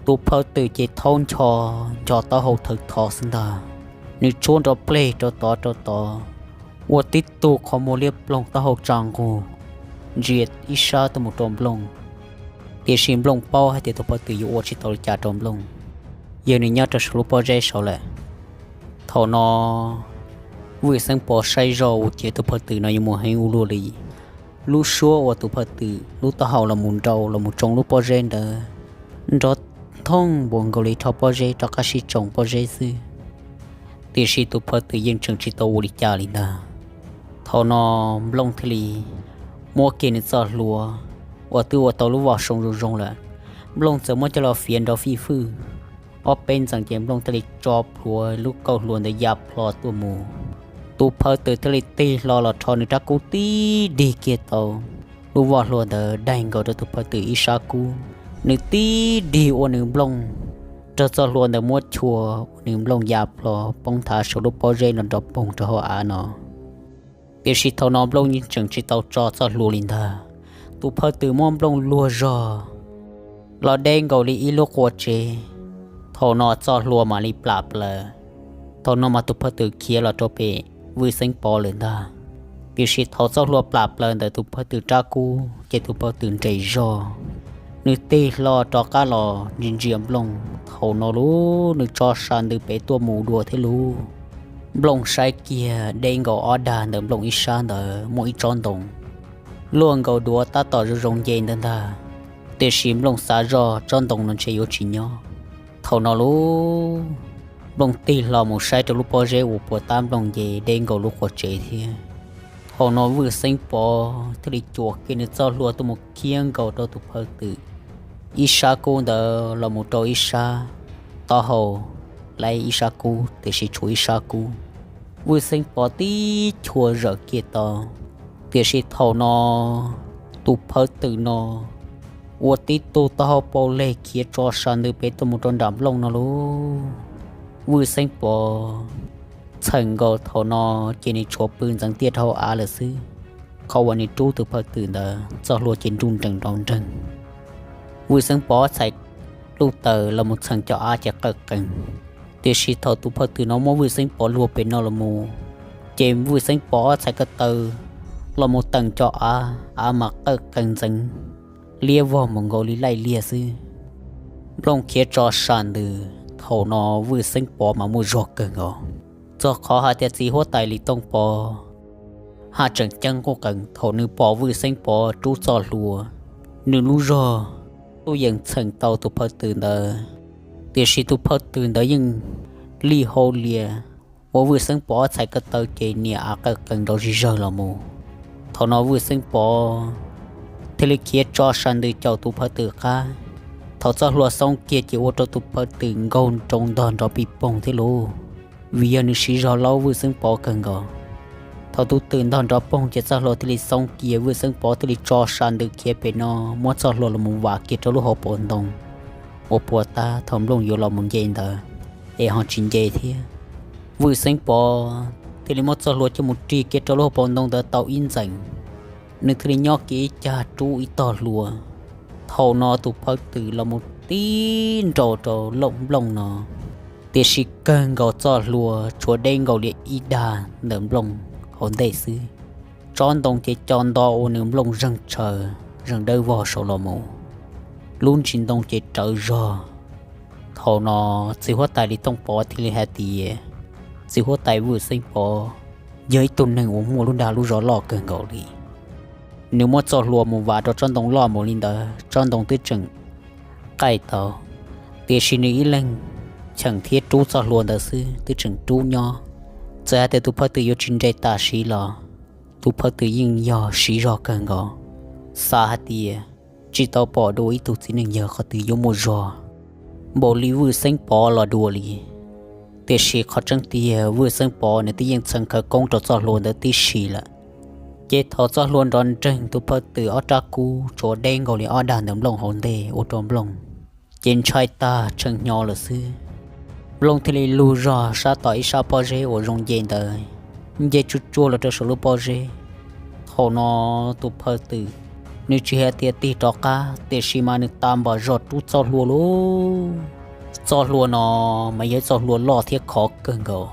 Tus phawj twm ces thaub ncho, ncho taub hau thawv tho xwb ntag. Nws tshuab nrov pleg rau tod rau tod, ua tib tug qhov muag liab ploog taub hau tsa nqug, ntsia ib sab tuaj mus rau Nplooj. Tiam sis Nplooj paub hais tias tus phawj twm yuav ua tsis tau li cas rau Nplooj, yog nws nyob rau saum lub pob zeb saud lawm. Thaum no Vwj Xeeb Pov saib zoj ua ciav tus phawj twm no yuav mus heev ua luaj li. Lub suab uas tus phawj twm lub taub hau los mus nrau los mus tsoo lub pob zeb ntawd nrov thooj npuas nkaus li rho pob zeb rov qab sib tsoo pob zeb xwb. Tiam sis tus phawj twm yeej tseem tsis tau ua li cas li ntag. Thaum no Nplooj thiaj li muab kiag nws txoj hlua uas twb ua tau lub voj soo zoo zoo lawm, Nplooj txawm muab coj los fiav nrov fij fwj. Ob peb ntxees ces Nplooj thiaj li tso plhuav lub kauj hlua ntawd ya plho tuaj mus. Tus phawj twm thiaj li tig hlo los rho nws rab kub tib dig kiag tau lub voj hlua ntawd daig nkaus rau tus phawj twm ib sab kub. Nws tib dig ua nws Nplooj raug txoj hlua ntawd muab chua, ua nws Nplooj ya plho poob nthav saum lub pob zeb nrov nrov poog rau hauv av no. Tiam sis thaum no Nplooj yeej tseem tsis tau tso txoj hlua li ntag. Tus phawj twm muab Nplooj luag zog los deb nkaus li ib lub qua tsev. Thaum no txoj hlua mam li plam plaws. Thaum no mas tus phawj twm khiav los rau pem Vwj Xeeb Pov lawm ntag. Tiam sis thaum txoj hlua plam plaws ntawm tus phawj twm rab kub ces tus phawj twm nres zog, nws tig hlo rov qab los ntsia ntsia Nplooj. Thaum no lub nws tso sam ntws pem tuaj mus dua thiab lub. Nplooj saib kiag deb nkaus ob dag ntawm Nplooj ib sab ntawd muaj ib tsob ntoo luaj nkaus duav tab tom zoo zoo nce ntawd ntag. Tiam sis Nplooj xav zoj tsob ntoo no ntshe yuav tsis nyob. Thaum no lub Nplooj tig hlo mus saib rau lub pob zeb uas puas tab Nplooj nce deb nkaus lub qua tsev thiab. Thaum no Vwj Xeeb Pov thiaj li cuam kiag nws txoj hlua tuaj mus khiab nkaus rau tus phawj twm ib sab kub ntawd los mus rau ib sab taub hau, lawv ib sab kub tiam sis tshuav ib sab kub. Vwj Xeeb Pov tib chua zawm kiag tau, tiam sis thaum no tus phawj twm no ua tib tug taub hau paus leg khiav tso sam ntws pem tuaj mus rau nram Nplooj no lub. Vwj Xeeb Pov txheem nkaus thaum no ces nws tshuav pw ntxeev tiaj rau hauv av lawm xwb. Qhov uas nws rub tus phawj twm ntawd txoj hlua ces nruj nrees nrov nreeg. Vwj Xeeb Pov ob txhais luj taws los mus txheem cov av ces qawj qees, tiam sis thaum tus phawj twm no muab Vwj Xeeb Pov luag pem no los mus, ces Vwj Xeeb Pov ob txhais ko taw los mus teem cov av, av mas qawj qees ntxeev liab vog mus nkaus li laij liaj xwb. Nplooj khiav tso sam ntws, thaum no Vwj Xeeb Pov mas muaj zog kawg nkaus. Txog qhov hais tias txiv huab tais Lis Tooj Pov haj tseem ceeb quj qees thaum nws pom Vwj Xeeb Pov rub txoj hlua. Nws lub zog twb yeej txheem tau tus phawj twm ntawd, tiam sis tus phawj twm ntawd yeej lij hau lias, ua Vwj Xeeb Pov ob txhais ko taw ces niam av qawj qees nrov zig zawg los mus. Thaum no Vwj Xeeb Pov thiaj li khiav tso sas ntws caum tus phawj twm qab. Thaum txoj hlua xoob kiag ces ua rau tus phawj twm nkaug nroo ntog nrov pis poog thiab lauj, vim yog nws siv zog laub Vwj Xeeb Pov kawg nkaus. Thaum tus twm ntog nrov poog ces txoj hlua thiaj li xoob kiag, Vwj Xeeb Pov thiaj li tso sas ntws khiav pem no, muab txoj hlua los mus vam kiag rau lub hauv paus ntoo uas puas tab thaum Nplooj yuav los mus nce ntawd, es ho tsis nce thiab. Vwj Xeeb Pov thiaj li muab txoj hlua coj mus rig kiag rau lub hauv paus ntoo ntawd tau ib ntxees, nws thiaj li nyob kiag ib cag rub ib tog hlua. Thaum no tus phawj twm los mus tib nraus rau Nplooj no, tiam sis kawg nkaus txoj hlua tshuav deb nkaus li ib dag ntawm Nplooj hauv ntej xwb. Tsob ntoo ces co nto ua nws Nplooj zeeg tshaws, zeeg dawb vog saud los mus, lub ntsis ntoo ces rawv zog. Thaum no txiv huab tais Lis Tooj Pov thiaj li hais tias, txiv huab tais Vwj Xeeb Pov yog ib tug neeg uas muaj lub dag lub zog loj kawg nkaus li. Nws muab txoj hlua mus vam rau tsob ntoo loj mus li ntawd, tsob ntoo twb tseem qaij tau, tiam sis nws ib leeg cheem thiab rub txoj hlua ntawd xwb twb tseem rub nyob. Txawm hais tias tus phawj twm yuav tsis nres tam sim los, tus phawj twm yeej yog siv zog kawg nkaus, xav hais tias tsis tau pom dua ib tug txiv neej yawg qhov twg yuav muaj zog npaum li Vwj Xeeb Pov los dua li. Tiam sis qhov tseeb tiag Vwj Xeeb Pov nws twb yeej txheem khawv koob rau txoj hlua ntawd tib si lawm. Ces thaum txoj hlua nrov nreeg tus phawj twm ob rab kub tshuav deb nkaus li ob dag ntawm Nplooj hauv ntej ua rau Nplooj ces ntshai tag tshee hnyo lawm xwb. Nplooj thiaj li lug zog sab tom ib sab pob zeb uas zoo nce ntawd, nce tsuj tsuag los rau saum lub pob zeb. Thaum no tus phawj twm, nws tsis hais tias tig rov qab, tiam sis mas nws tas npam zog rub txoj hlua lauj. Txoj hlua no mas yog ib txoj hlua loj thiab khov kawg nkaus,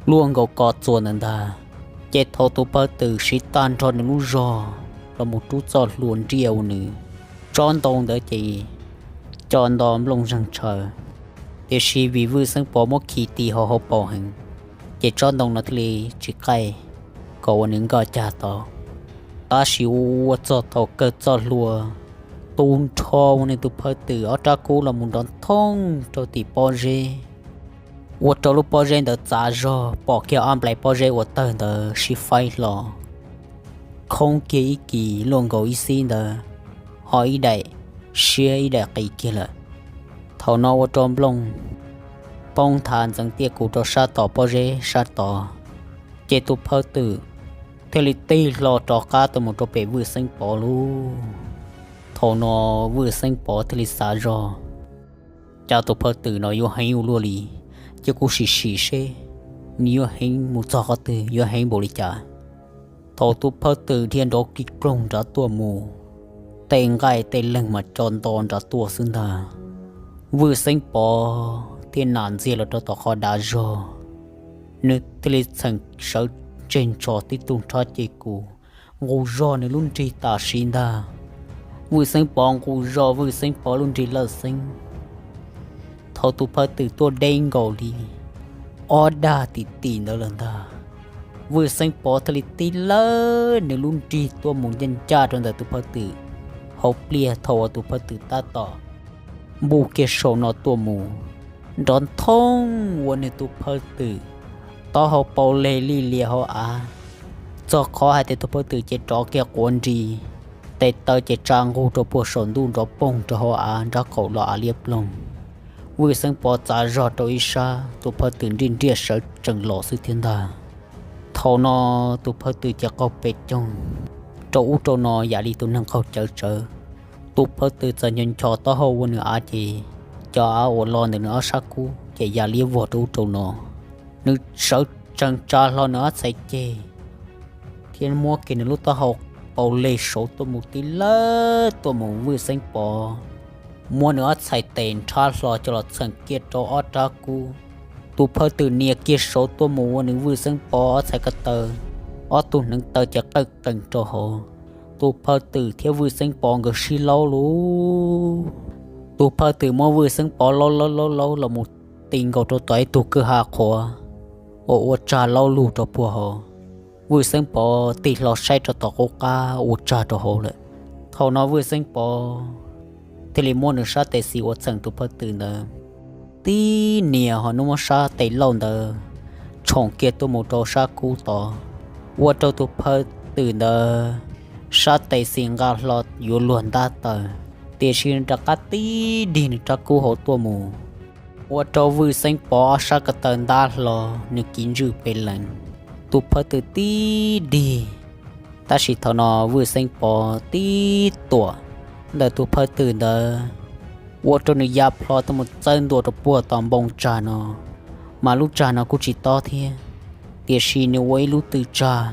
luaj nkaus ko txuas ntawd ntag. Ces thaum tus phawj twm siv tag nrho nws lub zog los mus rub txoj hlua nriaj ua nws tsob ntoo ntawd ces co nto Nplooj zeeg tshaws, tiam sis vim Vwj Xeeb Pov muab khi ti hauv hauv paus heev, ces tsob ntoo no thiaj li tsis qaij kom ua nws nkoj cag tau. Tab sis ua txog thaum kawg txoj hlua tu nrho ua nws tus phawj twm ob rab kub los mus nrov thooj rau tim pob zeb, ua rau lub pob zeb ntawd txav zog, pom kiag ob nplais pob zeb uas tawg ntawd sib faib hlo, khoob kiag ib kis luaj nkaus ib xib ntawd, ho ib daim siab ib daim qis kiag lawm. Thaum no ua rau Nplooj poob nthav ntxeev tiaj kuv rau sab tom pob zeb sab tod, ces tus phawj twm thiaj li tig hlo rov qab tuaj mus rau pem Vwj Xeeb Pov lauj. Thaum no Vwj Xeeb Pov thiaj li xav zog, cas tus phawj twm no yuav heev ua luaj li, cia kuv sim sim seb nws yuav heev mus txog qhov twg, yuav heev npaum li cas. Thaum tus phawj twm dhia nrov kig ploog nrad tuaj mus, tej nqaij tej leeg mas co nto nrad tuaj xwb ntag. Vwj Xeeb Pov thiaj nam ntxiag los rau tom qhov dav zog, nws thiaj li txheem sawv tseg ntso tib tug nrhab ces kuv nqus zog nws lub nrig tam sim ntag. Vwj Xeeb Pov nqus zog Vwj Xeeb Pov lub nrig lawj xeeb. Thaum tus phawj twm tuaj deb nkaus li ob dag tim tim ntawd lawm ntag, Vwj Xeeb Pov thiaj li tib lawb nws lub nrig tuaj mus ncaj ncaj rau ntawm tus phawj twm hauv pliaj thaum uas tus phawj twm tab tom npuj kiag saum no tuaj mus, nrov nthoob ua nws tus phawj twm taub hau paus leg lij lias hauv av. Txog qhov hais tias tus phawj twm ces rov kiag quav nris, tes taw ces tsa nqug rau puag saum ntuj nrov poog rau hauv av nrab qaum los av liab ploog. Vwj Xeeb Pov txav zog rau ib sab, tus phawj twm nriaj nriaj sawv tsees los xwb thiab ntag. Thaum no tus phawj twm ces qaug pes coog rau ub rau no yam li tus neeg qaug cawv tsawv. Tus phawj twm txawm ncho ncho taub hau ua nws av ces cov av uas los ntawm nws ob sab kub ces ya liab vog rau ub rau no. Nws sawv tsees tsa hlo nws ob txhais ceg thiab muab kiag nws lub taub hau paus leg saud tuaj mus tib lawb tuaj mus Vwj Xeeb Pov, muab nws ob txhais tes nrhab hlo coj los txheem kiag rau ob rab kub. Tus phawj twm nias kiag saud tuaj mus ua nws Vwj Xeeb Pov ob txhais ko taw, ob tug hneev taw ces qawj qees rau hauv. Tus phawj twm thiab Vwj Xeeb Pov nkawd sib laub lauj. Tus phawj twm muab Vwj Xeeb Pov laub laub laub laub los mus ti nkaus rau tom ib tug kwj ha qhuav uas ua tsag laub lug rau puag hauv. Vwj Xeeb Pov tig hlo saib rau tom qub qab ua tsag rau hauv lawm. Thaum no Vwj Xeeb Pov thiaj li muab nws sab tes xis uas txheem tus phawj twm ntawd tib nias ho nws muab sab tes lauj ntawd tshoom kiag tuaj mus rau sab kub tod, ua rau tus phawj twm ntawd sab tes xis nqa hlo yuav luag ntab taws, tiam sis nws rov qab tib dig nws rab kub hauv tuaj mus, ua rau Vwj Xeeb Pov ob sab ko taw ntab hlo, nws kiv ntswj pes lees. Tus phawj twm tib dig, tab sis thaum no Vwj Xeeb Pov tib tuam ntawm tus phawj twm ntawd, ua rau nws ya plho tuaj mus txawb ntua rau puag tom npoo tsag no, mas lub tsag no kuj tsis tob thiab, tiam sis nws ua ib lub tw tsag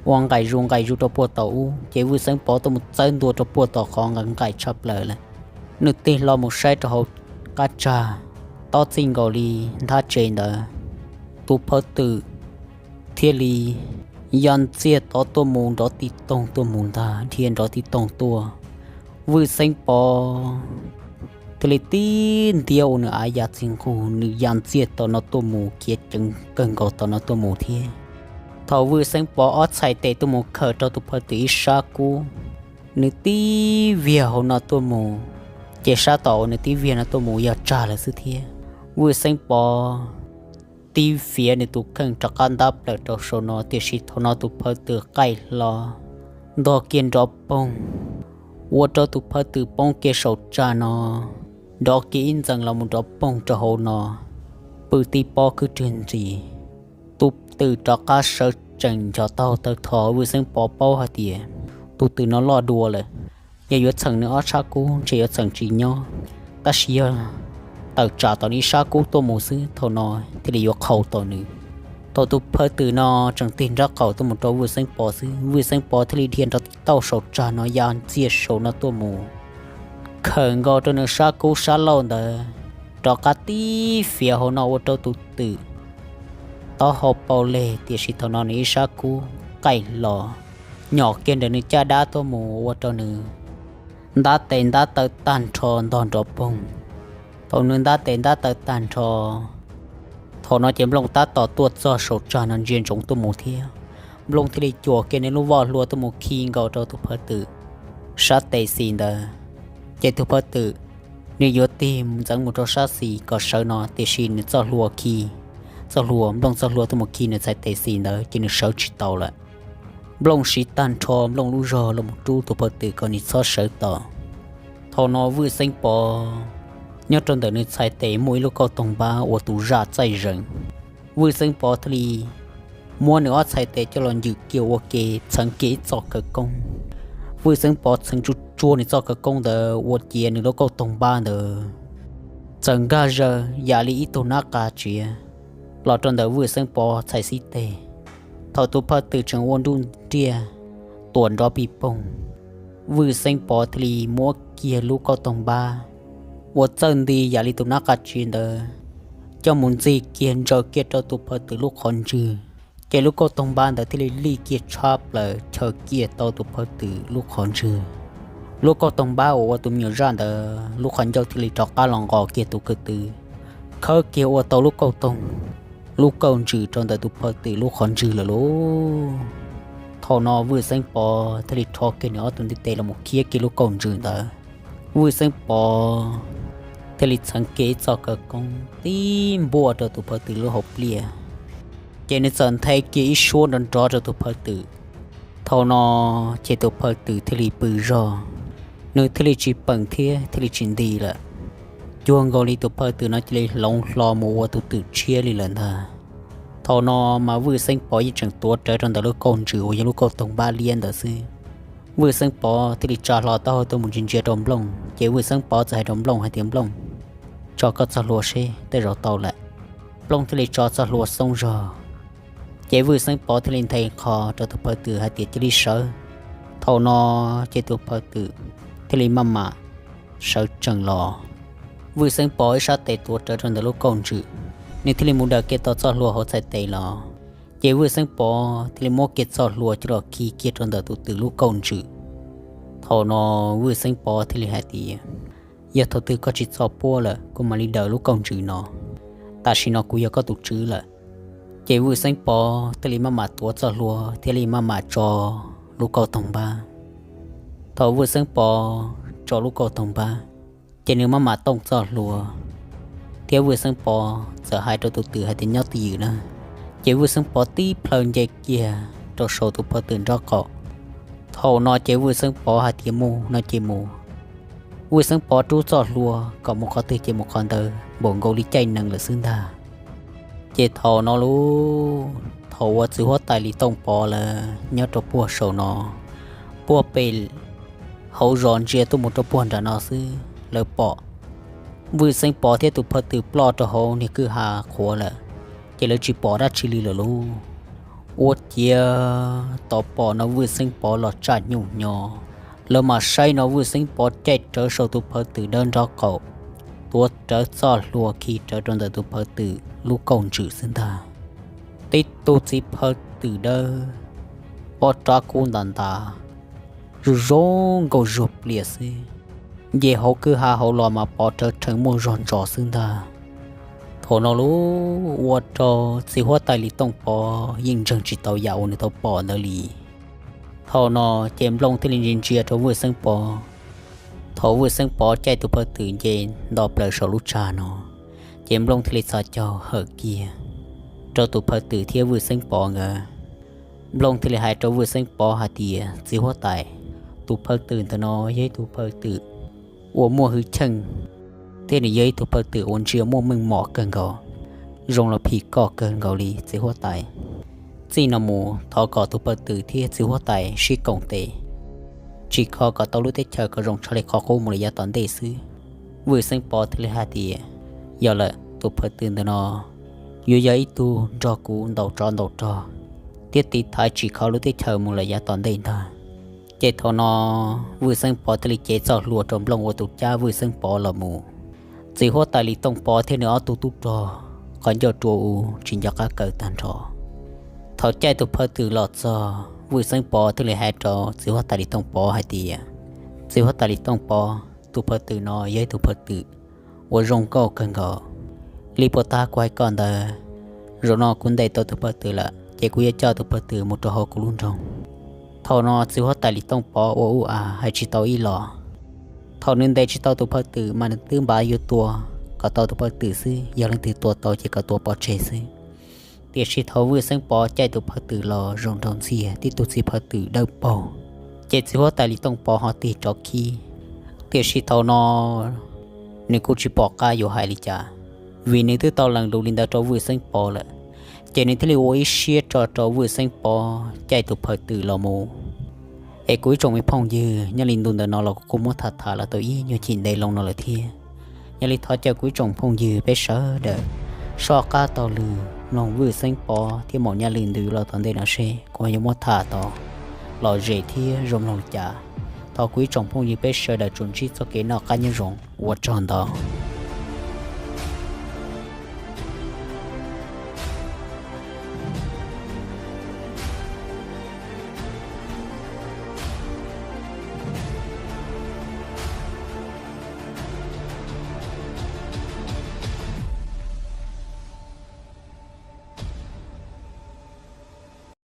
ua nqaim zus nqaim zus rau puag tom ub, ces Vwj Xeeb Pov tuaj mus txawb ntua rau puag tom qhov nqaim nqaim tshaj plaws lawm. Nws tig hlo mus saib rau hauv qab tsag, tob txij nkaus li nthab tsev ntawd, tus phawj twm thiaj li ya ntxiag tod tuaj mus nrov ti toog tuaj mus ntag, dhia nrov ti toog tuaj. Vwj Xeeb Pov thiaj li tib ntiab ua nws av ya txij nqug, nws ya ntxiag tom no tuaj mus khiav ceev kawg nkaus tom no tuaj mus thiab. Thaum Vwj Xeeb Pov ob txhais tes tuaj mus khawm rau tus phawj twm ib sab kub, nws tib viag hauv no tuaj mus, ces sab tom uas nws tib viag no tuaj mus yog tsag lawm xwb thiab. Vwj Xeeb Pov tib fiav nws tus kheej rov qab ntab plaws rau saum no, tiam sis thaum no tus phawj twm qaij hlo ntog kiag nrov poog, ua rau tus phawj twm poob kiag saum tsag no, nrov kiag ib ntxees los mus nrov poog rau hauv no, pw tib pob khwb rwg ntxiv. Tus twm rov qab sawv tsees nco taug tawg tho. Vwj Xeeb Pov paub hais tias tus twm no loj dua lawm, yog yuav txheem nws ob sab kub ntshe yuav txheem tsis nyob, tab sis yog tawm tsam tom nws ib sab kub tuaj mus xwb thaum no thiaj li yuav qhau tau nws. Thaum tus phawj twm no tseem tig nraub qaum tuaj mus rau Vwj Xeeb Pov xwb, Vwj Xeeb Pov thiaj li dhia nrov tib tauj saum tsag no ya ntxiag saum no tuaj mus, khawm nkaus rau nws sab kub sab laug ntawd, rov qab tib fiav hauv no ua rau tus twm taub hau pau leg, tiam sis thaum no nws ib sab kub qaij hlo nyom kiag ntawm nws caj dab tuaj mus ua rau nws ntab tes ntab taw tag nrho ntog nrov poog. Thaum nws ntab tes ntab taw tag nrho, thaum no ces Nplooj tab tom tuaj txog saum tsag no ntsia ntsoov tuaj mus thiab. Nplooj thiaj li cuam kiag nws lub voj hlua tuaj mus khi nkaus rau tus phawj twm sab tes xis ntawd. Ces tus phawj twm nws yuav tig ntxeev mus rau sab xis kom sawv no, tiam sis nws txoj hlua khi, txoj hlua, Nplooj txoj hlua tuaj mus khi nws txhais tes xis ntawd ces nws sawv tsis tau lawm. Nplooj siv tag nrho Nplooj lub zog los mus rub tus phawj twm kom nws txhob sawv tos. Thaum no Vwj Xeeb Pov nyob rau ntawm nws txhais tes muaj ib lub kauj toog npab ua tus zaj txaij zees. Vwj Xeeb Pov thiaj li muab nws ob txhais tes coj los ncwm kiag ua ke txheev kiag ib txoj khawv koob. Vwj Xeeb Pov txheev tsuj tsuag nws txoj khawv koob ntawd ua ciav nws lub kauj toog npab ntawd txawm nkag zaws yam li ib tug nab qa tsiav los rau ntawm Vwj Xeeb Pov txhais xib teg. Thaum tus phawj twm tseem ua nruj nriaj tuam nrov pis poog, Vwj Xeeb Pov thiaj li muab kiag lub kauj toog npab ua txawj nti yam li tus nab qa tsiav ntawd coj mus ntxig kiag ntsaws kiag rau tus phawj twm lub qhov ntswg, ces lub kauj toog npab ntawd thiaj li lij kiag tshab plaws chaws kiag tau tus phawj twm lub qhov ntswg. Lub kauj toog npab uas ua tus me nyuam zaj ntawd lub qhov ncauj thiaj li rov qab los nqos kiag tus kwv tw, khawb kiag ua tau lub kauj toog, lub kauj ntsws rau ntawm tus phawj twm lub qhov ntswg lawm lauj. Thaum no Vwj Xeeb Pov thiaj li rho kiag nws ob tug ntiv tes los mus khiab kiag lub kauj ntsws ntawd. Vwj Xeeb Pov thiaj li txheev kiag ib txoj khawv koob tib npuaj rau tus phawj twm lub hauv pliaj, ces nws txawm nthe kiag ib suab nrov nrov rau tus phawj twm. Thaum no ces tus phawj twm thiaj li pw zog, nws thiaj li tsis peem thiab thiaj li tsis nti lawm. Cuag nkaus li tus phawj twm no cia li hloov hlo mus ua tus twm tshiab li lawm ntag. Thaum no mas Vwj Xeeb Pov yeej tseem tuav rawv rau ntawm lub kauj ntsws uas yog lub kauj toog npab liab ntawd xwb. Vwj Xeeb Pov thiaj li tsa hlo taub hau tuaj mus ntsia ntsia rau Nplooj, ces Vwj Xeeb Pov txawm hais rau Nplooj hais tias, Nplooj, tso koj txoj hlua seb tej zaum tau lawm. Nplooj thiaj li tso txoj hlua xoob zog, ces Vwj Xeeb Pov thiaj li nthe qho rau tus phawj twm hais tias, Cia li sawv. Thaum no ces tus phawj twm thiaj li maj mam sawv tsees los. Vwj Xeeb Pov ib sab tes tuav rawv rau ntawm lub kauj ntsws, nws thiaj li mus daws kiag tau txoj hlua hauv txhais tes los, ces Vwj Xeeb Pov thiaj li muab kiag txoj hlua coj los khi kiag rau ntawm tus twm lub kauj ntsws. Thaum no Vwj Xeeb Pov thiaj li hais tias, Yog thaum twg koj tsis txo puab lawm kuv mam li daws lub kauj ntsws no. Tam sim no kuv yog koj tus tswv lawm, Ces Vwj Xeeb Pov thiaj li maj mam tuav txoj hlua thiab li maj mam tso lub kauj toog npab. Thaum Vwj Xeeb Pov tso lub kauj toog npab, ces nws maj mam tooj txoj hlua, thiab Vwj Xeeb Pov txawm hais rau tus twm hais tias nyob twj ywm na. Ces Vwj Xeeb Pov tib plhaw nce kiag rau saum tus phaw twm nraub qaum. Thaum no ces Vwj Xeeb Pov hais tias mus no ces mus. Vwj Xeeb Pov rub txoj hlua kom mus qhov twg ces mus qhov ntawd npaum nkaus li caij nees lawm xwb ntag. Ces thaum no lub, thaum uas txiv huab tais Lis Tooj Pov lawv nyob rau puag saum no, puag pem hauv zos ntsia tuaj mus rau puag nram no xwb, lawv pom Vwj Xeeb Pov thiab tus phaw twm ploj rau hauv niag kwj ha qhuav lawm, ces lawv tsis pom dab tsi li lawm lauj. Ua ciav tau pom no Vwj Xeeb Pov los tsaj nyuj nyo, lawv mam saib no Vwj Xeeb Pov caij rawv saum tus phaw twm dawb nraub qaum, tuav rawv txoj hlua khi rawv rau ntawm tus phaw twm lub kauj ntswm xwb ntag. Tib tug txiv phaw twm dawb, ob rab kub ntas ntas, zoo zoo nkauj zuag plias xwb, nce hauv kwj ha hauv los mas pov rawv rhees muaj zog ntsos xwb ntag. Thaum no lub, ua rau txiv huab tais Lis Tooj Pov yeej ntseeg tsis tau yam uas nws tau pom ntawd li. Thaum no ces Nplooj thiaj li ntsia ntsia rau Vwj Xeeb Pov. Thaum Vwj Xeeb Pov caij tus phaw twm nce nto plaws saum lub tsag no, ces Nplooj thiaj li txhos caug hawm kiag rau tus phaw twm thiab Vwj Xeeb Pov nkawd. Nplooj thiaj li hais rau Vwj Xeeb Pov hais tias, txiv huab tais, tus phaw twm ntawm no yog ib tug phaw twm uas muaj hwj chim thiab nws yog ib tug phaw twm uas ntsia muaj meej mom kawg nkaus, zoo los phim koj kawg nkaus li txiv huab tais. Txij no mus thov kom tus phaw twm thiab txiv huab tais sib koom tes, tsis kho kom tau lub teb chaws kom zoo tshaj li qhov qub mus lawm yav tom ntej xwb. Vwj Xeeb Pov thiaj li hais tias, yog lawm, tus phaw twm ntawm no yuav yog ib tug nrog kuv ntaus tsov ntaus rog thiab tiv thaiv tsis kho lub teb chaws mus lawm yav tom ntej ntag. Ces thaum no Vwj Xeeb Pov thiaj li cev txoj hlua rau Nplooj ua tus cab Vwj Xeeb Pov los mus. Txiv huab tais Lis Tooj Pov thiab nws ob tug tub rog qhov ncauj rua u tsis nco qab kaw tag nrho. Thaum caij tus phaw twm los txog, Vwj Xeeb Pov thiaj li hais rau txiv huab tais Lis Tooj Pov hais tias, txiv huab tais Lis Tooj Pov, tus phaw twm no yog ib tug phaw twm uas zoo nkauj kawg nkaus li puag ta kuv hais koj ntawd. Zaum no kuv ntes tau tus phaw twm lawm ces kuv yuav coj tus phaw twm mus rau hauv kuv lub nroog. Thaum no txiv huab tais Lis Tooj Pov ua ub a hais tsis tau ib los. Thaum nws ntes tsis tau tus phaw twm mas nws twb npaj yuav tua kom tau tus phaw twm xwb, yog leej twg tua tau ces kom tua pov tseg xwb. Tiam sis thaum Vwj Xeeb Pov caij tus phaw twm los zoo nraug ntxiag tib tug txiv phaw twm dawb paug, ces txiv huab tais Lis Tooj Pov ho tig rov khib. Tiam sis thaum no nws kuj tsis pom qab yuav hais li cas, vim nws twb tau lees lus li ntawd rau Vwj Xeeb Pov lawm, ces nws thiaj li ua ib siab tso rau Vwj Xeeb Pov caij tus phaw twm los mus. Es kuv ib tsoom me phooj ywg, nyob li ntu ntawm no los kuv kuj muab tham tham los tau ib nyuag chim ntev loo no lawm thiab. Yog li thov caw kuv ib tsoom phooj ywg peb sawv daws soj qab taug lw mloog Vwj Xeeb Pov thiab Maum Nyaj Lwm ntu los tom ntej no seb kuv yuav muab tham tau lom zem thiab zoo mloog li cas. Thov kuv ib tsoom phooj ywg peb sawv daws tsuas ntsib txoj kev noj qab nyob zoo, ua tsaug ntau.